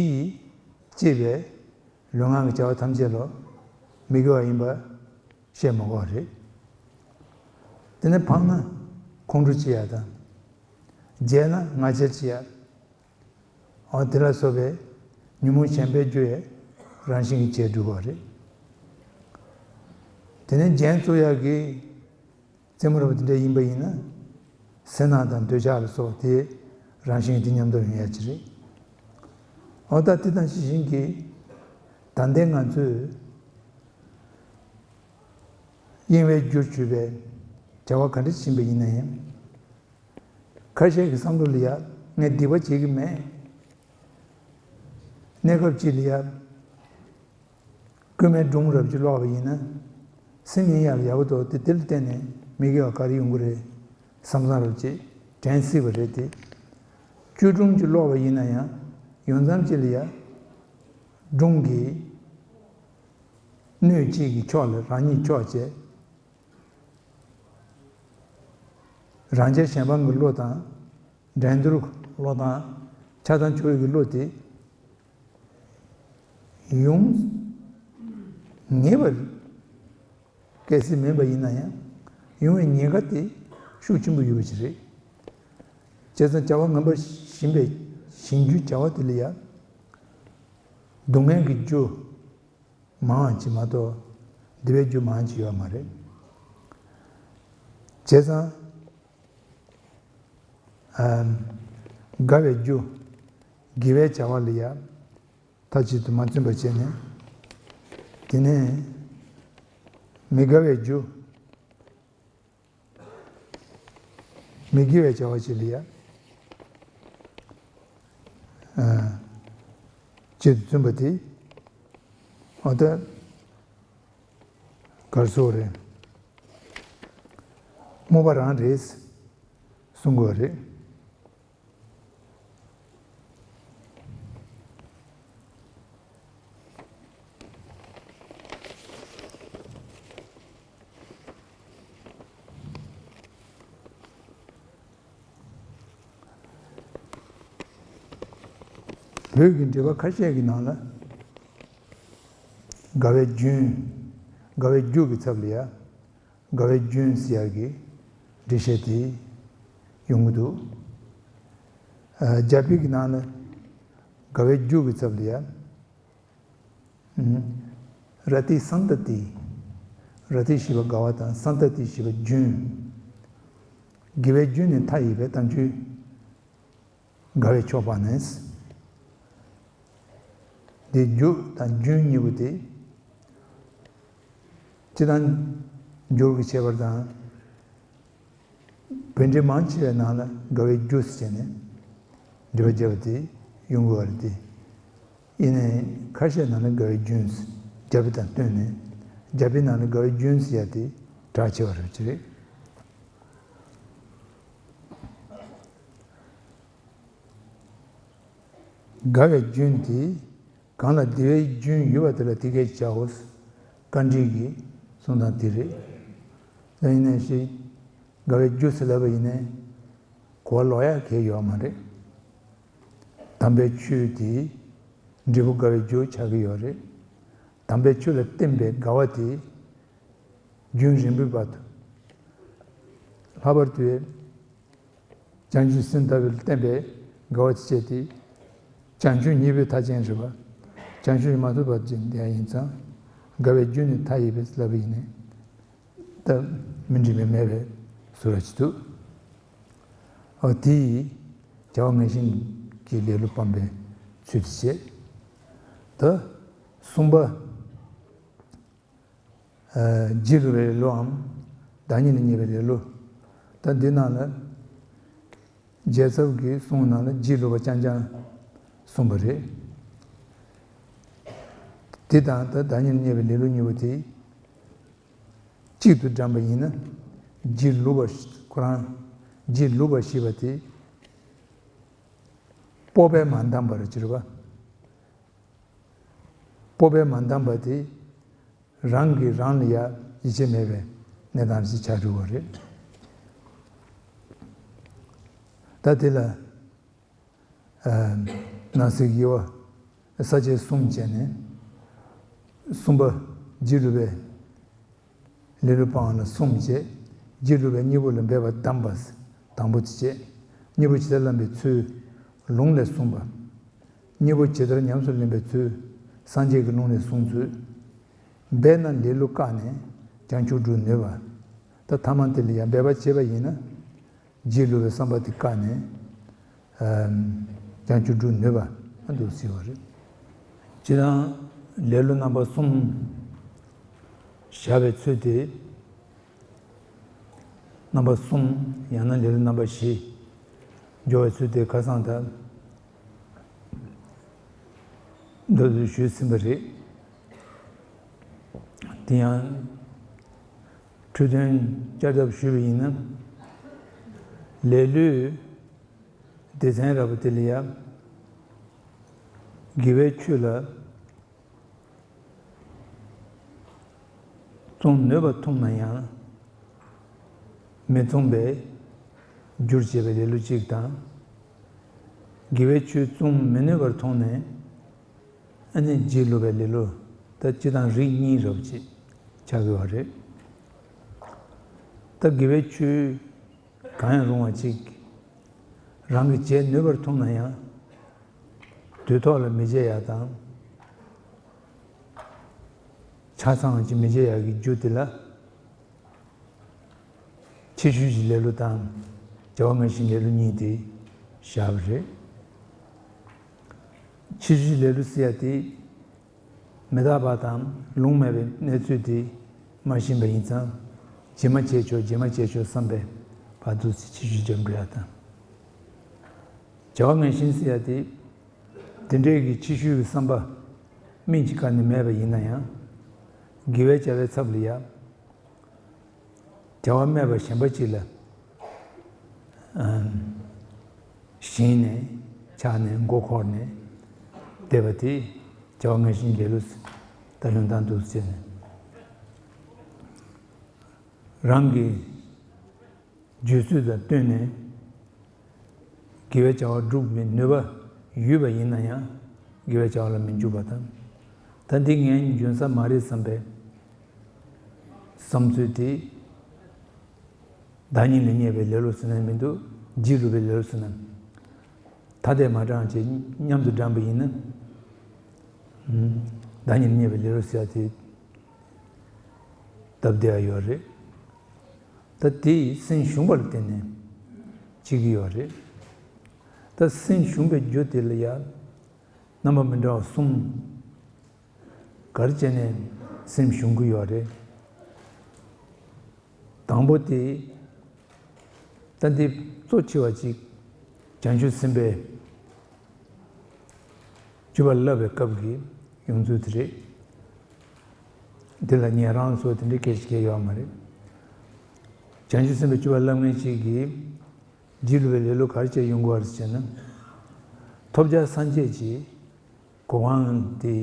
སྐྱེས་པའི་ལུས་ངག་གི་བྱ་བ་ཐམས་ཅད་ལ་མི་དགེ་བ་ཡིན་པ། བཤད་མ་དགོས་རེད། དེ་ནས་ཕངས་ན་ཁོང་ཁྲོ་སྐྱེ་ཡ་དང་། བརྗེད་ན་ང་རྒྱལ་སྐྱེ་ཡ། འོ་དེ་ལ་སོགས་པའི་ཉོན་མོངས་ཞེན་པའི་རྒྱུ་ཡི་རང་བཞིན་གྱིས་བྱས་འགྲུབ་པ་རེད། དེ་ནས་རྒྱན་བཙུགས་ཡག་གི་རྩེད་མོ་རབ་དེ་འདྲ་ཡིན་པ་ཡིན་ན། སེར་སྣ་དང་འདོད་ཆགས་ལ་སོགས་དེ་རང་བཞིན་གྱིས་མཉམ་དུ་ཡོང་ཡ་ཅིག་རེད། འོ་ད་དེ་དང་ཕྱི་བཞིན་གྱི་ད་ལྟའི་ང་ཚོས། གཡེང་བའི་རྒྱུར་གྱུར་པའི་བྱ་བ་ག་འདྲ་ཕྱིན་པ་ཡིན་ན་ཡང་། ཁ་ཤས་ཀྱི་བསམ་བློ་ལ་ཡ་ངས་སྡིག་པ་བྱེད་ཀྱི་མེད། གནས་སྐབས་ཅིག་ལ་ཡ་རྐུན་མའི་སྒྲུང་རབ་ཅིག་ཀློག་པ་ཡིན་ན། སེམས་ཡིན་ཡག་ལ་ཡག་པོ་འདུག་དེ་དེ་ལ་བརྟེན་ནས་མི་དགེ་བ་ག་རེ་ཡོང་གི་རེད་བསམ་བསམ་རབ་ཅིག་དྲན་སྲིད་པ་རེད་དེ། བཅོས་སྒྲུང་ཅིག་ཀློག་པ་ཡིན་ན་ཡང་ཡོང་མཚམས་ཅིག་ལ་ཡ་སྒྲུང་གི་སྣོད་གཅིག་གི་ཕྱོགས་ལ་རང་ཉིད་ཕྱོགས་བྱས། རང་རྒྱལ་གཞན་ཕམ་གྱི་བློ་དང་། འགྲན་བསྡུར་བློ་དང་། ཆགས་སྡང་ཕྱོགས་ཡུལ་གྱི་བློ་དེ། ཡོང་ངེས་པར་གལ་སྲིད་མིན་པ་ཡིན་ན་ཡང་། ཡོང་བའི་ཉེན་ཁ་དེ་ཤུགས་ཆེན་པོ་ཡོད་པ་ཞིག་རེད། བྱས་ཙང་བྱ་བ་ངན་པ་བྱིན་པའི་བྱིན་རྒྱུའི་བྱ་བ་དེ་ལ་ཡང་། སྡུག་བསྔལ་གྱི་རྒྱུ། མང་བ་ཅིག་མ་གཏོགས་བདེ་བའི་རྒྱུ་མང་ཅིག་ཡོད་མ་རེད། བྱས་ཙང་ ཨ། དགའ་བའི་རྒྱུ། དགེ་བའི་བྱ་བ་ལ་ཡ་མཐའ་གཅིག་ཏུ་མ་བརྩོན་པ་བྱས་ནས། དེ་ནས་མི་དགའ་བའི་རྒྱུ། མི་དགེ་བའི་བྱ་བ་ཅིག་ལ་ཡ། ཨ། གཅིག་ཏུ་བརྩོན་པ་དེ། འོ་ད། ག་རེ་ཟེར་དགོས་རེད། རྨོངས་པ་རང་རེད། གསུང་དགོས་རེད། བོད་ཀྱི་འགྲེལ་པ་ཁ་ཤས་ཀྱི་ནང་ལ། དགའ་བའི་རྒྱུན། དགའ་བའི་རྒྱུ་གི་ཚབ་ལ་ཡ། དགའ་བའི་རྒྱུན་ཟེར་ཡག་གི་འགྲེལ་བཤད་དེ་ཡོང་གི་འདུག། ཨ། རྒྱ་དཔེ་གི་ནང་ལ་དགའ་བའི་རྒྱུ་གི་ཚབ་ལ་ཡ། ཨུམ། ར་ཏི་སན་ཏ་ཏི། ར་ཏི་ཞེས་པ་དགའ་བ་དང་སན་ཏ་ཏི་ཞེས་པ་རྒྱུན། དགེ་བའི་རྒྱུན་ནི་མཐའ་ཡས་པའི་དམ་ཆོས། དགའ་བའི་ཕྱོགས་པ་ནས། དེ་རྒྱུ་དང་རྒྱུན་གཉིས་པོ་དེ། སྤྱིར་བཏང་སྦྱོར་གྱི་ཁྱད་པར་དང་། བོད་འགྲེལ་མང་ཆེ་བའི་ནང་ལ་དགའ་བའི་རྒྱུ་ཟེར་བྱས་ནས་འགྲེལ་པ་བརྒྱབ་པ་དེ་ཡོང་གི་ཡོད་རེད་དེ། ཡིན་ནའི་ཁ་ཤས་ནང་ལ་དགའ་བའི་རྒྱུན་ཟེར། རྒྱ་དཔེ་དང་བསྟུན་ནས། རྒྱ་དཔེ་ནང་ལ་དགའ་བའི་རྒྱུན་ཟེར་ཡ་དེ་གྲགས་ཆེ་བ་རེད་ཅེས་རེད། དགའ་བའི་རྒྱུན་དེ། གང་ལ་བདེ་བའི་རྒྱུན་ཡོད་པ་དེ་ལ་དེ་སྐད་ཅེས་བྱའོ། དཀའ་འགྲེལ་གྱི་གསུང་སྟངས་དེ་རེད། ད་ཡིན་ནའི་ཞིག་དགའ་བའི་རྒྱུ་ཟེར་ལབ་པ་ཡིན་ནའི། གོ་བ་ལོག་ཡག་གང་ཡང་ཡོད་མ་རེད། དམ་པའི་ཆོས་དེ་འབྲས་བུ་དགའ་བའི་རྒྱུ་ཆགས་ཀྱི་ཡོད་རེད། དམ་པའི་ཆོས་ལ་བརྟེན་པའི་དགའ་བ་དེ་རྒྱུན་རིང་པོའི་བར་དུ། ལྷག་པར་དུ། བྱང་ཆུབ་སེམས་ལྟ་བུ་ལ་བརྟེན་པའི་དགའ་བ་ཅིག་བྱས་ཏེ། བྱང་ཆུབ་གཉིས་པོའི་མཐའ་ཅན་རེད་པ། བྱང་ཆུབ་མ་ཐོབ་པ་ཅིག་འདི་ཡང་ཡིན་ཙང་། དགའ་བའི་རྒྱུ་ནི་མཐའ་ཡས་པས་ལབ་པ་ཡིན་ནའི། ད་མི་འགྲིག་པའི་མེད་པའི་བཟོ་འདྲ་ཅིག་འདུག། འོ་དེ་ཡིས་བྱ་བ་ངན་ཞེན་གྱི་ལེ་ལོ་སྤངས་པའི་ཚུལ་དུ་བྱས། ད་གསུམ་པ། ཨ། རྗེས་བསླུ་བའི་ལེ་ལོའམ། བདག་ཉིད་ལ་བརྙས་པའི་ལེ་ལོ། ད་འདི་ནང་ལ། རྒྱལ་ཚབ་ཀྱི་གསུང་ནང་ལ་རྗེས་བསླུ་བ་རྐྱང་རྐྱང་གསུངས་པ་རེད། དེ་དང་ད་བདག་ཉིད་ལ་བརྙས་པའི་ལེ་ལོ་གཉིས་པོ་དེ། གཅིག་ཏུ་བགྲམ་པ་ཡིན་ན། རྗེས་བསླུ་བ་ཁོ་རང་། རྗེས་བསླུ་བ་ཞེས་པ་དེ། སྤོབས་པས་མ་འདང་བར་གྱུར་པ། སྤོབས་པས་མ་འདང་བ་དེ། རང་གིས་རང་ལ་ཡ་ཡིད་ཆེས་མེད་པའི་གནས་སྟངས་ཤིག་ཆགས་འགྲོ་བ་རེད། ད་དེ་ལ། ཨ། ནང་གསེས་དབྱེ་བ། ས་བཅད་གསུམ་བྱས་ནས། གསུམ་པ། རྗེས་བསླུ་བའི་ལེ་ལོ་སྤང་བ་ལ་གསུམ་བྱས། རྗེས་བསླུ་བའི་གཉེན་པོ་ལ་འབད་པ་བསྡམས་པ། དང་པོ་དེ་བྱས། གཉེན་པོ་ཇི་ལྟར་བླངས་པའི་ཚུལ། ལུང་ལས་གསུངས་པ། གཉེན་པོ་ཇི་ལྟར་ཉམས་སུ་ལེན་པའི་ཚུལ། སངས་རྒྱས་ཀྱི་ལུང་ནས་གསུངས་ཚུལ། འབད་ན་ལེ་ལོ་བཀག་ནས་བྱང་ཆུབ་སྒྲུབ་ནུས་པ། ད་ཐ་མ་དེ་ལ་ཡང་འབད་པ་བྱས་པ་ཡིན་ན། རྗེས་བསླུ་བའི་བསམ་པ་དེ་བཀག་ནས། ཨམ། བྱང་ཆུབ་སྒྲུབ་ནུས་པ་འདུག་ཟེར་བ་རེད། སྤྱིར་བཏང་ལེ་ལོ་རྣམ་པ་གསུམ་བཞག་པའི་ཚུལ་དེ། རྣམ་པ་གསུམ། ཡང་ན་ལེ་ལོ་རྣམ་པ་བཞི་སྦྱོར་བའི་ཚུལ་དེ་ཁ་སང་ད་མདོར་བསྡུས་ཞུས་ཟིན་པ་རེད། དེ་ཡང་འཕྲོས་དོན་བསྐྱར་ལྡབ་ཞུས་པ་ཡིན་ན། ལེ་ལོའི་སྡེ་ཚན་ར་བ་དེ་ལ་ཡ། དགེ་བའི་ཆོས་ལ་བརྩོན་ནུས་པ་མཐོང་ན་ཡང་། མི་བརྩོན་པའི་རྒྱུར་བྱེད་པའི་ལེ་ལོ་གཅིག་དང་། དགེ་བའི་ཆོས་བརྩོན་མི་ནུས་པར་མཐོང་ནས། ཨ་ནི་རྗེས་བསླུ་བའི་ལེ་ལོ། ད་སྤྱིར་བཏང་རིགས་གཉིས་ར་བ་ཅིག་ཆགས་ཀྱི་ཡོད་རེད། ད་དགེ་བའི་ཆོས་གང་ཡང་རུང་བ་ཅིག་རང་གིས་བྱེད་ནུས་པར་མཐོང་ན་ཡང་། དུས་ཐོག་ལ་མི་བྱེད་ཡག་དང་། ཆ་ཚང་བ་ཅིག་མི་བྱེད་ཡག་གི་རྒྱུ་དེ་ལ། ཕྱི་ཤུལ་གྱི་ལེ་ལོ་དང་ བྱ་བ་ངན་ཞེན་ལེ་ལོ་གཉིས་དེ་བཞག་པ་རེད། ཕྱི་བཤོལ་ལེ་ལོ་ཟེར་ཡ་དེ། མི་རྟག་པ་དང་ལུང་མེད་པའི་གནས་ཚུལ་དེ་མ་ཤེས་པ་ཡིན་ཙང་། རྗེས་མ་བྱས་ཆོག་རྗེས་མ་བྱས་ཆོག་བསམ་པའི་བར་དུ་ཕྱི་བཤོལ་རྒྱབ་འགྲོ་ཡ་དང་། བྱ་བ་ངན་ཞེན་ཟེར་ཡ་དེ། དེ་འདྲའི་གི་ཕྱི་བཤོལ་གྱི་བསམ་པ་སྨིན་གྱི་ག་ནས་མེད་པ་ཡིན་ན་ཡང་། དགེ་བའི་བྱ་བའི་ཚབ་ལ་ཡ། བྱ་བ་སྨད་པ་གཞན་པ་ཅིག་ལ། ཨམ། ཞེན་ནས་ཆགས་ནས་མགོ་འཁོར་ནས་བསྡད་པ་དེ་བྱ་བ་ངན་ཞེན་ལེ་ལོ་ཟེར། ད་ལུང་དང་འདུག་ཟེར་ནས། རང་གི་རྗེས་སུ་དང་བསྟུན་ནས་དགེ་བའི་བྱ་བ་སྒྲུབ་པའི་ནུས་པ་ཡོད་པ་ཡིན་ན་ཡང་དགེ་བའི་བྱ་བ་ལ་མི་འཇུག་པ་དང་། ད་འདི་ངས་འཇོན་ས་མ་རེད་བསམ་པའི་བསམ་ཚུལ་དེ། བདག་ཉིད་ལ་བརྙས་པའི་ལེ་ལོ་ཟེར་ན་མི་འདུག་རྗེས་ལུས་པའི་ལེ་ལོ་ཟེར་ན། ཐ་དད་མ་དྲངས་བྱས་མཉམ་དུ་དྲངས་པ་ཡིན་ན། ཨུམ། བདག་ཉིད་ལ་བརྙས་པའི་ལེ་ལོ་ཟེར་ཡ་དེ། སྟབས་བདེ་བ་ཡོད་རེད། ད་དེ་སེམས་ཞུམ་པ་ལ་བརྟེན་ནས་བྱེད་ཀྱི་ཡོད་རེད། ད་སེམས་ཞུམ་པའི་རྒྱུ་དེ་ལ་ཡ། རྣམ་པ་མི་འདྲ་བ་གསུམ། ག་རེ་བྱས་ནས་སེམས་ཞུམ་གྱི་ཡོད་རེད། དང་པོ་དེ། ད་འདི་གཙོ་ཆེ་བ་ཅིག་བྱང་ཆུབ་སེམས་དཔའི་སྤྱོད་པ་བསླབ་པའི་སྐབས་ཀྱི་ཡོང་ཚུལ་དེ་རེད། འདི་ལ་ཉན་རང་སོགས་དེ་འདྲའི་སྐད་ཆ་སྐད་ཡོད་མ་རེད། བྱང་ཆུབ་སེམས་དཔའི་སྤྱོད་པ་བསླབ་མཁན་ཅིག་གིས། རྗེས་ལུས་པའི་ལེ་ལོ་ག་རེ་བྱས་ཡོང་དགོས་པ་རེད་ཟེར་ན། ཐོབ་བྱ་སངས་རྒྱས་ཀྱི་གོ་འཕང་དེ་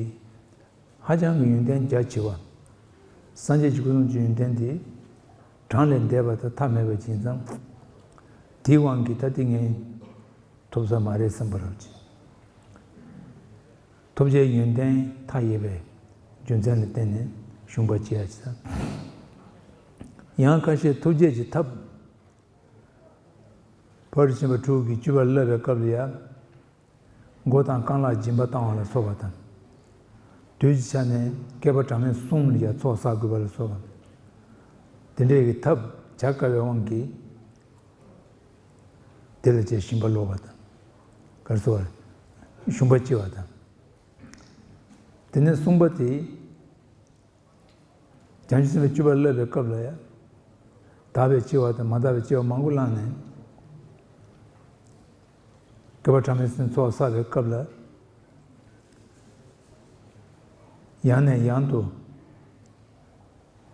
ཧ་ཅང་གི་ཡོན་ཏན་རྒྱ་ཆེ་བ། སངས་རྒྱས་ཀྱི་སྐུ་གསུང་གི་ཡོན་ཏན་དེ་གྲངས་ལས་འདས་པ་དང་མཐའ་མེད་པ་ཡིན་ཙང་། དེའི་དབང་གིས་ད་དེ་ངས་ཐོབ་ས་མ་རེད་བསམ་པ་རེད། ཐོབ་བྱའི་ཡོན་ཏན་མཐའ་ཡས་པའི་རྒྱུ་མཚན་ལ་བརྟེན་ནས་ཞུམ་པ་བྱེད་ཡ་ཅིག་དང་། ཡང་ཁ་ཤས་ཐུགས་བསྐྱེད་ཀྱི་ཐབས། ཕ་རོལ་ཕྱིན་པ་དྲུག་གི་སྤྱོད་པ་བསླབ་པའི་སྐབས་ལ་ཡང་། མགོ་དང་རྐང་ལག་སྦྱིན་པ་བཏང་བ་ལ་སོགས་པ་དང་། དུས་ཀྱི་ཆ་ནས་བསྐལ་པ་གྲངས་མེད་གསུམ་ལ་ཡང་ཚོགས་བསགས་དགོས་པ་ལ་སོགས་པ། དེ་འདྲའི་གི་ཐབས་བྱ་དཀའ་བའི་དབང་གིས། དེ་ལ་བྱས་ཞུམ་པ་ལོག་པ་དང་། ག་རེ་ཟེར་བ། ཞུམ་པ་སྐྱེ་བ་དང་། དེ་ནས་གསུམ་པ་དེ། བྱང་ཆུབ་སེམས་དཔའི་སྤྱོད་པ་བསླབ་པའི་སྐབས་ལ་ཡང་། དག་པའི་སྐྱེ་བ་དང་མ་དག་པའི་སྐྱེ་བ་མང་པོ་བླངས་ནས། བསྐལ་པ་གྲངས་མེད་གསུམ་ཚོགས་བསགས་པའི་སྐབས་ལ། ཡང་ནས་ཡང་དུ་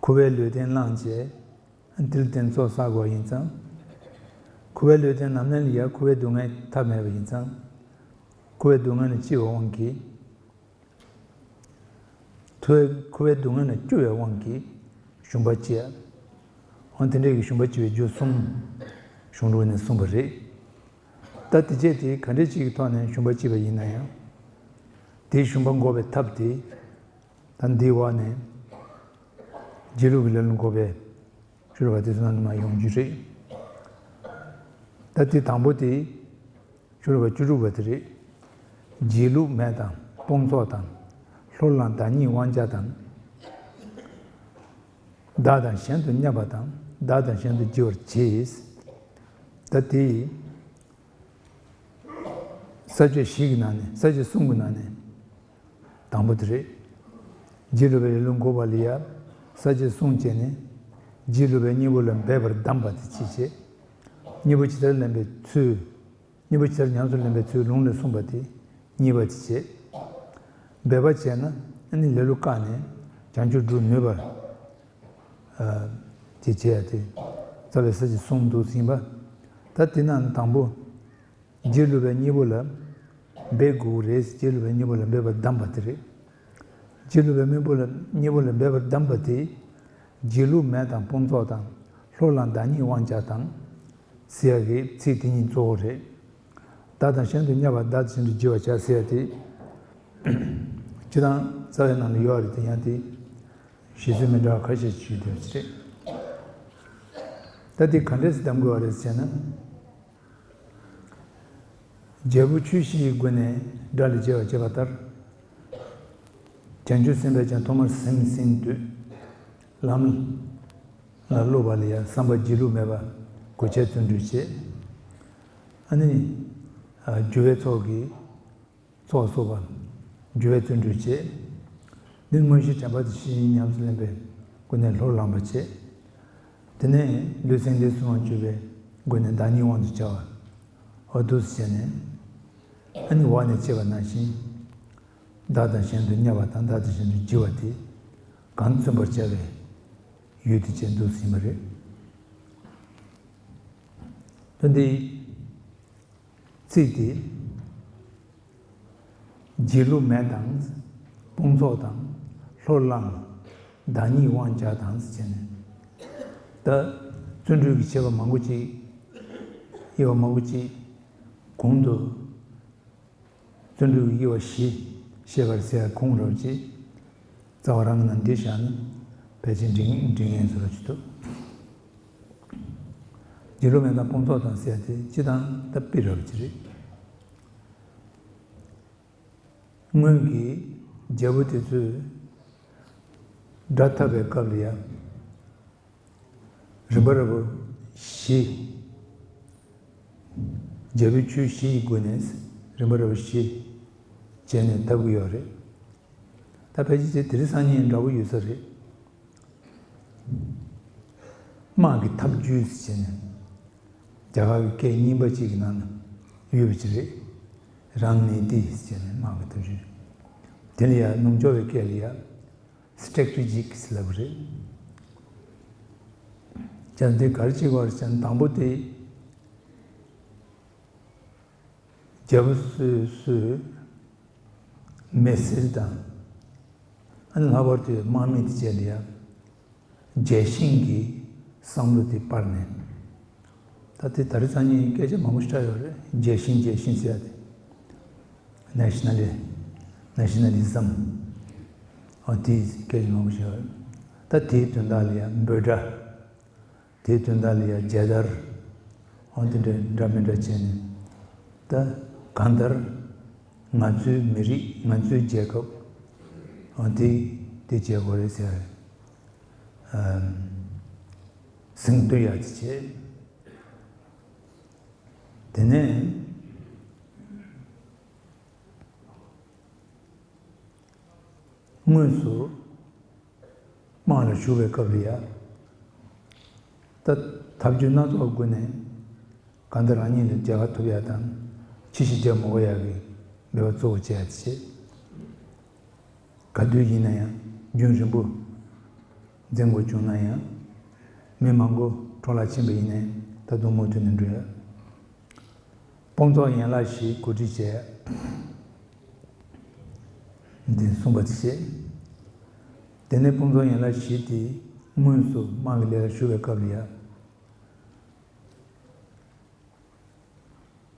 འཁོར་བའི་ལུས་རྟེན་བླངས་བྱས། དེ་ལ་བརྟེན་ཚོགས་བསགས་དགོས་པ་ཡིན་ཙང་། འཁོར་བའི་ལུས་རྟེན་ནམ་ནས་ལ་ཡང་འཁོར་བའི་སྡུག་བསྔལ་མཐའ་མེད་པ་ཡིན་ཙང་། འཁོར་བའི་སྡུག་བསྔལ་ལ་སྐྱེ་བའི་དབང་གིས། འཁོར་བའི་སྡུག་བསྔལ་ལ་སྐྱོ་བའི་དབང་གིས་ཞུམ་པ་སྐྱེ། འོ་དེ་འདྲའི་གི་ཞུམ་པ་སྐྱེ་བའི་རྒྱུ་གསུམ་གཞུང་ལུགས་ནས་གསུངས་པ་རེད། ད་དེ་བྱས་ཏེ་ག་འདྲ་ཅིག་གི་ཐོག་ནས་ཞུམ་པ་སྐྱེས་པ་ཡིན་ན་ཡང་། དེའི་ཞུམ་པ་འགོག་པའི་ཐབས་དེ། ད་འདིའི་འོག་ནས་རྗེས་ལུས་ཀྱི་ལེ་ལོ་འགོག་པའི་ཆོས་ལུགས་པ་དེ་ཚོ་ནང་དུ་མ་ཡོང་རྒྱུ་རེད། ད་དེ་དང་པོ་དེ། ཆོས་ལུགས་པ་བཅུ་དྲུག་པ་དེ་རེད། རྗེས་ལུས་མེད་དང་སྤོང་ཚོགས་དང་། ལྷོར་ལངས་བདག་ཉིད་དབང་བྱ་དང་། བདག་དང་གཞན་དུ་བསྙབ་པ་དང་བདག་དང་གཞན་དུ་བགྱི་བར་བྱེད། ད་དེ་ས་བཅད་བཞི་གི་ནང་ནས་ས་བཅད་གསུམ་གྱི་ནང་ནས། དང་པོ་དེ་རེད། རྗེས་ལུས་པའི་ལེ་ལོ་འགོག་པ་ལ་ཡ། ས་བཅད་གསུམ་བྱས་ནས། རྗེས་ལུས་པའི་གཉེན་པོ་ལ་འབད་པར་གདམས་པ་དེ་ཅི་བྱེད། གཉེན་པོ་ཇི་ལྟར་ལེན་པའི་ཚུལ། གཉེན་པོ་ཇི་ལྟར་ཉམས་སུ་ལེན་པའི་ཚུལ་ལུང་ལས་གསུངས་པ་དེ་གཉིས་པ་དེ་བྱེད། འབད་པ་བྱས་ན་ཨ་ནི་ལེ་ལོ་བཀག་ནས་བྱང་ཆུབ་སྒྲུབ་ནུས་པར། ཨ། དེ་བྱེད་ཡ་དེ། རྩ་བའི་ས་བཅད་གསུམ་འདུག་ཟིན་པ། ད་དེ་ནང་དང་པོ། རྗེས་ལུས་པའི་གཉེན་པོ་ལ་འབད་དགོས་རེད། རྗེས་ལུས་པའི་གཉེན་པོ་ལ་འབད་པར་གདམས་པ་དེ་རེད། རྗེས་ལུས་པའི་གཉེན་པོ་ལ་གཉེན་པོ་ལ་འབད་པར་གདམས་པ་དེ། རྗེས་ལུས་མེད་དང་སྤོང་ཚོགས་དང་། ལྷོར་ལངས་བདག་ཉིད་དབང་བྱ་དང་། ཟེར་ཡ་གི་ཚིག་དེ་གཉིས་གཙོ་བོ་རེད། བདག་དང་གཞན་དུ་བསྙབ་པ་བདག་དང་གཞན་དུ་བགྱི་བར་བྱ་ཟེར་ཡ་དེ། སྤྱིར་བཏང་རྩ་བའི་ནང་ལ་ཡོད་རེད་དེ་ཡང་དེ། བཞེད་ཚུལ་མི་འདྲ་བ་ཁ་ཤས་ཤིག་ཡོད་དེ་རེད། ད་དེ་ག་འདྲས་སེ་གདམ་དགོས་པ་རེད་ཟེར་ན། རྒྱལ་པོ་ཆོས་བཞི་ཡི་སྒོ་ནས་དགྲ་ལ་རྒྱལ་བར་བྱེད་པ་ལྟར། བྱང་ཆུབ་སེམས་དཔས་ཀྱང་ཐོག་མར་སེམས་ཟིན་དུས། ལམ་ལ་སློབ་པ་ལ་ཡང་བསམ་པ་རྗེས་ལུས་མེད་པར་གོ་ཆ་བརྩོན་འགྲུས་བྱེད། ཨ་ནི། འགྱུར་བའི་ཚོགས་ཀྱི་ཚོགས་གསོག་པ། འགྱུར་བའི་བརྩོན་འགྲུས་བྱེད། འདི་དངོས་གཞི་དྲན་པ་དང་ཤེས་བཞིན་ཉམས་སུ་ལེན་པའི་སྒོ་ནས་ལྷུར་བླངས་པ་བྱེད། དེ་ནས་ལུས་སེམས་ལས་སུ་མ་གྱུར་པའི་སྒོ་ནས་བདག་ཉིད་དབང་དུ་བྱ་བ། འོ་འདུག་སེ་བྱས་ནས། ཨ་ནི་འོག་ནས་བཤད་པ་ནང་བཞིན། བདག་དང་གཞན་དུ་བསྙབ་པ་དང་བདག་དང་གཞན་དུ་བགྱི་བ་དེ་གང་བརྩོན་པར་བྱ་བའི་ཡུལ་དུ་བྱས་འདུག་ཟིན་པ་རེད། ད་འདི་ཚིག་དེ། བྱིས་གླུ་མེད་དང་། དཔུང་ཚོགས་དང་། ལྷུར་བླངས། བདག་ཉིད་དབང་བྱ་དང་ཟེར་བྱས་ནས། ད་བརྩོན་འགྲུས་ཀྱི་བྱེད་པ་མང་པོ་ཅིག་དབྱེ་བ་མང་པོ་ཅིག་གོང་དུ། བརྩོན་འགྲུས་ཀྱི་དབྱེ་བ་བཞི་བཤད་པར་ཟེར་ཡ་གོང་རབ་ཅིག་རྩ་བ་རང་གི་ནང་འདི་བཞག་ན་ཕལ་ཆེར་འགྲིག་འགྲིག་ངེས་སུ་ར་ཅིག་འདུག་བྱིས་གླུ་མེད་དང་དཔུང་ཚོགས་དང་ཟེར་ཡ་དེ་སྤྱི་དང་ད་དཔེ་རབ་ཅིག་རེད། སྔོན་གྱི་རྒྱལ་པོ་དེ་ཚོས་སྒྲ་འཐབ་པའི་སྐབས་ལ་ཡང་རིམ་པ་རེ་བ་བཞི། རྒྱལ་པོའི་ཆོས་བཞི་ཡི་སྒོ་ནས་རིམ་པ་རེ་བ་བཞི་བྱས་ནས་འཐབ་ཀྱི་ཡོད་རེད། ད་ཕལ་ཆེར་དེ་རིང་སང་ཉིན་འདྲ་པོ་ཡོད་ས་རེད། དམག་གི་ཐབས་ཇུས་ཟེར་བྱས་ནས་རྒྱ་གར་གྱི་སྐད་རྙིང་པ་གཅིག་གི་ནང་ན་ཡོད་པ་ཅིག་རེད། རན་ནི་ཏི་ཟེར་བྱས་ནས་དམག་གི་ཐབས་ཇུས། དེ་ལ་ཡང་ནུབ་ཕྱོགས་པའི་སྐད་ལ་ཡང་སི་ཊེ་རེ་ཊི་ཇིག་ཟེར་ལབ་པ་རེད། བྱས་ཙང་འདི་ག་རེ་བྱེད་དགོས་རེད་ཟེར་ན། དང་པོ་དེ་རྒྱལ་པོ་སོ་སོའི་མི་སེར་དང་། ཨ་ནི་ལྷག་པར་དུ་དམག་མི་དེ་བཅས་ལ་ཡང་རྒྱལ་ཞེན་གྱི་བསམ་བློ་དེ་སྤར་ནས། ད་དེ་ད་རེས་སང་ཉིན་སྐད་ཆ་མང་པོ་ཞིག་གྲགས་ཡོད་རེད། རྒྱལ་ཞེན་རྒྱལ་ཞེན་ཟེར་ཡ་དེ། ནེ་ཤ་ན་ལི། ནེ་ཤ་ན་ལི་ཛམ། ཨོ་དེའི་སྐད་ཆ་མང་པོ་ཞིག་ཡོད་རེད། ད་དེའི་དོན་དག་ལ་ཡང་འབོད་སྒྲ། དེའི་དོན་དག་ལ་ཡང་མཇལ་དར། ཨོ་དེ་འདྲ་འདྲ་མི་འདྲ་བྱས་ནས། ད་གང་ལྟར་ང་ཚོའི་མི་རིགས། ང་ཚོའི་རྒྱལ་ཁབ། ཨོ་དེ་དེ་བྱེད་དགོས་རེད་ཟེར། ཨམ། ཟིང་འདུ་ཡག་ཅིག་བྱས། དེ་ནས་དངོས་སུ་དམག་ལ་ཞུགས་པའི་སྐབས་ལ་ཡ། ད་ཐབས་ཇུས་སྣ་ཚོགས་སྒོ་ནས་གང་ལྟར་རང་ཉིད་ལ་རྒྱལ་ཁ་ཐོབ་ཡག་དང་། ཕྱི་བཤིག་རྒྱག་མི་དགོས་ཡག་གི་འབད་པ་གཙོ་བོ་བྱས་ཡག་ཅིག་བྱས། ག་དུས་ཡིན་ན་ཡང་རྒྱུན་རིང་པོ་འཛིན་དགོས་བྱུང་ན་ཡང་། མི་མང་པོ་འཕྲོ་བརླག་ཕྱིན་པ་ཡིན་ནའི་ད་དུང་མུ་མཐུད་ནས་འགྲོ་ཡ། དཔུང་ཚོགས་ཡན་ལག་བཞི་གོ་སྒྲིག་བྱས། འདི་གསུངས་པ་དེ་བྱས། དེ་ནས་དཔུང་ཚོགས་ཡན་ལག་བཞི་དེ་དངོས་སུ་དམག་གི་ལས་ལ་ཞུགས་པའི་སྐབས་ལ་ཡ།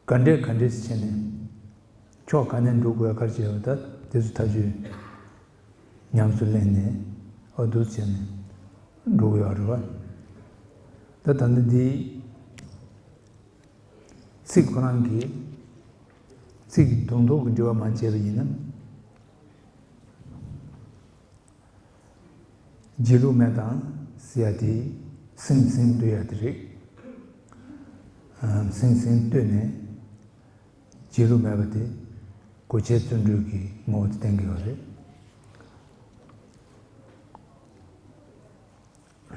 ག་འདྲས་ག་འདྲས་སུ་བྱས་ནས་ཕྱོགས་ག་ནས་འགྲོ་དགོས་ག་རེ་བྱས་པ། ད་དེ་ཚོ་ཐག་གཅོད་ཉམས་སུ་ལེན་ནས། ཨོ་འདུག་བྱས་ནས་འགྲོ་དགོས་ཡོད་རེད་བ། ད་ད་ནི་འདི་ཚིག་ཁོ་རང་གི་ཚིག་གི་དོན་ཐོག་གི་འབྲེལ་བ་མ་བྱས་པ་ཡིན་ན། བྱིས་གླུ་མེད་དང་ཟེར་ཡ་དེ་ཟིང་ཟིང་ལྟོས་ཡ་དེ་རེད། ཨ། ཟིང་ཟིང་ལྟོས་ནས་བྱིས་གླུ་མེད་པ་དེ་གོ་ཆའི་བརྩོན་འགྲུས་ཀྱི་ངོ་བོ་དེ་བསྟན་གྱི་ཡོད་རེད།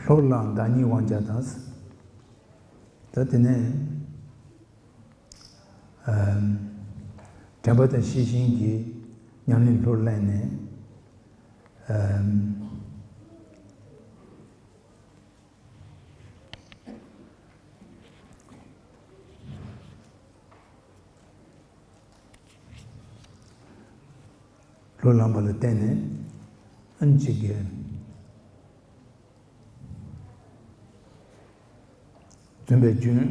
ལྷུར་བླངས་བདག་ཉིད་དབང་བྱ་དང་། ད་དེ་ནས། ཨམ། དྲན་པ་དང་ཤེས་བཞིན་གྱི་ཉམས་ལེན་ལྷུར་ལེན་ནས། ཨམ། ལྷུར་བླངས་པ་ལ་བརྟེན་ནས་ཨ་ནི་གཅིག་གིས། བརྩོན་པའི་རྒྱུན་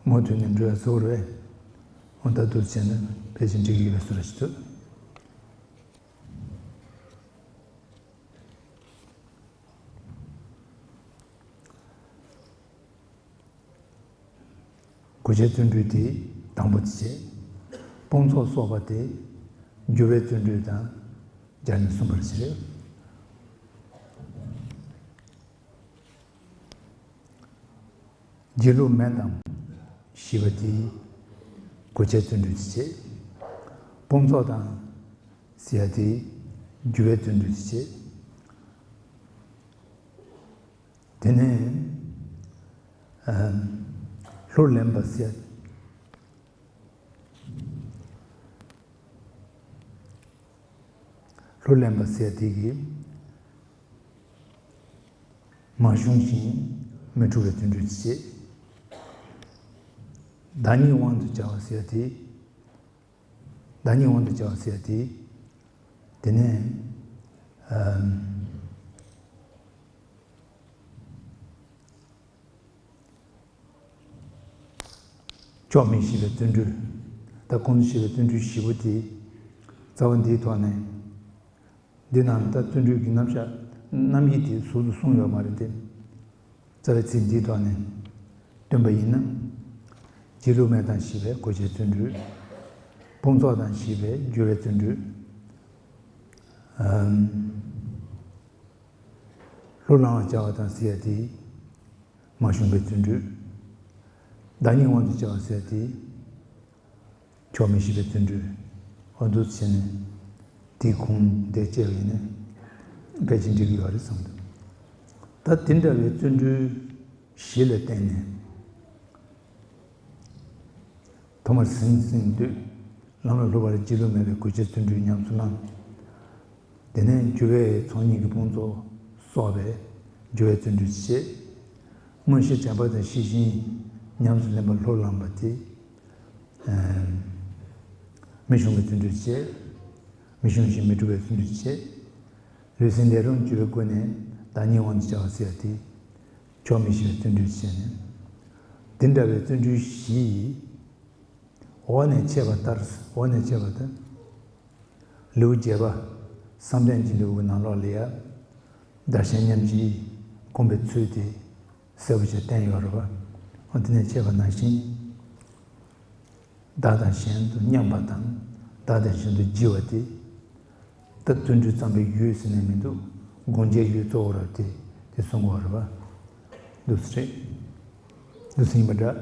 མུ་མཐུད་ནས་འགྲོ་ཡ་གཙོ་བོ་རེད། འོ་ད་འདུག་བྱས་ན་ཕལ་ཆེར་འགྲིག་གི་ཡོད་པའི་བཟོ་འདྲ་ཞིག་འདུག་གོ་ཆའི་བརྩོན་འགྲུས་དེ་དང་པོ་དེ་བྱས། དཔུང་ཚོགས་གསོག་པ་དེ་འགྱུར་བའི་བརྩོན་འགྲུས་དང་སྦྱར་ནས་གསུངས་པ་རེད། སྒྱིད་ལུག་མེད་དང་ཞེས་པ་དེ་གོ་ཆའི་བརྩོན་འགྲུས་ཀྱི་བྱེད། སྤོང་ཚོགས་དང་ཟེར་ཡ་དེ་འགྱུར་བའི་བརྩོན་འགྲུས་ཀྱི་བྱེད། དེ་ནས་ཨ་ལྷུར་ལེན་པ་ཟེར་ཡ། ལྷུར་ལེན་པ་ཟེར་ཡ་དེ་གིས་མ་བྱུང་ཞིང་མི་འཁྲུགས་པའི་བརྩོན་འགྲུས་ཀྱི་བྱེད། བདག་ཉིད་དབང་དུ་བྱ་བ་ཟེར་ཡ་དེ། བདག་ཉིད་དབང་དུ་བྱ་བ་ཟེར་ཡ་དེ། དེ་ནས་ཨ། ཕྱོགས་མེད་ཞེས་པའི་བརྩོན་འགྲུས། ད་གོང་དུ་ཞུས་པའི་བརྩོན་འགྲུས་བཞི་པོ་དེ་རྩ་བ་འདིའི་ཐོག་ནས། འདི་ནང་ད་བརྩོན་འགྲུས་ཀྱི་རྣམ་གཞག་རྣམ་དབྱེ་དེ་ཟུར་དུ་གསུངས་ཡོད་མ་རེད་དེ། རྩ་བའི་ཚིག་འདིའི་ཐོག་ནས་སྟོན་པ་ཡིན་ན། སྒྱིད་ལུག་མེད་དང་ཞེས་པའི་གོ་ཆའི་བརྩོན་འགྲུས། སྤོང་ཚོགས་དང་ཞེས་པའི་འགྱུར་བའི་བརྩོན་འགྲུས། ཨམ། ལྷུར་བླང་བར་བྱ་བ་དང་ཟེར་ཡ་དེ། མ་བྱུང་བའི་བརྩོན་འགྲུས། བདག་ཉིད་དབང་དུ་བྱ་བ་ཟེར་ཡ་དེ། ཕྱོགས་མེད་ཞེས་པའི་བརྩོན་འགྲུས། འོ་འདུག་བྱས་ནས་དེའི་གུང་དེ་བཅད་པ་ཡིན་ན་ཕལ་ཆེར་འགྲིག་གི་ཡོད་རེད་བསམ་འདུག་ད་དེ་འདྲ་བའི་བརྩོན་འགྲུས་བཞི་ལ་བརྟེན་ནས། ཐོག་མར་ཟིང་ཟིང་དུས་ལམ་ལ་ལྷུར་བ་ལ་སྒྱིད་ལུག་མེད་པའི་གོ་ཆའི་བརྩོན་འགྲུས་ཉམས་སུ་བླངས། དེ་ནས་འགྱུར་བའི་ཚོགས་གཉིས་ཀྱི་དཔུང་ཚོགས་གསོག་པའི་འགྱུར་བའི་བརྩོན་འགྲུས་བྱེད། དངོས་གཞི་བྱམས་པ་དང་ཤེས་བཞིན་ཉམས་སུ་ལེན་པ་ལྷུར་བླངས་པ་དེ། ཨ། མི་གཞུང་གི་བརྩོན་འགྲུས་བྱེད། མི་གཞུང་ཞིང་མི་འཁྲུགས་པའི་བརྩོན་འགྲུས་བྱེད། ལུས་སེམས་ལས་རུང་གཅོད་པའི་སྒོ་ནས་བདག་ཉིད་དབང་དུ་བྱ་བ་ཟེར་ཡ་དེ། ཕྱོགས་མེད་ཞེས་པའི་བརྩོན་འགྲུས་བྱས་ནས། དེ་འདྲ་བའི་བརྩོན་འགྲུས་བཞི་ཡིས། འོག་ནས་འཆད་པ་ལྟར། འོག་ནས་འཆད་པ་ལྟར། ལེའུ་བརྒྱད་པ། བསམ་གཏན་གྱི་ལེའུ་གི་ནང་ལོགས་ལ་ཡ། བདག་གཞན་མཉམ་བརྗེའི་སྒོམ་པའི་ཚུལ་དེ་གསལ་པོ་ཞིག་བསྟན་ཡོད་རེད་པ། འོ་དེ་ནས་འཆད་པ་ནང་བཞིན། བདག་དང་གཞན་དུ་མཉམ་པ་དང་། བདག་དང་གཞན་དུ་བརྗེ་བ་དེ། ད་བརྩོན་འགྲུས་བརྩམས་པའི་ཡུལ་ཟེར་ནས་མི་འདུག་སྒོམ་བྱའི་ཡུལ་གཙོ་བོ་རེད་དེ། དེ་གསུང་གི་ཡོད་རེད་པ། འདུག་སེ་རེད། འདུག་སེ་ཡིན་པ་འདྲ།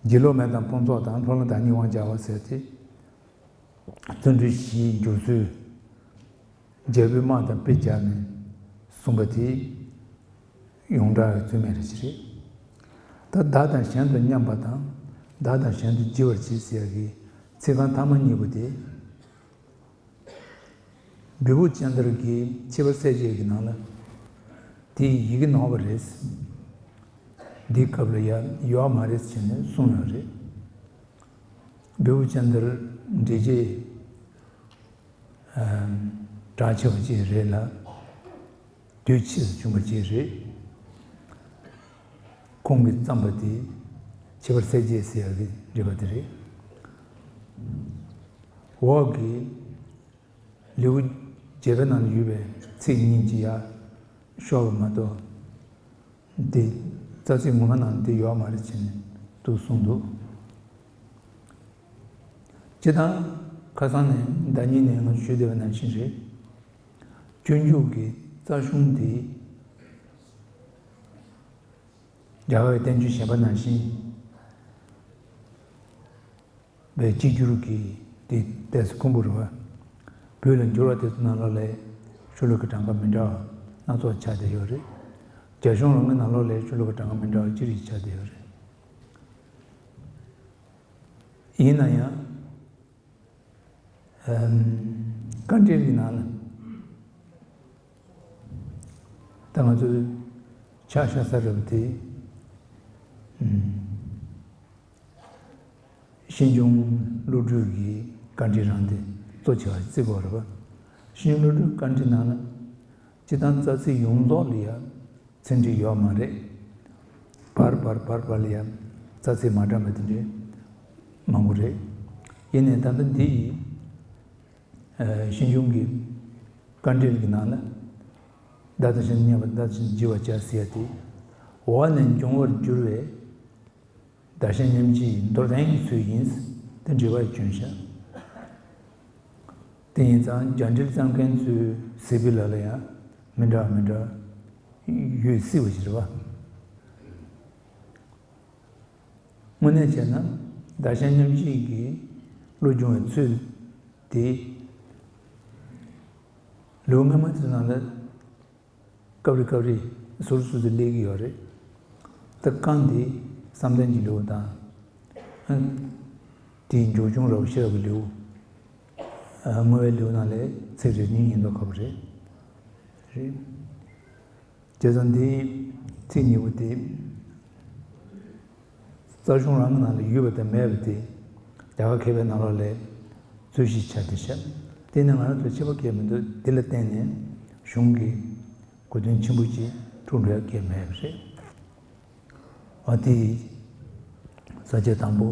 སྒྱིད་ལུག་མེད་དང་སྤོང་ཚོགས་དང་། ལྷུར་བླངས་བདག་ཉིད་དབང་བྱ་བ་ཟེར་ཏེ། བརྩོན་འགྲུས་བཞིའི་འགྱུར་ཚུལ། རྒྱལ་པོའི་དམག་དང་དཔེ་སྦྱར་ནས་གསུངས་པ་དེ་ཡོངས་གྲགས་ཀྱི་རྩོད་མེད་རེ་ཞིག་རེད། ད་བདག་དང་གཞན་དུ་མཉམ་པ་དང་། བདག་དང་གཞན་དུ་བརྗེ་བར་བྱེད་ཟེར་ཡག་གི་ཚིག་རྐང་ཐ་མ་གཉིས་པོ་དེ། བི་བུ་ཅན་དར་གྱི་ཁྱད་པར་གསལ་བྱེད་ཀྱི་ནང་ལ། དེ་ཡི་གེ་ནོར་བ་རེད། འདིའི་སྐབས་ལ་ཡ་ཡོད་མ་རེད་ཟེར་ནས་གསུངས་ཡོད་རེད། བི་བུ་ཅན་དར་འགྲེལ་བྱེད། ཨམ། གྲགས་ཆེ་བ་ཅིག་རེད་ལ། དུས་ཕྱིས་སུ་བྱུང་བ་ཅིག་རེད། ཁོང་གིས་བརྩམས་པ་དེ་ཁྱད་པར་གསལ་བྱེད་ཟེར་ཡག་གི་འགྲེལ་པ་དེ་རེད། འོག་གི་ལེའུ་བརྒྱད་པའི་ནང་ལ་ཡོད་པའི་ཚིག་གཉིས་ཀྱི་ཡ་ཤོར་བ་མ་གཏོགས། དེ་རྩ་ཚིག་ངོ་མ་ནང་དེ་ཡོད་མ་རེད་ཟེར་ནས་འདུག་གསུངས་འདུག་སྤྱིར་བཏང་ཁ་སང་ནས་ཟླ་གཉིས་ནས་ང་ཞུས་བསྡད་པ་ནང་བཞིན་རེད། སྤྱོད་འཇུག་གི་རྩ་གཞུང་དེ་རྒྱ་གར་གྱི་བསྟན་བཅོས་གཞན་པ་ནང་བཞིན། པའི་གཅིག་གྱུར་གྱི་དེ་ཏོག་ཙམ་དཀོན་པོ་རེད་པ། བོད་ལ་འགྱུར་བ་དེ་ཚོ་ནང་ལོགས་ལ་ཤོ་ལོ་ཀའི་གྲངས་ཀ་མི་འདྲ་བ་སྣ་ཚོགས་ཆགས་བསྡད་ཡོད་རེད། རྒྱ་གཞུང་ལུང་གི་ནང་ལོགས་ལ་ཤོ་ལོ་ཀའི་གྲངས་ཀ་མི་འདྲ་བ་ཅི་རིགས་ཆགས་བསྡད་ཡོད་རེད། ཡིན་ན་ཡང་། ཨམ། དཀའ་འགྲེལ་གྱི་ནང་ལ། ད་ང་ཚོའི་ཕྱག་བཞག་ས་རེད་པ་དེ། ཨམ། ཤེས་འབྱུང་བློ་གྲོས་ཀྱི་བཀའ་འགྲེལ་རང་དེ་གཙོ་ཆེ་བ་བརྩི་དགོས་རེད་པ། ཤེས་འབྱུང་བློ་གྲོས་བཀའ་འགྲེལ་ནང་ལ། སྤྱིར་བཏང་རྩ་ཚིག་ཡོངས་རྫོགས་ལ་ཡང་ཚིག་འགྲེལ་ཡོད་མ་རེད། བར་བར་བར་བར་ལ་ཡང་རྩ་ཚིག་མ་འདྲ་བ་དེ་འདྲའི་མང་པོ་རེད། ཡིན་ནའི་ད་ལྟ་འདི་ཡི། ཨ། ཤེས་འབྱུང་གི་བཀའ་འགྲེལ་གྱི་ནང་ལ། བདག་དང་གཞན་མཉམ་པ་བདག་དང་བརྗེ་བར་བྱ་ཟེར་ཡ་དེ། འོག་ནས་འབྱུང་བར་འགྱུར་བའི། བདག་གཞན་མཉམ་བརྗེའི་མདོར་བསྟན་གྱི་ཚུལ་ཡིན། དེ་འགྲེལ་པར་བྱོན་ཤག་དེ་ཡིན་ཙང་རྒྱ་འགྲེལ་བརྩམ་མཁན་ཚོའི་ཟེར་བའི་ལ་ལ་ཡང་མི་འདྲ་བ་མི་འདྲ་ ཡོད་སྲིད་པ་ཞིག་རེད་བ། དངོས་གནས་བྱས་ན་བདག་གཞན་མཉམ་བརྗེ་གི་བློ་སྦྱོང་བའི་ཚུལ་དེ། ལེའུ་སྔ་མ་དེ་ནང་ལ་སྐབས་རེ་སྐབས་རེ་ཟུར་ཟུར་དུ་སླེབས་ཀྱི་ཡོད་རེད། ད་རྐང་འདི་བསམ་གཏན་གྱི་ལེའུ་དང་། དེའི་མཇུག་བྱུང་རབ་ཤེས་རབ་ཀྱི་ལེའུ། བསྔོ་བའི་ལེའུ་ནང་ལས་ཚིག་རེ་གཉིས་ཡིན་མདོག་ཁ་པོ་རེད། རེད། བྱས་ཙང་འདིའི་ཚིག་གཉིས་པོ་དེ། རྩ་གཞུང་རང་གི་ནང་ལ་ཡོད་པ་དང་མེད་པ་དེ། རྒྱ་གར་མཁས་པའི་ནང་ལོགས་ལས་རྩོད་གཞི་ཆགས་བསྡད་ཤག་དེ་ནི་ང་རང་ཚོ་ཁྱད་པར་གང་ཡང་མི་འདུག་དེ་ལ་བརྟེན་ནས་གཞུང་གི་གོ་དོན་ཆེན་པོ་ཅིག་འཁྲུལ་འགྲོ་ཡ་གང་ཡང་མེད་པ་རེད། འོ་དེ་ས་བཅད་དང་པོ།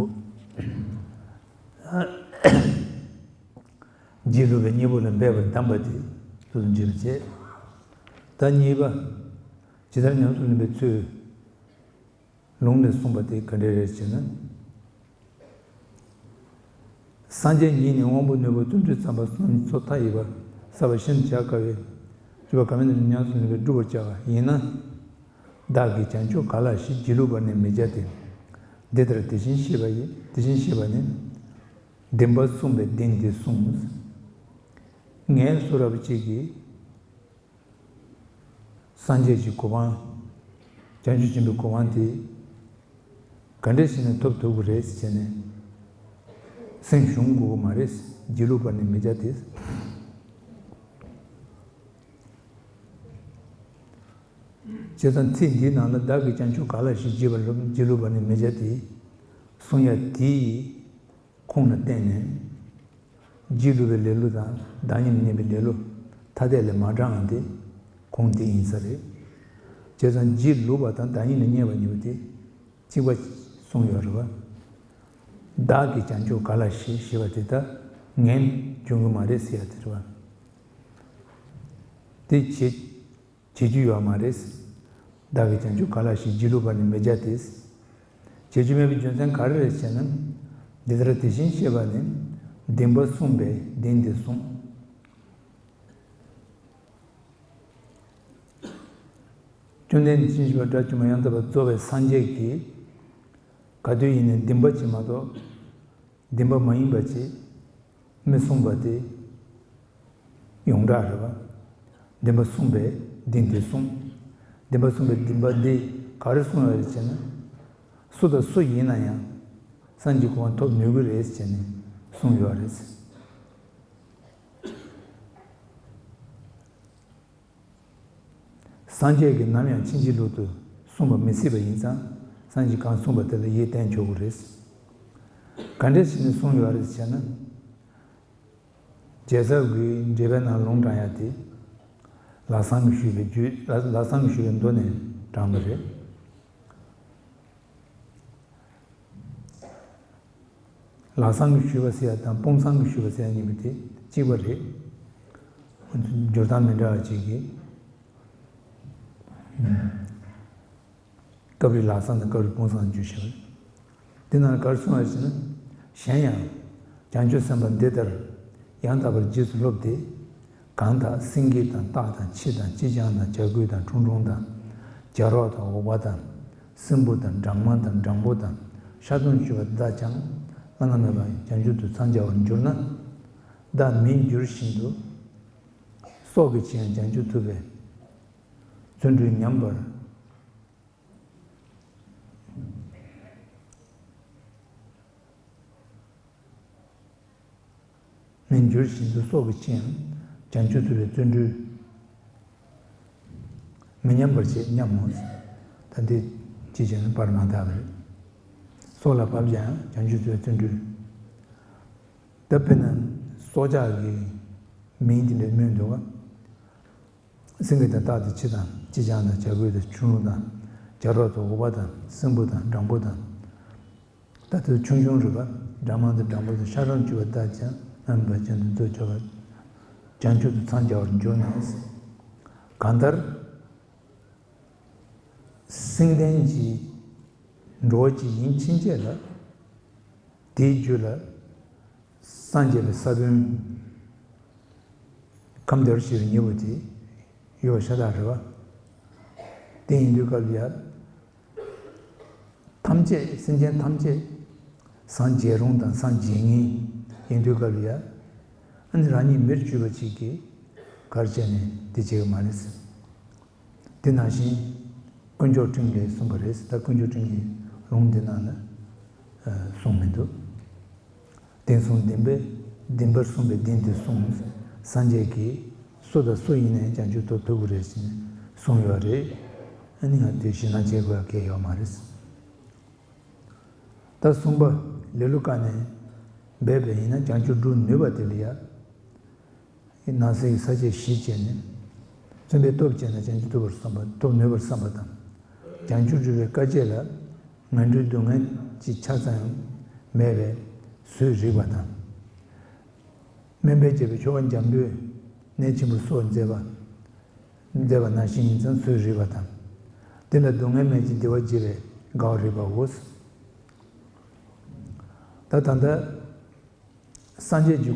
རྗེས་ལུས་པའི་གཉེན་པོ་ལ་འབད་པར་གདམས་པ་དེ་ཚུལ་དུ་འགྲེལ་བྱས། ད་གཉིས་པ། ཇི་ལྟར་ཉམས་སུ་ལེན་པའི་ཚུལ། ལུང་ནས་གསུངས་པ་དེ་ག་འདྲ་རེད་ཅེ་ན། སངས་རྒྱས་ཉིད་ནི་དབང་པོ་རྣོན་པོ་བརྩོན་འགྲུས་བརྩམས་པ་སོགས་ནི་ཚོགས་མཐའ་ཡས་པ་བསགས་པ་བཞིན་བྱ་དཀའ་བས། སྤྱོད་པ་གང་མེད་ཉམས་སུ་ལེན་པས་བསྒྲུབ་པར་བྱ་བ་ཡིན་ན། བདག་གིས་བྱང་ཆུབ་ག་ལ་ཞིག་སྒྱིད་ལུག་པར་ནི་མི་བྱ་སྟེ། འདི་ལྟར་དེ་བཞིན་གཤེགས་པ་ཡི་དེ་བཞིན་གཤེགས་པ་ནི། བདེན་པ་གསུངས་པས་བདེན་འདི་གསུངས། ངས་སུ་རབ་ཅིག་གིས། སངས་རྒྱས་ཀྱི་གོ་འཕང་། བྱང་ཆུབ་ཆེན་པོའི་གོ་འཕང་དེ། ག་འདྲ་ཞིག་ནས་ཐོབ་ཐུབ་ཀྱི་རེད་ཟེར་ནས། སེམས་ཞུམ་དགོས་ཀྱི་མ་རེད། སྒྱིད་ལུག་པར་ནི་མི་བྱ་སྟེ། བྱས་ཙང་ཚིག་འདིའི་ནང་ལ་བདག་གིས་བྱང་ཆུབ་ག་ལ་ཞིག་བགྱིས་པ་རུང་སྒྱིད་ལུག་པར་ནི་མི་བྱ་སྟེ། གསུང་ཡ་དེའི་ཁུངས་ལ་བརྟེན་ནས། སྒྱིད་ལུག་པའི་ལེ་ལོ་དང་བདག་ཉིད་ལ་གནས་པའི་ལེ་ལོ་ཐ་དད་ལས་མ་འདྲ་བ་དེ་ཁུངས་དེ་ཡིན་ས་རེད། བྱས་ཙང་སྒྱིད་ལུག་པ་དང་བདག་ཉིད་ལ་གནས་པ་གཉིས་པོ་དེ་གཅིག་པ་གསུངས་ཡོད་རེད་བ། བདག་གིས་བྱང་ཆུབ་ག་ལ་ཞིག་ཞེས་པ་དེ་ད་ངས་འཇོན་གྱི་མ་རེད་ཟེར་ཡ་དེ་རེད་བ། དེ་བྱེད། བྱེད་རྒྱུ་ཡོད་མ་རེད། བདག་གིས་བྱང་ཆུབ་ག་ལ་ཞིག་སྒྱིད་ལུག་པར་ནི་མི་བྱ་སྟེ། བྱེད་རྒྱུ་མེད་པའི་རྒྱུ་མཚན་ག་རེ་རེད་ཅེ་ན། འདི་ལྟར་དེ་བཞིན་གཤེགས་པ་ནི། བདེན་པ་གསུངས་པས་བདེན་འདི་གསུངས། བཅོམ་ལྡན་འདས་དེ་བཞིན་གཤེགས་པ་དགྲ་བཅོམ་པ་ཡང་དག་པར་རྫོགས་པའི་སངས་རྒྱས་ཀྱིས། ག་དུས་ཡིན་ནའི་བདེན་པ་ཅིག་མ་གཏོགས། བདེན་པ་མ་ཡིན་པ་ཅིག་མི་གསུངས་པ་དེ་ཡོངས་གྲགས་རེད་བ། བདེན་པ་གསུངས་པས་བདེན་འདི་གསུངས། བདེན་པ་གསུངས་པས་བདེན་པ་འདི་ག་རེ་གསུངས་ཡོད་རེད་ཅེ་ན། སུ་དང་སུ་ཡིན་ན་ཡང་སངས་རྒྱས་གོ་འཕང་ཐོབ་ནུས་ཀྱི་རེད་ཅེ་ནས་གསུངས་ཡོད་རེད། སངས་རྒྱས་ཀྱིས་ནམ་ཡང་ཕྱིན་ཅི་ལོག་ཏུ་གསུངས་པ་མི་སྲིད་པ་ཡིན་ཙང་། སངས་རྒྱས་གང་གསུངས་པ་དེ་ལ་ཡིད་བརྟན་ཆོག་གི་རེད། ག་འདྲ་ཞིག་ནས་གསུངས་ཡོད་རེད་ཟེར་ན། རྒྱལ་ཚབ་ཀྱིས་འགྲེལ་པའི་ནང་ལུང་དྲངས་ཡ་དེ། ལམ་སང་གིས་ཞུས་པའི་རྒྱུད། ལམ་སང་གིས་ཞུས་པའི་མདོ་ནས་དྲངས་པ་རེད། ལམ་སང་གིས་ཞུས་པ་ཟེར་ཡ་དང་དཔུང་སང་གིས་ཞུས་པ་ཟེར་ཡ་གཉིས་པོ་དེ་གཅིག་པ་རེད། སྦྱོར་སྟངས་མི་འདྲ་བ་ཅིག་གིས། སྐབས་རེ་ལམ་སང་དང་སྐབས་རེ་དཔུང་སང་བརྗོད་བཞིན་པ་རེད། འདི་ནང་ག་རེ་གསུངས་པ་ཞེ་ན། གཞན་ཡང་། བྱང་ཆུབ་སེམས་དཔའ་འདི་ལྟར། ཡང་དག་པར་རྗེས་སུ་སློབ་སྟེ། གང་དག་སེང་གེ་དང་སྟག་དང་ཁྱི་དང་ཅི་ལྕང་དང་བྱ་རྒོད་དང་ཁྲུང་ཁྲུང་དང་། བྱ་རོག་དང་འུག་པ་དང་། སྲིན་པོ་དང་སྦྲང་མ་དང་སྦྲང་བུ་དང་ཤ་དོན་སྤྱོད་པ་དག་ཀྱང་བླ་ན་མེད་པ་བྱང་ཆུབ་ཏུ་འཚང་རྒྱ་བར་འགྱུར་ན། བདག་མི་འགྱུར་བཞིན་དུ་སྲོག་གི་ཕྱིར་ཡང་བྱང་ཆུབ་ཐོབ་པའི་བརྩོན་འགྲུས་ཉམས་པར། མི་འགྱུར་བཞིན་དུ་སྲོག་གི་ཕྱིར་ཡང་བྱང་ཆུབ་ཐོབ་པའི་བརྩོན་འགྲུས་མི་ཉམས་པར་བྱེད་སྙམ་མོ། ད་འདི་ཅི་བྱས་ན་བར་མ་དག་པ་རེད། སྲོག་ལ་བབ་ཀྱང་བྱང་ཆུབ་ཐོབ་པའི་བརྩོན་འགྲུས། ད་དཔེར་ན་སྲོག་ཆགས་ཀྱི་མིང་དེ་འདྲ་སྨོས་འདུག་ག་སེང་གེ་དང་སྟག་དང་ཁྱི་དང་ཅི་ལྕང་དང་བྱ་རྒོད་དང་ཁྲུང་ཁྲུང་དང་བྱ་རོག་དང་འུག་པ་དང་སྲིན་པོ་དང་སྦྲང་བུ་དང་། ད་དུ་ཆུང་ཆུང་རིག་པ་སྦྲང་མ་དང་སྦྲང་བུ་དང་ཤ་དོན་སྤྱོད་པ་དག་ཀྱང་བླ་ན་མེད་པ་བྱང་ཆུབ་ཏུ་འགྲོ་བར་བྱང་ཆུབ་ཏུ་འཚང་རྒྱ་བར་འགྱུར་ན། གང་ལྟར་སེམས་ལྡན་གྱི་འགྲོ་བ་ཅིག་ཡིན་ཕྱིན་ཆད་ལ། དེའི་རྒྱུད་ལ་སངས་རྒྱས་པའི་ས་བོན་ཁམས་དེར་ཞེས་པའི་ཉེ་བོ་དེ་ཡོད་ཤ་སྟག་རེད་བ། དེ་ཡིན་དུས་སྐབས་ལ་ཡ། ཐམས་ཅད་སེམས་ཅན་ཐམས་ཅད་སངས་རྒྱས་རུང་དང་སངས་རྒྱས་ངེས་ཡིན་དུས་སྐབས་ལ་ཡ། ཨ་ནི་རང་ཉིད་མིར་གྱུར་པ་ཅིག་གིས་ག་རེ་བྱས་ནས་དེ་བྱེད་ཀྱི་མ་རེད། དེ་ནང་བཞིན་དཀོན་མཆོག་སྤྲིན་ལས་གསུངས་པ་རེད། ད་དཀོན་མཆོག་སྤྲིན་གྱི་ལུང་འདི་ནང་ལ་གསུངས་མི་འདུག་དེང་གསུམ་བདེན་པས་བདེན་པར་གསུངས་པའི་བདེན་དེ་གསུངས། སངས་རྒྱས་ཀྱིས་སུ་དང་སུ་ཡིན་ནའང་བྱང་ཆུབ་ཐོབ་ཐུབ་ཀྱི་རེད་ཟེར་ནས་གསུངས་ཡོད་རེད། ཨ་ནི་ང་དེ་ཞེད་སྣང་བྱེད་དགོས་ཡ་གང་ཡང་ཡོད་མ་རེད། ད་གསུམ་པ། ལེ་ལོ་བཀག་ནས་འབད་པས་ཡིན་ན་བྱང་ཆུབ་སྒྲུབ་ནུས་པ་དེ་ལ་ཡ། ནང་གསེས་ཀྱི་ས་བཅད་བཞི་བྱས་ནས། བརྩོན་པའི་སྟོབས་བསྐྱེད་ན་བྱང་ཆུབ་ཐོབ་པར་བསམ་པ་ཐོབ་ནུས་པར་བསམ་པ་དང་། བྱང་ཆུབ་སྒྲུབ་པའི་དཀའ་སྤྱད་ལ་ངན་འགྲོའི་སྡུག་བསྔལ་གྱི་ཆ་ཙམ་མེད་པའི་བཟོད་རིགས་པ་དང་། སྨན་པས་བྱས་པའི་ཆོ་ག་འཇམ་པོས་ནད་ཆེན་པོ་གསོ་མཛད་པ། མཛད་པ་ནང་བཞིན་ཡིན་ཙང་བཟོད་རིགས་པ་དང་། དེ་ལ་སྡུག་བསྔལ་མེད་ཅིང་བདེ་བར་བྱེད་པའི་དགའ་བ་རིགས་པའོ། ད་ད་ལྟ་སངས་རྒྱས་ཀྱི་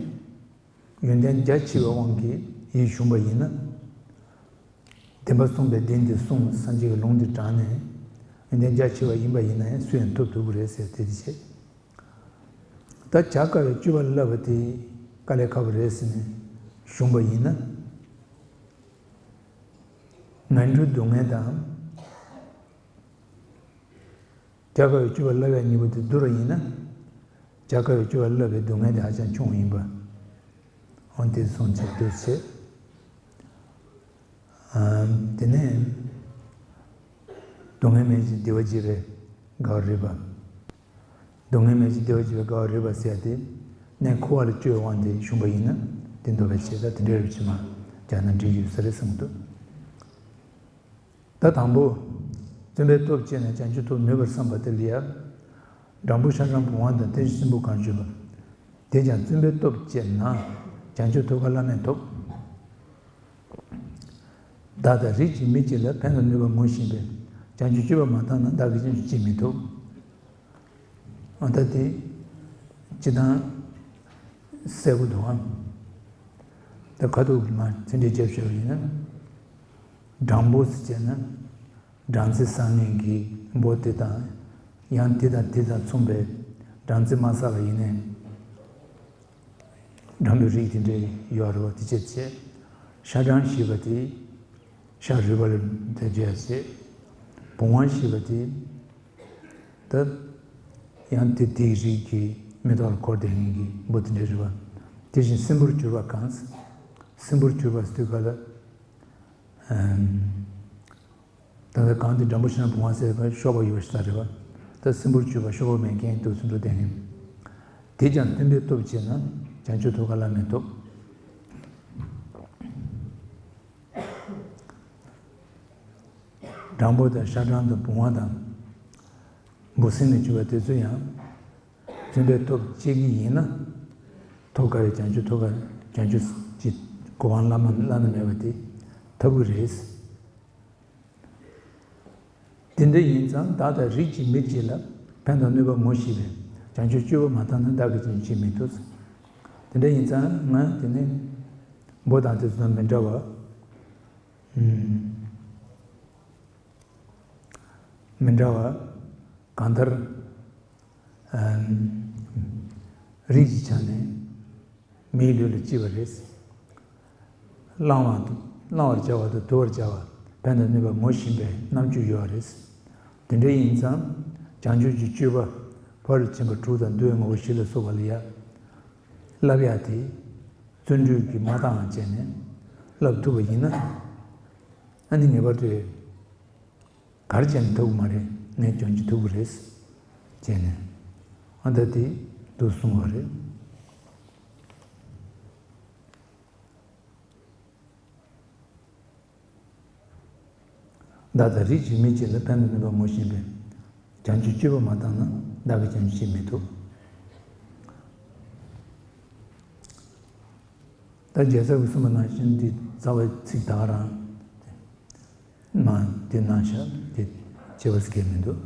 ཡོན་ཏན་རྒྱ་ཆེ་བའི་དབང་གིས་ཡིད་གཞུངས་པ་ཡིན་ན། བདེན་པར་གསུངས་པའི་བདེན་དེ་གསུངས། སངས་རྒྱས་ཀྱི་ལུང་དེ་དྲངས་ནས་ཡོན་ཏན་རྒྱ་ཆེ་བ་ཡིན་པ་ཡིན་ན་ཡང་སུ་ཡང་ཐོབ་ཐུབ་ཀྱི་རེད་ཟེར་དེ་དེ་བྱས། ད་བྱ་དཀའ་བའི་སྤྱོད་པ་བསླབ་པ་དེ་དཀའ་ལས་ཁག་པོ་རེད་ཟེར་ནས་གཞུངས་པ་ཡིན་ན། ངན་འགྲོའི་སྡུག་བསྔལ་དང་། བྱ་དཀའ་བའི་སྤྱོད་པ་བསླབ་པའི་གཉིས་པོ་དེ་བསྡུར་བ་ཡིན་ན། བྱ་དཀའ་བའི་སྤྱོད་པ་བསླབ་པའི་སྡུག་བསྔལ་དེ་ཧ་ཅང་ཆུང་བ་ཡིན་པ། འོ་དེ་གསུངས་བྱས་བསྡུར་བྱས། ཨ། དེ་ནས། སྡུག་བསྔལ་མེད་ཅིང་བདེ་བར་བྱེད་པའི་དགའ་བ་རིགས་པ། སྡུག་བསྔལ་མེད་ཅིང་བདེ་བར་བྱེད་པའི་དགའ་བ་རིགས་པ་ཟེར་ཡ་དེ། གནས་འཁོར་བ་ལ་སྤྱོད་པའི་དབང་དེ་བྱུང་བ་ཡིན་ན། དེ་འདོད་པའི་ཆེད་དུ་དེ་འདྲའི་རིགས་ཕྱི་མ་སྦྱར་ན་འགྲིག་ཡོད་ས་རེད་བསམ་གྱི་འདུག་ད་དང་པོ། བརྩོན་པའི་སྟོབས་བསྐྱེད་ན་བྱང་ཆུབ་ཐོབ་ནུས་པར་བསམ་པ་དེ་ལ་ཡ། སྦྲང་བུ་ཤ་སྦྲང་བུང་བ་དང་དེ་བཞིན་སྲིན་བུ་གང་བྱོའི་བུ། དེས་ཀྱང་བརྩོན་པའི་སྟོབས་བསྐྱེད་ན། བྱང་ཆུབ་ཐོབ་དཀའ་བླ་མེད་ཐོབ། བདག་དང་རིགས་ཀྱི་མི་གཅིག་ལ་ཕན་དང་ནུས་པ་ངོ་ཤེས་པས། བྱང་ཆུབ་སྤྱོད་པ་མ་བཏང་ན་བདག་གིས་ཀྱང་ཅིས་མི་ཐོབ། ཨ་ད་དེ། སྤྱིར་བཏང་། གསལ་པོ་འདུག་ཨང་། ད་ཁ་ཐུག་གི་མ་ཚིག་འགྲེལ་བརྒྱབ་ཤོར་བ་ཡིན་ན། སྦྲང་བུ་ཟེར་བྱས་ན། སྦྲང་རྩི་བསགས་མཁན་གྱི་འབུ་དེ་དང་། ཡང་དེ་དང་དེ་དང་མཚུངས་པའི་སྦྲང་རྩི་མ་བསགས་པ་ཡིན་ནའི། སྦྲང་བུའི་རིགས་དེ་འདྲའི་ཡོད་རེད་བ། དེ་བྱས་བྱས། ཤ་སྦྲང་ཞེས་པ་དེ། ཤ་རུས་པ་ལ་དེ་འདྲ་བྱས། བུང་བ་ཞེས་པ་དེ། ད། ཡང་དེ་དེའི་རིགས་ཀྱི་མེ་ཏོག་ལ་འཁོར་བསྡད་མཁན་གྱི་འབུ་དེ་འདྲ་རེད་བ། དེ་བཞིན་སྲིན་བུར་གྱུར་པ་གང་། སྲིན་བུར་གྱུར་པ་ཟེར་དུས་སྐབས་ལ། ཨམ། ད་ལྟ་གང་དེ་སྦྲང་བུ་ཤ་སྦྲང་བུང་བ་ཟེར་བ་གཤོག་པ་ཡོད་པ་ཞིག་རེད་བ། ད་སྲིན་བུར་གྱུར་པ་གཤོག་པ་མེད་མཁན་དུ་སྲིན་བུར་ལྡན་མཁན། དེས་ཀྱང་བརྩོན་པའི་སྟོབས་བསྐྱེད་ན་བྱང་ཆུབ་ཐོབ་དཀའ་བླ་མེད་ཐོབ། སྦྲང་བུ་དང་ཤ་སྦྲང་དང་བུང་བ་དང་། འབུ་སྲིན་ལས་གྱུར་པ་དེ་ཚོ་ཡང་བརྩོན་པའི་སྟོབས་བསྐྱེད་ཀྱི་ཡིན་ན། ཐོབ་དཀའ་བའི་བྱང་ཆུབ་ཐོབ་དཀའ། བྱང་ཆུབ་ཀྱི་གོ་འཕང་བླ་ན་བླ་ན་མེད་པ་དེ་ཐོབ་ཀྱི་རེད། དེ་འདྲ་ཡིན་ཙང་བདག་དང་རིགས་ཀྱི་མི་གཅིག་ལ་ཕན་དང་ནུས་པ་ངོ་ཤེས་པས་བྱང་ཆུབ་སྤྱོད་པ་མ་བཏང་ན་བདག་གིས་ཀྱང་ཅིས་མི་ཐོབ། དེ་འདྲ་ཡིན་ཙང་ང་དེ་ནས་འབུ་དང་དེ་ཚོ་དང་མི་འདྲ་བ། ཨུམ། མི་འདྲ་བ། གང་ལྟར། ཨམ། རིགས་ཀྱི་ཆ་ནས་མིའི་ལུས་ལ་སྐྱེས་པ་རེད། བླང་བ་དང་བླང་བར་བྱ་བ་དང་དུལ་བར་བྱ་བ་ཕན་དང་ནུས་པ་ངོ་ཤེས་པའི་རྣམ་དཔྱོད་ཡོད་པ་རེད། དེ་འདྲ་ཡིན་ཙང་བྱང་ཆུབ་ཀྱི་སྤྱོད་པ་ཕ་རོལ་ཕྱིན་པ་དྲུག་དང་འདུལ་བའི་ངོ་བོ་བཞི་ལ་སོགས་པ་ལ་ཡ། བསླབ་ཡ་དེ། བརྩོན་འགྲུས་ཀྱིས་མ་བཏང་བ་བྱས་ནས་བསླབ་ཐུབ་པ་ཡིན་ན། ཨ་ནི་ངེས་པར་དུ། ག་རེ་བྱས་ནས་ཐུབ་ཀྱི་མ་རེད། ངས་སྦྱོང་རྒྱུ་ཐུབ་ཀྱི་རེད། བྱས་ནས། ཨ་ད་དེ་འདུག་གསུངས་པ་རེད། བདག་དང་རིགས་ཀྱི་མི་གཅིག་ལ་ཕན་དང་ནུས་པ་ངོ་ཤེས་པས། བྱང་ཆུབ་སྤྱོད་པ་མ་བཏང་ན་བདག་གིས་ཀྱང་ཅིས་མི་ཐོབ། ད་རྒྱལ་ཚབ་ཀྱིས་གསུངས་པ་ནང་བཞིན་འདི་རྩ་བའི་ཚིག་ད་ག་རང་། མ་དེ་གནང་ཤག་དེ་བྱེད་པ་སྐད་མི་འདུག་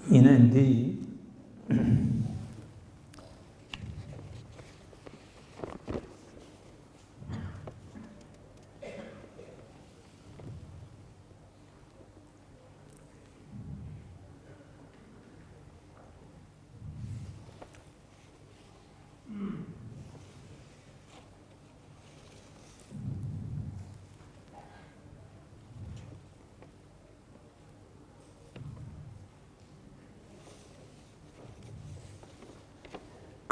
ཡིན་ན་འདི།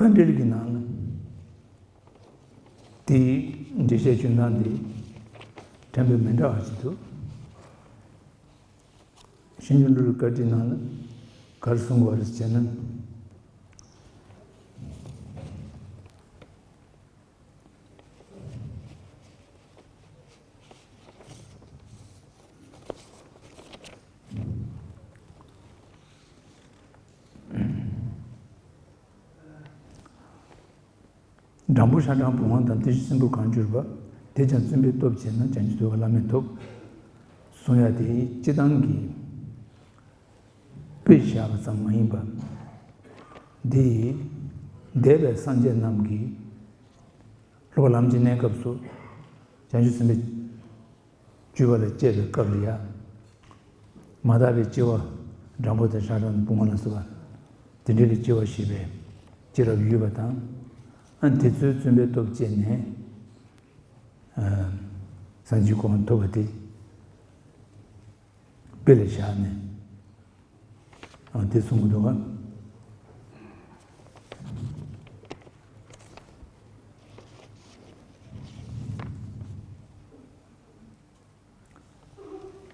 བཀའ་འགྲེལ་གྱི་ནང་ལ་དེའི་འགྲེལ་བཤད་བྱུང་སྟངས་དེ་ཕྲན་བུ་མི་འདྲ་བ་ཞིག་འདུག་ཤེས་འཇོན་འབྲུག་གི་བཀའ་ཁྲིད་ནང་ལ་ག་རེ་གསུངས་པ་རེད་ཟེར་ན། སྦྲང་བུ་ཤ་སྦྲང་བུང་བ་དང་། དེ་བཞིན་སྲིན་བུ་གང་གྱུར་པ། དེས་ཀྱང་བརྩོན་པས་སྟོབས་བསྐྱེད་ན། བྱང་ཆུབ་ཐོབ་པ་བླ་མེད་ཐོབ། གསུང་ཡ་དེ་སྤྱིར་བཏང་གི་དཔེ་བཞག་པ་ཙམ་མ་ཡིན་པར། འདི་ཡིས་འདས་པའི་སངས་རྒྱས་རྣམས་ཀྱིས་སློབ་པ་ལམ་གྱི་གནས་སྐབས་སུ་བྱང་ཆུབ་སེམས་དཔའི་སྤྱོད་པ་ལ་སྤྱད་པའི་སྐབས་ལ་ཡང་། མ་དག་པའི་སྐྱེ་བ། སྦྲང་བུ་དང་ཤ་སྦྲང་བུང་བ་ལ་སོགས་པ་དེ་འདྲ་ལ་སྐྱེ་བ་བཞེས་པའི་སྐྱེས་རབས་ཡོད་པ་དང་། ཨ་དེ་ཚོའི་བརྩོན་པའི་སྟོབས་བསྐྱེད་ནས་ཨ་སངས་རྒྱས་གོ་འཕང་ཐོབ་པ་དེ་དཔེ་ལ་བཞག་ནས་ཨ་དེ་གསུང་གི་འདུག་ག།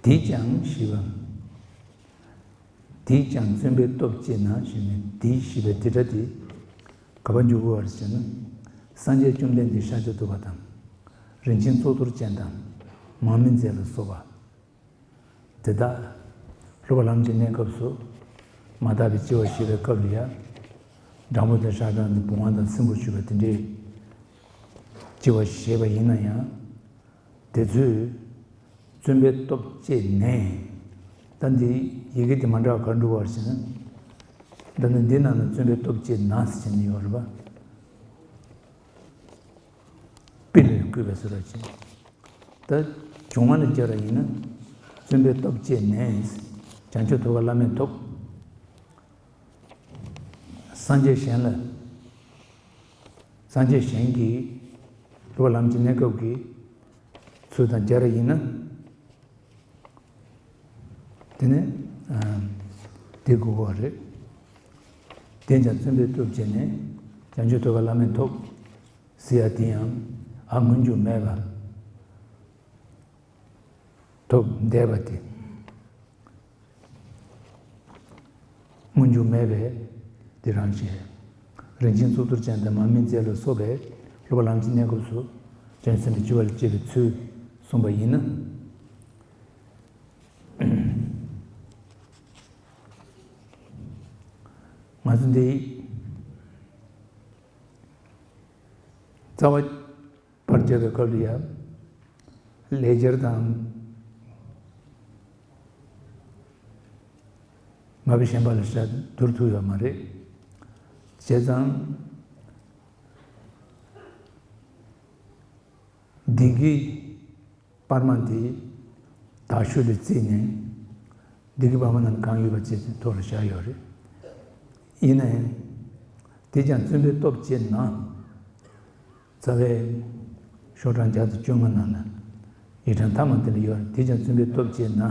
དེས་ཀྱང་ཞེས་པ། དེས་ཀྱང་བརྩོན་པས་སྟོབས་བསྐྱེད་ན་ཞེས་ནས། དེས་ཞེས་པའི་དེ་སྒྲ་དེ་ག་པར་འཇུག་དགོས་པ་རེད་ཟེར་ན། སངས་རྒྱས་བཅོམ་ལྡན་འདས་ཤཱཀྱ་ཐུབ་པ་དང་། རིན་ཆེན་གཙུག་ཏོར་ཅན་དང་། མར་མེ་མཛད་ལ་སོགས་པ་དེ་དག་སློབ་པ་ལམ་གྱི་གནས་སྐབས་སུ་མ་དག་པའི་སྐྱེ་བ་བཞེས་པའི་སྐབས་ལ་ཡང་། སྦྲང་བུ་དང་ཤ་སྦྲང་དང་བུང་བ་དང་སྲིན་བུར་གྱུར་པ་དེ་འདྲའི་སྐྱེ་བ་བཞེས་པ་ཡིན་ན་ཡང་། དེ་ཚོས་བརྩོན་པའི་སྟོབས་བསྐྱེད་ནས། ད་འདི་ཡི་གེ་དེ་མ་འདྲ་བ་ག་རེ་འདུག་པ་ཟེར་ན། ད་ནི་འདི་ནང་ན་བརྩོན་པའི་སྟོབས་བསྐྱེད་ན་ཟེར་ནས་ཡོད་རེད་པ། དཔེ་ལ་བཀོད་པའི་བཟོ་འདྲ་ཅིག། ད་བྱུང་བ་ལ་སྦྱར་བ་ཡིན་ན། བརྩོན་པའི་སྟོབས་བསྐྱེད་ནས་བྱང་ཆུབ་ཐོབ་པ་བླ་མེད་ཐོབ། སངས་རྒྱས་གཞན་ལ། སངས་རྒྱས་གཞན་གྱི་སློབ་པ་ལམ་གྱི་གནས་སྐབས་ཀྱི་ཚུལ་དང་སྦྱར་བ་ཡིན་ན། དེ་ནི་ཨ་དེ་དགོས་པ་རེད། དེས་ཀྱང་བརྩོན་པས་སྟོབས་བསྐྱེད་ནས། བྱང་ཆུབ་ཐོབ་པ་བླ་མེད་ཐོབ། ཟེར་ཡ་དེ་ཡང་ཨ་སྔོན་འཇུག་མེད་པ། ཐོབ་འདས་པ་དེ། སྔོན་འཇུག་མེད་པས་དེ་རང་བཞིན། རིན་ཆེན་གཙུག་ཏོར་ཅན་དང་མར་མེ་མཛད་ལ་སོགས་པས་སློབ་པ་ལམ་གྱི་གནས་སྐབས་སུ་བྱང་སེམས་ཀྱི་སྤྱོད་པ་ལ་སྤྱད་པའི་ཚུལ་གསུངས་པ་ཡིན་ན། ང་ཚོ་འདི་རྩ་བ། པར་བརྒྱབ་པའི་སྐབས་ལ་ཡང་ལེགས་སྦྱར་དང་མ་དཔེ་གཞན་པ་ལ་ཤ་བསྡུར་ཐུབ་ཡོད་མ་རེད། བྱས་ཙང་བདེ་སྐྱིད་བར་མ་དེ་དག་ཤོས་ལ་བརྩིས་ནས། བདེ་སྐྱིད་བར་མ་རྣམས་གང་ཡོད་པ་བྱས་ཏེ་ཐོག་ལ་བཞག་ཡོད་རེད། ཡིན་ན་ཡང་། དེས་ཀྱང་བརྩོན་པས་སྟོབས་བསྐྱེད་ན། རྩ་བའི་ཤོག་གྲངས་བརྒྱ་དང་བཅོ་ལྔ་ནང་ན་ཡིག་གྲངས་མཐའ་མ་དེ་ལ་ཡོད་རེད། དེས་ཀྱང་བརྩོན་པས་སྟོབས་བསྐྱེད་ན།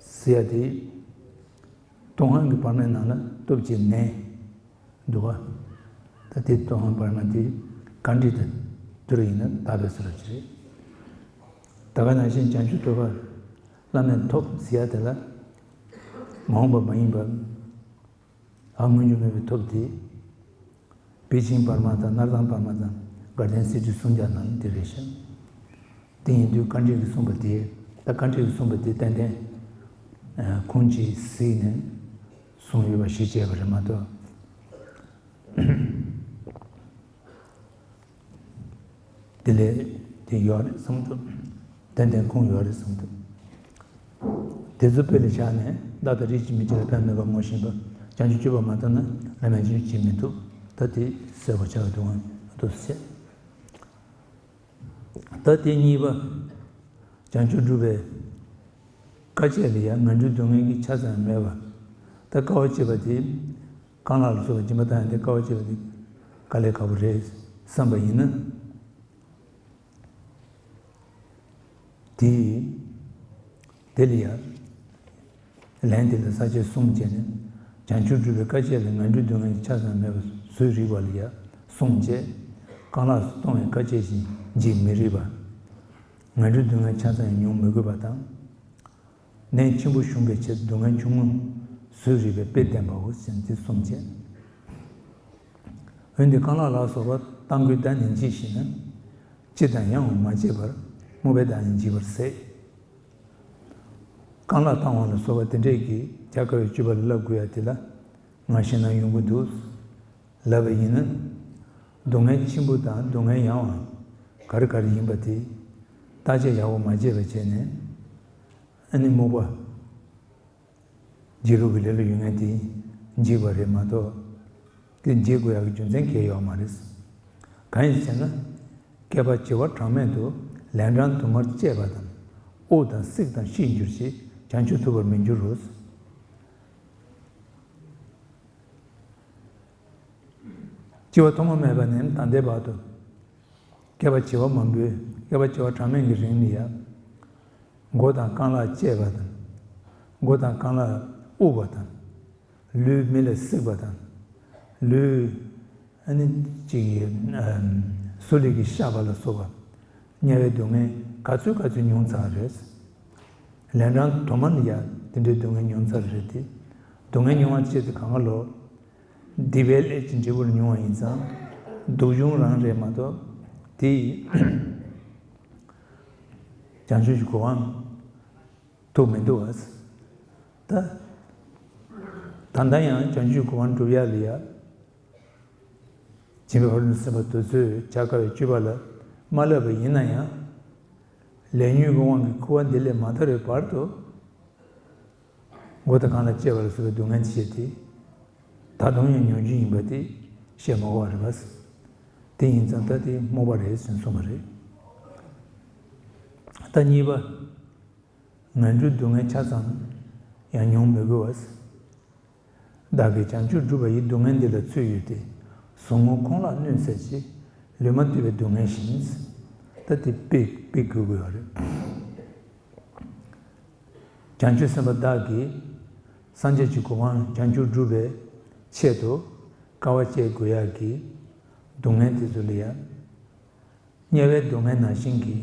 ཟེར་ཡ་དེ། ཏོང་ཧན་གྱི་བར་མའི་ནང་ལ་སྟོབས་བསྐྱེད་ནས་འདུག་ག། ད་དེ་ཏོང་ཧན་བར་མ་དེ་ག་འདྲ་དང་བསྡུར་ཡིན་ན་དག་པའི་བཟོ་འདྲ་ཅིག་རེད། ད་ག་ནང་བཞིན་བྱང་ཆུབ་ཐོབ་པ་བླ་མེད་ཐོབ་ཟེར་ཡ་དེ་ལ། མ་འོངས་པ་མ་ཡིན་པ། ཨ་སྔོན་འཇུག་མེད་པའི་ཐོབ་དེ། པེ་ཅིང་བར་མ་དང་སྣར་ཐང་བར་མ་དང་དགའ་ལྡན་གསེར་ཁྲི་སུམ་བརྒྱ་ནང་དེ་རེད་ཤག། དེ་ཡིན་དུས་དཀའ་འགྲེལ་གྱིས་གསུངས་པ་དེ། ད་དཀའ་འགྲེལ་གྱིས་གསུངས་པ་དེ་ཏན་ཏན་ཁུངས་གཅིག་གཟིགས་ནས་གསུངས་ཡོད་པ་གཞི་བྱས་པ་རེད་མ་གཏོགས། དེ་ལས་དེ་ཡོད་རེད་བསམ་ཐུབ། ཏན་ཏན་ཁུངས་ཡོད་རེད་བསམ་ཐུབ། དེ་ཚོ་དཔེ་ལ་བཞག་ནས་བདག་དང་རིགས་ཀྱི་མི་གཅིག་ལ་ཕན་མེད་པར་ངོ་ཤེས་པ། བྱང་ཆུབ་སྤྱོད་པ་མ་ཐོབ་ན་བླ་མེད་ཅིག་བྱེད་མི་ཐུབ། ད་དེ་གསལ་པོ་ཆགས་འདུག་ཨང་། ཨ་ཏོ་ཟེར། ད་དེ་གཉིས་པ། བྱང་ཆུབ་སྒྲུབ་པའི་དཀའ་སྤྱད་ལ་ཡང་ངན་འགྲོའི་སྡུག་བསྔལ་གྱི་ཆ་ཙམ་ཡང་མེད་པ། ད་དཀའ་བ་སྤྱད་པ་དེ། རྐང་ལག་ལ་སོགས་པ་སྦྱིན་པ་བཏང་ཡང་དེ་དཀའ་བ་སྤྱད་པ་དེ་དཀའ་ལས་ཁག་པོ་རེད་བསམ་པ་ཡིན་ན། དེ་དེ་ལ་ཡང་ལན་དེ་ལ་ས་བཅད་གསུམ་བྱས་ནས། བྱང་ཆུབ་སྒྲུབ་པའི་དཀའ་སྤྱད་ལ། ངན་འགྲོའི་སྡུག་བསྔལ་ཆ་ཚང་མེད་པར་བཟོད་རིགས་པ་ལ་ཡང་བསྲུང་བྱས། རྐང་ལག་སུ་གཏོང་བའི་དཀའ་སྤྱད་ཅིང་འཇིགས་མི་རིགས་པ། ངན་འགྲོའི་སྡུག་བསྔལ་ཆ་ཚང་ཡང་མྱོང་མི་དགོས་པ་དང་། ནད་ཆེན་པོ་ཞུམ་པའི་ཆེད་དུ་སྡུག་བསྔལ་ཆུང་ངུ་བཟོད་རིགས་པའི་དཔེ་བསྟན་པའོ་ཞེས་འདི་གསུངས་བྱས། འོན་ཏེ་རྐང་ལག་ལ་སོགས་པ་གཏང་དགོས་བདག་ནི་འཇིགས་ཞེ་ན། ཅི་དང་ཡང་མ་བྱེད་པར། རྨོངས་པའི་བདག་ནི་འཇིགས་པར་ཟད། རྐང་ལག་བཏང་བ་ལ་སོགས་པ་དེ་འདྲས་ཀྱི་བྱ་དཀའ་བའི་སྤྱོད་པ་ལ་བསླབ་དགོས་ཡ་དེ་ལ་ང་ཞེད་སྣང་ཡོང་གི་འདུག་ལབ་པ་ཡིན་ན། སྡུག་བསྔལ་ཆེན་པོ་དང་སྡུག་བསྔལ་ཡང་བ་ག་རེ་ག་རེ་ཡིན་པ་དེ་བརྟག་དཔྱད་ཡག་པོ་མ་བྱས་པ་བྱས་ནས། ཨ་ནི་རྨོངས་པ། འཇིགས་རུང་གི་ལས་ལ་ཡོད་མཁན་དེ་འཇིགས་པ་རེད་མ་གཏོགས། དེ་འཇིགས་དགོས་ཡག་གི་རྒྱུ་མཚན་གང་ཡང་ཡོད་མ་རེད། གང་ཡིན་ཟེར་ན། བསྐལ་པ་བྱེ་བ་གྲངས་མེད་དུ་ལན་གྲངས་དུ་མར་སྤྱད་པ་དང་། དབུགས་དང་བསྲེགས་དང་ཤེས་འགྱུར་ཞིང་བྱང་ཆུབ་ཐོབ་པར་མི་འགྱུར་རོ། སྤྱི་བོ་ཐོག་མ་མེད་པ་ནས་ད་ལྟའི་བར་དུ། བསྐལ་པ་བྱེ་བ་མང་པོའི་བསྐལ་པ་བྱེ་བ་གྲངས་མེད་ཀྱི་རིང་ལ་ཡང་། མགོ་དང་རྐང་ལག་བཅད་པ་དང་། མགོ་དང་རྐང་ལག་དབུགས་པ་དང་། ལུས་མེ་ལ་བསྲེགས་པ་དང་། ལུས་ཨ་ནི་གཅིག་གི་ཨམ་སུ་ལི་གི་གཤགས་པ་ལ་སོགས་པ། དམྱལ་བའི་སྡུག་བསྔལ་ག་ཚོད་ག་ཚོད་མྱོང་ཚར་རེད། ལན་གྲངས་དུ་མ་ནི་ཡང་དེ་འདྲའི་སྡུག་བསྔལ་མྱོང་ཚར་རེད་དེ། སྡུག་བསྔལ་མྱོང་བ་ཆེད་དུ་གང་ག་ལོ། སྡིག་པའི་ལས་ཀྱི་འབྲས་བུར་མྱོང་བ་ཡིན་ཙང་། སྡུག་གཞུང་རང་རེད་མ་གཏོགས། དེ་ཡིས་བྱང་ཆུབ་ཀྱི་གོ་འཕང་ཐོབ་མི་འདུག་བ། ད། ད་ལྟ་ཡང་བྱང་ཆུབ་གོ་འཕང་སྒྲུབ་ཡག་ལ་ཡ། སྦྱིན་པའི་ཕ་རོལ་ཏུ་ཕྱིན་པ་དེ་ཚོས་བྱ་དཀའ་བའི་སྤྱོད་པ་ལ་མ་བསླབ་པ་ཡིན་ན་ཡང་། ལས་ཉོན་གྱི་དབང་གིས་ཁུ་བ་འདི་ལས་མ་ཐར་བའི་བར་དུ། མགོ་དང་རྐང་ལག་བཅད་པ་ལ་སོགས་པའི་སྡུག་བསྔལ་ཆེ་སྟེ། ད་དུང་ཡང་མྱོང་རྒྱུ་ཡིན་པ་དེ་བཤད་མ་དགོས་པ་རེད་པ། དེ་ཡིན་ཙང་ད་དེ་རྨོངས་པ་རེད་ཟེར་གསུངས་པ་རེད། ད་གཉིས་པ། ངན་འགྲོའི་སྡུག་བསྔལ་ཆ་ཚང་ཡང་མྱོང་མི་དགོས་པ། བདག་གིས་བྱང་ཆུབ་སྒྲུབ་པ་ཡི། སྡུག་བསྔལ་འདི་ལ་ཚོད་ཡོད་དེ། ཟུག་རྔུ་ཁོང་ལག་གནོན་སེལ་བྱེད། ལུས་མ་བཏུབ་པའི་སྡུག་བསྔལ་བཞིན། ད་དེ་དཔེ་དཔེ་དགོས་ཀྱི་ཡོད་རེད། བྱང་ཆུབ་སེམས་དཔའ་བདག་གིས་སངས་རྒྱས་ཀྱི་གོ་འཕང་བྱང་ཆུབ་སྒྲུབ་པའི་ཆེད་དུ་དཀའ་བ་སྤྱད་དགོས་ཡག་གི་སྡུག་བསྔལ་དེ་ཚོ་ལ་ཡང་། དམྱལ་བའི་སྡུག་བསྔལ་ནང་བཞིན་གྱི་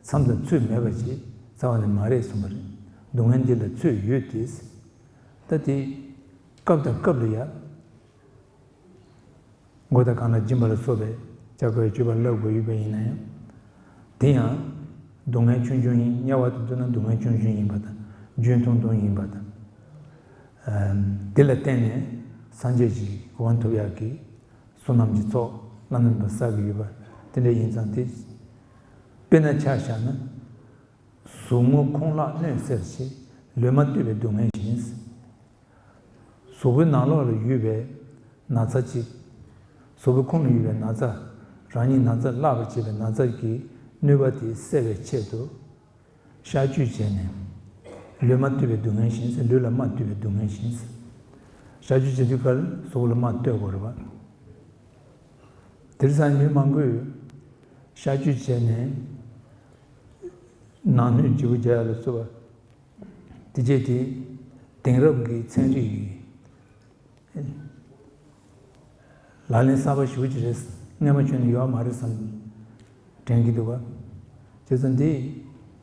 མཚམས་དང་ཚོད་མེད་པ་ཞིག་རྩ་བ་ནས་མ་རེད་གསུངས་པ་རེད། སྡུག་བསྔལ་འདི་ལ་ཚོད་ཡོད་དེ། ད་དེ་སྐབས་དང་སྐབས་ལ་ཡ། མགོ་དང་རྐང་ལག་འབྱིན་པ་ལ་སོགས་པའི་བྱ་དགའ་བའི་སྤྱོད་པ་བསླབ་དགོས་ཡོད་པ་ཡིན་ན་ཡང་། དེ་ཡང་སྡུག་བསྔལ་ཆུང་ཆུང་ཡིན། དམྱལ་བ་དང་བསྡུར་ན་སྡུག་བསྔལ་ཆུང་ཆུང་ཡིན་པ་དང་། རྒྱུན་ཐུང་ཐུང་ཡིན་པ་དང་། ཨ་དེ་ལ་བརྟེན་ནས་སངས་རྒྱས་ཀྱི་གོ་འཕང་ཐོབ་ཡག་གི་བསོད་ནམས་ཀྱི་ཚོགས་བླ་ན་མེད་པ་བསགས་ཀྱི་ཡོད་པ་དེ་འདྲ་ཡིན་ཙང་། དེ་དཔེར་ན་ཆ་བཞག་ན། ཟུག་རྔུ་ཁོང་ལག་གནོན་སེལ་བྱེད། ལུས་མ་བཏུབ་པའི་སྡུག་བསྔལ་བཞིན། གཟུགས་པོའི་ནང་ལོགས་ལ་ཡོད་པའི་ན་ཚ་གཅིག་གཟུགས་པོའི་ཁོངས་ལ་ཡོད་པའི་ན་ཚ། རང་ཉིད་ན་ཚ་བརླག་པར་བྱེད་པའི་ན་ཚ་གི་གནོད་པ་དེ་སེལ་བའི་ཆེད་དུ། གཤག་བཅོས་བྱས་ནས། ལུས་མ་བཏུབ་པའི་སྡུག་བསྔལ་བཞིན། ལུས་ལ་རྨ་བཏུབ་པའི་སྡུག་བསྔལ་བཞིན། གཤག་བཅོས་བྱེད་དུས་སྐབས་གཟུགས་པོ་ལ་རྨ་གཏོད་དགོས་རེད་པ། དེང་སང་མི་མང་པོས་གཤག་བཅོས་བྱས་ནས་ནང་སྣོད་ལྗིད་པོ་རྒྱག་ཡ་ལ་སོགས་པ། དེ་རྗེས་དེ་དེང་རབས་ཀྱི་ཚན་རིག་གི་ལག་ལེན་གསར་པ་ཞེ་པོ་ཅིག་རེད། སྔོན་མ་བྱུང་ནས་ཡོད་མ་རེད་བསམ་དྲན་གྱི་འདུག་ག་བྱས་ཙང་འདི་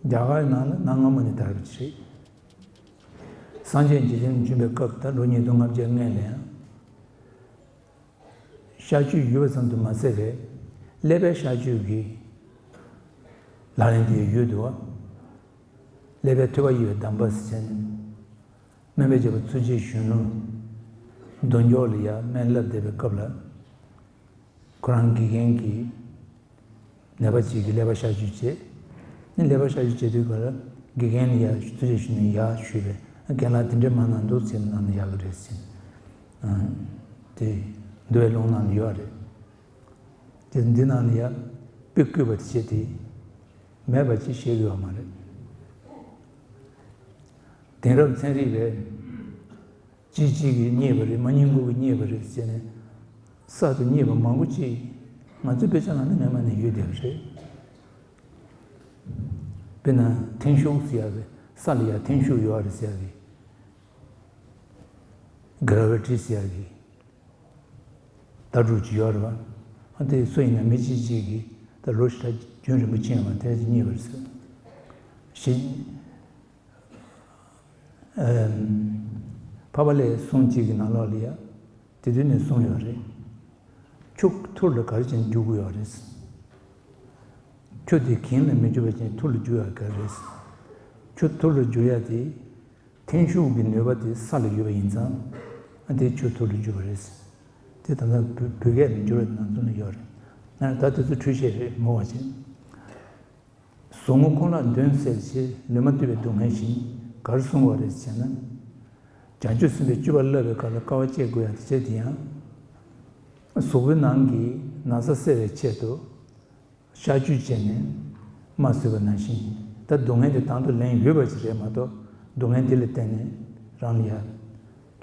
རྒྱ་གར་ནང་ལ་གནའ་སྔ་མོ་ནས་དར་བ་ཅིག་རེད། སངས་རྒྱས་འཇིག་རྟེན་དུ་བྱོན་པའི་སྐབས་དང་ལོ་ཉིས་སྟོང་ལྔ་བརྒྱ་སྔོན་ལ་ཡང་། གཤག་བཅོས་ཡོད་པ་ཙམ་དུ་མ་ཟད་པའི་ཀླད་པའི་གཤག་བཅོས་ཀྱི་ལག་ལེན་དེ་ཡོད་འདུག་བ། ཀླད་པའི་ཐོད་པ་གཡས་པའི་འདམ་བག་ཟེར་ནས། སྨན་པའི་རྒྱལ་པོ་ཐུགས་རྗེ་གཞོན་ནུ་མདོ་མཆོག་ལ་ཡང་སྨན་བསླབ་བསྡད་པའི་སྐབས་ལ། ཁོ་རང་དགེ་རྒན་གྱིས་ནད་པ་གཅིག་གི་ཀླད་པ་གཤག་བཅོས་བྱས། ནི་ཀླད་པ་གཤག་བཅོས་བྱེད་དུས་སྐབས་ལ་དགེ་རྒན་ལ་ཡང་ཐུགས་རྗེ་གཞོན་ནུས་ཡག་ཞུས་པས། རྒན་ལགས་དེ་འདྲས་མ་གནང་འདུག་ཟེར་ནས་གནང་ན་ཡག་གི་རེད་ཟེར། དེ་འདུལ་བའི་ལུང་ནང་ལ་ཡོད་རེད། དེ་འདི་ནང་ལ་ཡང་དཔེ་བཀོད་པ་དེ་བྱས་ཏེ་མེད་པ་ཅིག་བཤད་ཀྱི་ཡོད་མ་རེད། དེང་རབས་ཚན་རིག་པས་ཅི་གཅིག་གིས་རྙེད་པ་རེད། མ་རྙེད་མཁན་གྱིས་རྙེད་པ་རེད་ཟེར་ནས་གསར་དུ་རྙེད་པ་མང་པོ་ཅིག་ང་ཚོའི་དཔེ་ཆ་ནང་ནས་སྔོན་མ་ནས་ཡོད་བསྡད་པ་རེད། དཔེར་ན་ཐེམ་ཤུགས་ཟེར་ཡག་གི་ས་ལ་ཡ་ཐེམ་ཤུགས་ཡོད་རེད་ཟེར་ཡག་གི་གྷ་ར་ཝི་ཊི་ཟེར་ཡག་གི་ལྟ་གྲུབ་ཅིག་ཡོད་རེད་བ། ཨ་དེ་སུ་ཡིན་ན་མི་གཅིག་གཅིག་གིས་ད་ལོ་ཞེ་དྲག་རྒྱུན་རིང་པོ་ཕྱིན་ཡོད་མ་རེད། དེ་རྙེད་པ་རེད་ཟེར། བཞི། ཨམ། འཕགས་པ་ལྷའི་གསུང་གཅིག་གི་ནང་ལོགས་ལ་ཡ། དེ་དུས་ནས་གསུངས་ཡོད་རེད། ཆུ་ཐུར་ལ་ག་རེ་བྱས་ནས་རྒྱུག་གི་ཡོད་རེད། ཆུ་དེ་གིང་ལ་མི་རྒྱུག་པ་བྱས་ནས་ཐུར་ལ་རྒྱུག་ཡག་ག་རེ་རེད། ཆུ་ཐུར་ལ་རྒྱུག་ཡག་དེ། འཐེན་ཤུགས་ཀྱི་ནུས་པ་དེ་ས་ལ་ཡོད་པ་ཡིན་ཙང་། ཨ་དེ་ཆུ་ཐུར་ལ་རྒྱུག་པ་རེད། དེ་ད་ལྟ་བོད་བོད་སྐད་ལ་འགྱུར་བ་ནང་དོན་ལ་ཡོད་རེད། ན་ད་དེ་ཚོ་འཁྲུལ་བཤད་རེད་མོ་བ་ཅན། ཟུག་རྔུ་ཁོང་ལ་གདོན་སེལ་ཕྱིར། ལུས་མ་བཏུབ་པའི་སྡུག་བསྔལ་ཞིང་། ག་རེ་གསུངས་པ་རེད་ཟེར་ན། བྱང་ཆུབ་སེམས་དཔའི་སྤྱོད་པ་བསླབ་པའི་སྐབས་ལ་དཀའ་བ་སྤྱད་དགོས་ཡ་དེ་བྱས་དེ་ཡང་། གཟུགས་པོའི་ནང་གི་ན་ཚ་སེལ་བའི་ཆེད་དུ། གཤག་བཅོས་བྱས་ནས་རྨ་བཟོས་པ་ནང་བཞིན། ད་སྡུག་བསྔལ་དེ་དང་དུ་ལེན་ཡོད་པ་ཞིག་རེད་མ་གཏོགས། སྡུག་བསྔལ་དེ་ལ་བརྟེན་ནས་རང་ལ་ཡ་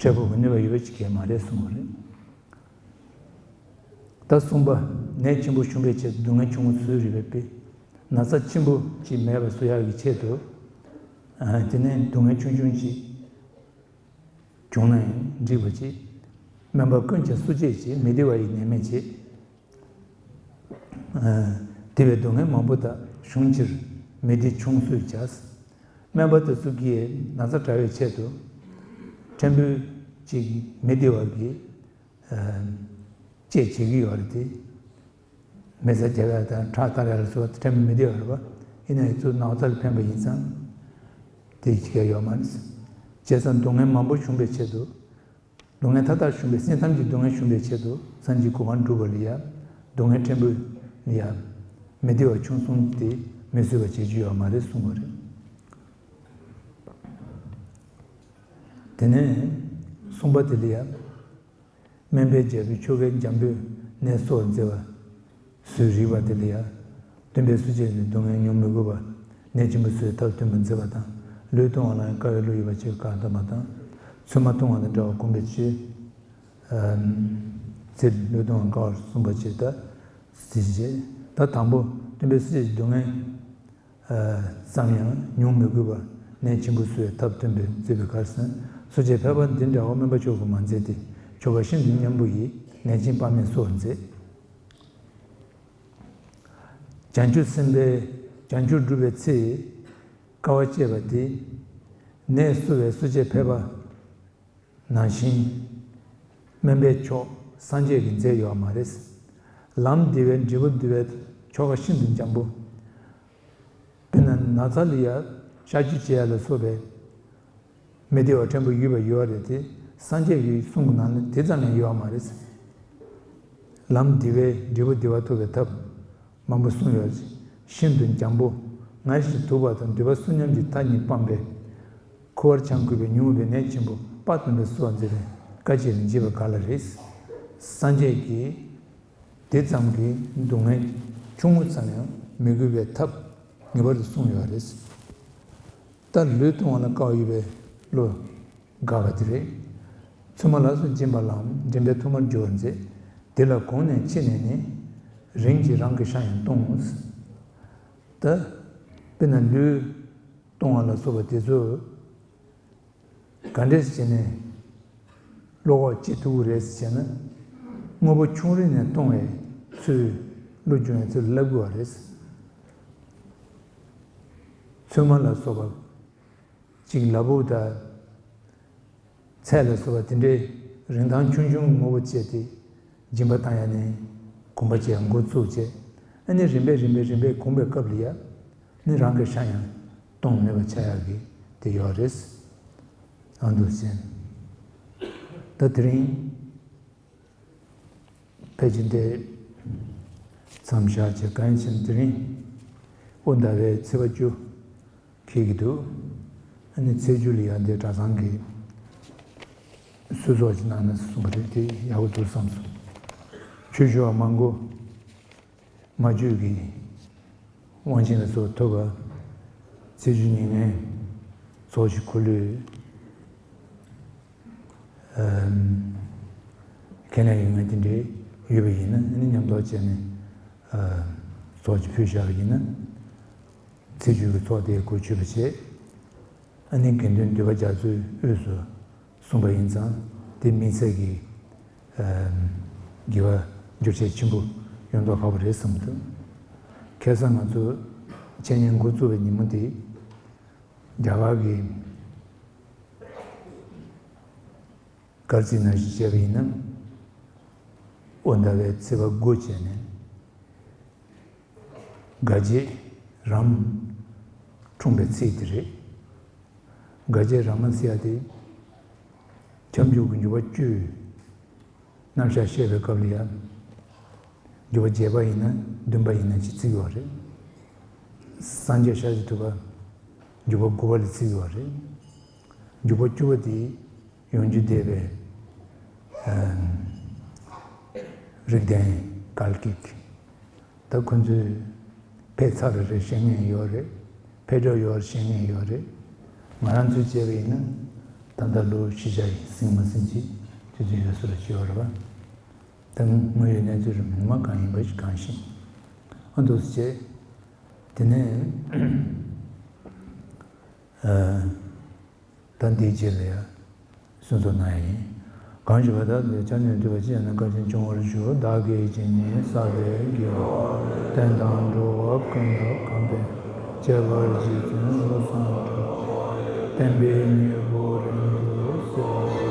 འཕྲད་དགོས་པའི་ནུས་པ་ཡོད་པ་ཞིག་གང་ཡང་མ་རེད་གསུངས་པ་རེད། ད་གསུམ་པ། ནད་ཆེན་པོ་བྱུང་བའི་ཆེད་དུ་སྡུག་བསྔལ་ཆུང་ངུ་བཟོས་རིགས་པའི་དཔེ། ན་ཚ་ཆེན་པོ་ཅིག་མེད་པ་བཟོ་ཡག་གི་ཆེད་དུ། ཨ། དེ་ནས་སྡུག་བསྔལ་ཆུང་ཆུང་ཅིག་བྱུང་ན་ཡང་འགྲིག་པ་ཅིག་སྨན་པ་ཀུན་གྱིས་སུ་བྱེད་ཅེས། མི་བདེ་བ་ཡི་ནད་མེད་ཅེས། ཨ། བདེ་བའི་སྡུག་བསྔལ་མང་པོ་དག་གཞུང་ཕྱིར། མི་བདེ་ཆུང་བཟོས་བྱ། སྨན་པ་དེ་ཚོ་གིས་ན་ཚ་དྲག་པའི་ཆེད་དུ་ཕྲན་བུ་ཅིག་མི་བདེ་བ་གི། ཨ། དཔྱད་བྱེད་ཀྱི་ཡོད་རེད་དེ། མེ་བཙའ་རྒྱབ་ཡ་དང་ཁྲག་གཏར་ཡ་ལ་སོགས་ཕྲན་བུ་མི་བདེ་བ་རེད་པ། ཡིན་ན་ཡང་ཚུར་ན་ཚ་ལ་ཕན་པ་ཡིན་ཙང་། དེ་ཅིག་ཡོད་མ་རེད། བྱས་ཙང་སྡུག་བསྔལ་མང་པོ་བྱུང་བའི་ཆེད་དུ། སྡུག་བསྔལ་མཐའ་དག་བྱུང་བའི་སེམས་ཙམ་གྱི་སྡུག་བསྔལ་བྱུང་བའི་ཆེད་དུ་སངས་རྒྱས་གོ་འཕང་སྒྲུབ་པ་ལ་ཡ། སྡུག་བསྔལ་ཕྲན་བུ་ལ་ཡ། མི་བདེ་བ་ཆུང་གསུམ་དེ་མི་བཟོད་པ་བྱེད་རྒྱུ་ཡོད་མ་རེད་གསུངས་པ་རེད། དེ་ནས་གསུམ་པ་དེ་ལ་ཡ། སྨན་པའི་རྒྱལ་པོའི་ཆོ་གས་འཇམ་པོས་ནད་གསོ་བར་མཛད་པ། བཟོད་རིགས་པ་དེ་ལ་ཡ། སྟོན་པས་སུ་བྱེད་ནས་སྡུག་བསྔལ་མྱོང་མི་དགོས་པ། ནད་ཆེན་པོ་བཟོད་ཐབས་སྟོན་པར་མཛད་པ་དང་། ལུས་གཏོང་བ་ལ་ཡང་དཀའ་བའི་བློ་ཡོད་པ་ཅིག་བཀག་འདོམས་པ་དང་། ཚོད་མ་གཏོང་བ་དང་འདྲ་བར་གོམས་པའི་ཕྱིར། ཚེ་ལུས་གཏོང་བ་དཀའ་བར་གསུངས་པ་ཅིག་ད། ཟེར་བྱས། ད་དང་པོ་སྟོན་པས་སུ་བྱེད་ཀྱི་སྡུག་བསྔལ་ཙམ་ཡང་མྱོང་མི་དགོས་པར་ནད་ཆེན་པོ་བཟོད་པའི་ཐབས་སྟོན་པར་མཛད་པའི་ཁར་ཟེར། སུ་བྱེད་ཕལ་པ་འདི་འདྲ་བ་སྨན་པ་མཆོག་གིས་མ་མཛད་དེ། ཆོ་ག་ཤིན་ཏུ་སྙན་པོ་ཡིས་ནད་ཅན་དཔག་མེད་གསོ་བར་མཛད། བྱང་ཆུབ་སེམས་དཔའི་བྱང་ཆུབ་སྒྲུབ་པའི་ཚེ། དཀའ་བ་སྤྱད་པ་དེ། ནད་གསོ་བའི་སུ་བྱེད་ཕལ་པ་ནང་བཞིན། སྨན་པའི་མཆོག་སངས་རྒྱས་ཀྱིས་མཛད་ཡོད་མ་རེད། ལམ་བདེ་བའི་འབྲས་བུ་བསྡུ་བའི་ཆོ་ག་ཤིན་ཏུ་འཇམ་པོ། དཔེར་ན་ན་ཚ་ལ་ཡ་གཤག་བཅོས་བྱེད་ཡ་ལ་སོགས་པའི་མི་བདེ་བ་ཕྲན་བུ་ཡོད་པ་ཡོད་རེད་དེ། སངས་རྒྱས་ཀྱི་གསུང་གི་ནང་ལ་དེ་ཙམ་ཡང་ཡོད་མ་རེད། ལམ་བདེ་བའི་འབྲས་བུ་བདེ་བ་ཐོབ་པའི་ཐབས་མང་པོ་གསུངས་ཡོད་ཅིང་། ཤིན་ཏུ་འཇམ་པོ། ང་ཞིག་དུབ་པ་དང་འདོད་པ་བསོད་སྙོམས་ཀྱི་མཐའ་གཉིས་སྤངས་པས། ཁུ་བར་ཆང་བགོས་པས་ཉུང་བའི་ནད་ཆེན་པོ་དཔག་ཏུ་མེད་པ་གསོ་བར་མཛད་པའི་བཀའ་ཅིག་ལ་མཆིས་པ་ག་ལ་རེད། སངས་རྒྱས་ཀྱིས་དེ་ཙམ་གྱི་སྡུག་བསྔལ་ཆུང་ངུ་ཙམ་ཡང་མི་དགོས་པའི་ཐབས་ངེས་པར་དུ་གསུངས་ཡོད་རེད། ད་ལུས་གཏོང་བ་ལ་དཀའ་བ་ཡོད་པའི་བློ་དགག་པ་དེ་རེད། ཚོད་མ་ལ་སོགས་སྦྱིན་པ་ལའང་འདྲེན་པའི་ཐོག་མར་འགྱུར་བར་མཛད། དེ་ལ་གོང་ནས་ཕྱི་ནས་ནི། རིམ་གྱིས་རང་གི་ཤ་ཡང་གཏོང་ངོ་། ད་དཔེར་ན་ལུས་གཏོང་བ་ལ་སོགས་པ་དེ་ཚོ་ག་འདྲས་བྱས་ནས་བློ་ཁོག་སྐྱེ་ཐུབ་ཀྱི་རེད་ཟེར་ན། དངོས་པོ་ཆུང་རིགས་ནས་གཏོང་བའི་ཚུལ་བློ་སྦྱོང་བའི་ཚུལ་བསླབ་དགོས་པ་རེད། ཚོད་མ་ལ་སོགས་པ། གཅིག་ལ་ཕུག་དང་ཚལ་ལ་སོགས་པ་དེ་འདྲའི་རིན་ཐང་ཆུང་ཆུང་དངོས་པོ་སྤྱད་དེ་སྦྱིན་པ་བཏང་ཡ་ནས་གོམ་པ་བྱས་འགོ་བཙུགས་བྱས། ཨ་ནི་རིམ་པས་རིམ་པས་རིམ་པས་གོམས་པའི་སྐབས་ལ་ཡ། ནི་རང་གི་ཤ་ཡང་གཏོང་མེད་པ་ཆགས་ཡག་གི་དེ་ཡོད་རེད། ཨ་འདུག་ཟེར། ད་དེ་རིང་ཕལ་ཆེར་འདི་མཚམས་བཞག་བྱས། གང་ཡིན་ཟེར་ན་དེ་རིང་དབོ་ཟླ་བའི་ཚེས་པ་བཅུ་འཁེལ་གྱི་འདུག་ཨ་ནི་ཚེས་བཅུ་ལ་ཡང་འདི་གྲྭ་ཚང་གི་གསོལ་ཚོགས་ཅིག་གནང་ན་གསུངས་པ་རེད། དེ་ཡག་པོ་འདུག་བསམ་སོང་། ཆོས་ཞུ་བ་མང་པོ། མ་བཅོས་ཀྱི་དབང་ཆེན་ལ་སོགས་ཐོབ་པ། ཚེས་བཅུ་ཉིན་ངན་ཚོགས་ཀྱི་འཁོར་ལོས་ཁས་ལེན་ཡོད་མཁན་དེ་འདྲའི་ཡོད་པ་ཡིན་ན། ཨ་ནི་མཉམ་དུ་བྱས་ནས་ཚོགས་ཀྱི་ཕུལ་བཞག་པ་ཡིན་ན། ཚེས་བཅུ་གི་ཚོགས་དེ་གོ་ཆོད་པ་བྱས། ཨ་ནི་དགེ་འདུན་འདུས་པ་རྒྱ་མཚོའི་དབུས་སུ་གསུངས་པ་ཡིན་ཙང་ དེ་དམིགས་བསལ་གྱི་དགེ་བ་འབྱོར་བྱེད་ཆེན་པོ་ཡོང་མདོག་ཁ་པོ་རེད་བསམ་འདུག་ཁ་སང་ང་ཚོ་འཆད་ཉན་འགོ་བཙུགས་པའི་ཉིན་མོ་དེ་རྒྱ་གར་གྱི་སྐར་རྩིས་ནང་བཞིན་བྱས་པ་ཡིན་ན། དབོ་ཟླ་བའི་ཚེས་པ་དགུ་བྱས་ནས། དགའ་བྱེད་རམ་འཁྲུངས་པའི་ཚེས་དེ་རེད། དགའ་བྱེད་ར་མ་ཟེར་ཡ་དེ། ཁྱབ་འཇུག་གི་འཇུག་པ་བཅུའི་རྣམ་གཞག་བཤད་པའི་སྐབས་ལ་ཡང་། འཇུག་པ་བརྒྱད་པ་ཡིན་ན་བདུན་པ་ཡིན་ན་ཅིག་བརྩི་གི་ཡོད་རེད། སངས་རྒྱས་ཤཱཀྱ་ཐུབ་པ་འཇུག་པ་དགུ་པ་ལ་བརྩི་གི་ཡོད་རེད། འཇུག་པ་བཅུ་པ་དེ་ཡོངས་གྱུར་སྡེ་པའི་རིགས་ལྡན་ཀལ་ཀིག་ད་ཁོ་ཚོས་ཕལ་ཆེར་རེ་རེ་བཤད་མཁན་ཡོད་རེད། ཕལ་སྐད་ཡོད་བཤད་མཁན་ཡོད་རེད། ང་རང་ཚོས་བྱས་པ་ཡིན་ན་ད་ལྟ་ལོ་བཞི་བརྒྱ་ཡིན་ཟིན་མ་ཟིན་གྱི་དུས་ཚོད་ཡོད་ས་རེད་ཅེས་ཡོད་རེད་པ། ད་དངོས་ཡོད་གནས་ཚུལ་རེད། མི་མ་གང་ཡིན་པ་ཞིག་གང་ཤེས། ཨ་འདུག་སེ་བྱས། དེ་ནས་ཨ། ད་འདིའི་རྗེས་ལ་ཡང་གསུང་ཚོགས་གནང་ཡ་ཡིན། གང་ཞིག་བར་དག་ཏུ་སྐྱབས་གནས་འདུས་པ་ཅི་ཡང་ན་བཀའ་དྲིན་སྐྱོང་བར་ཞུ། བདག་གིས་ཇི་སྙེད་བསགས་པའི་དགེ་བ་བསྟན་དང་འགྲོ་བ་ཀུན་ལ་གང་ཕན་བྱེད་པར་རྗེ་བཙུན་བློ་བཟང་གྲགས་པས་བསྟན་པའི་སྙིང་པོ་རིང་དུ་གསལ་བར་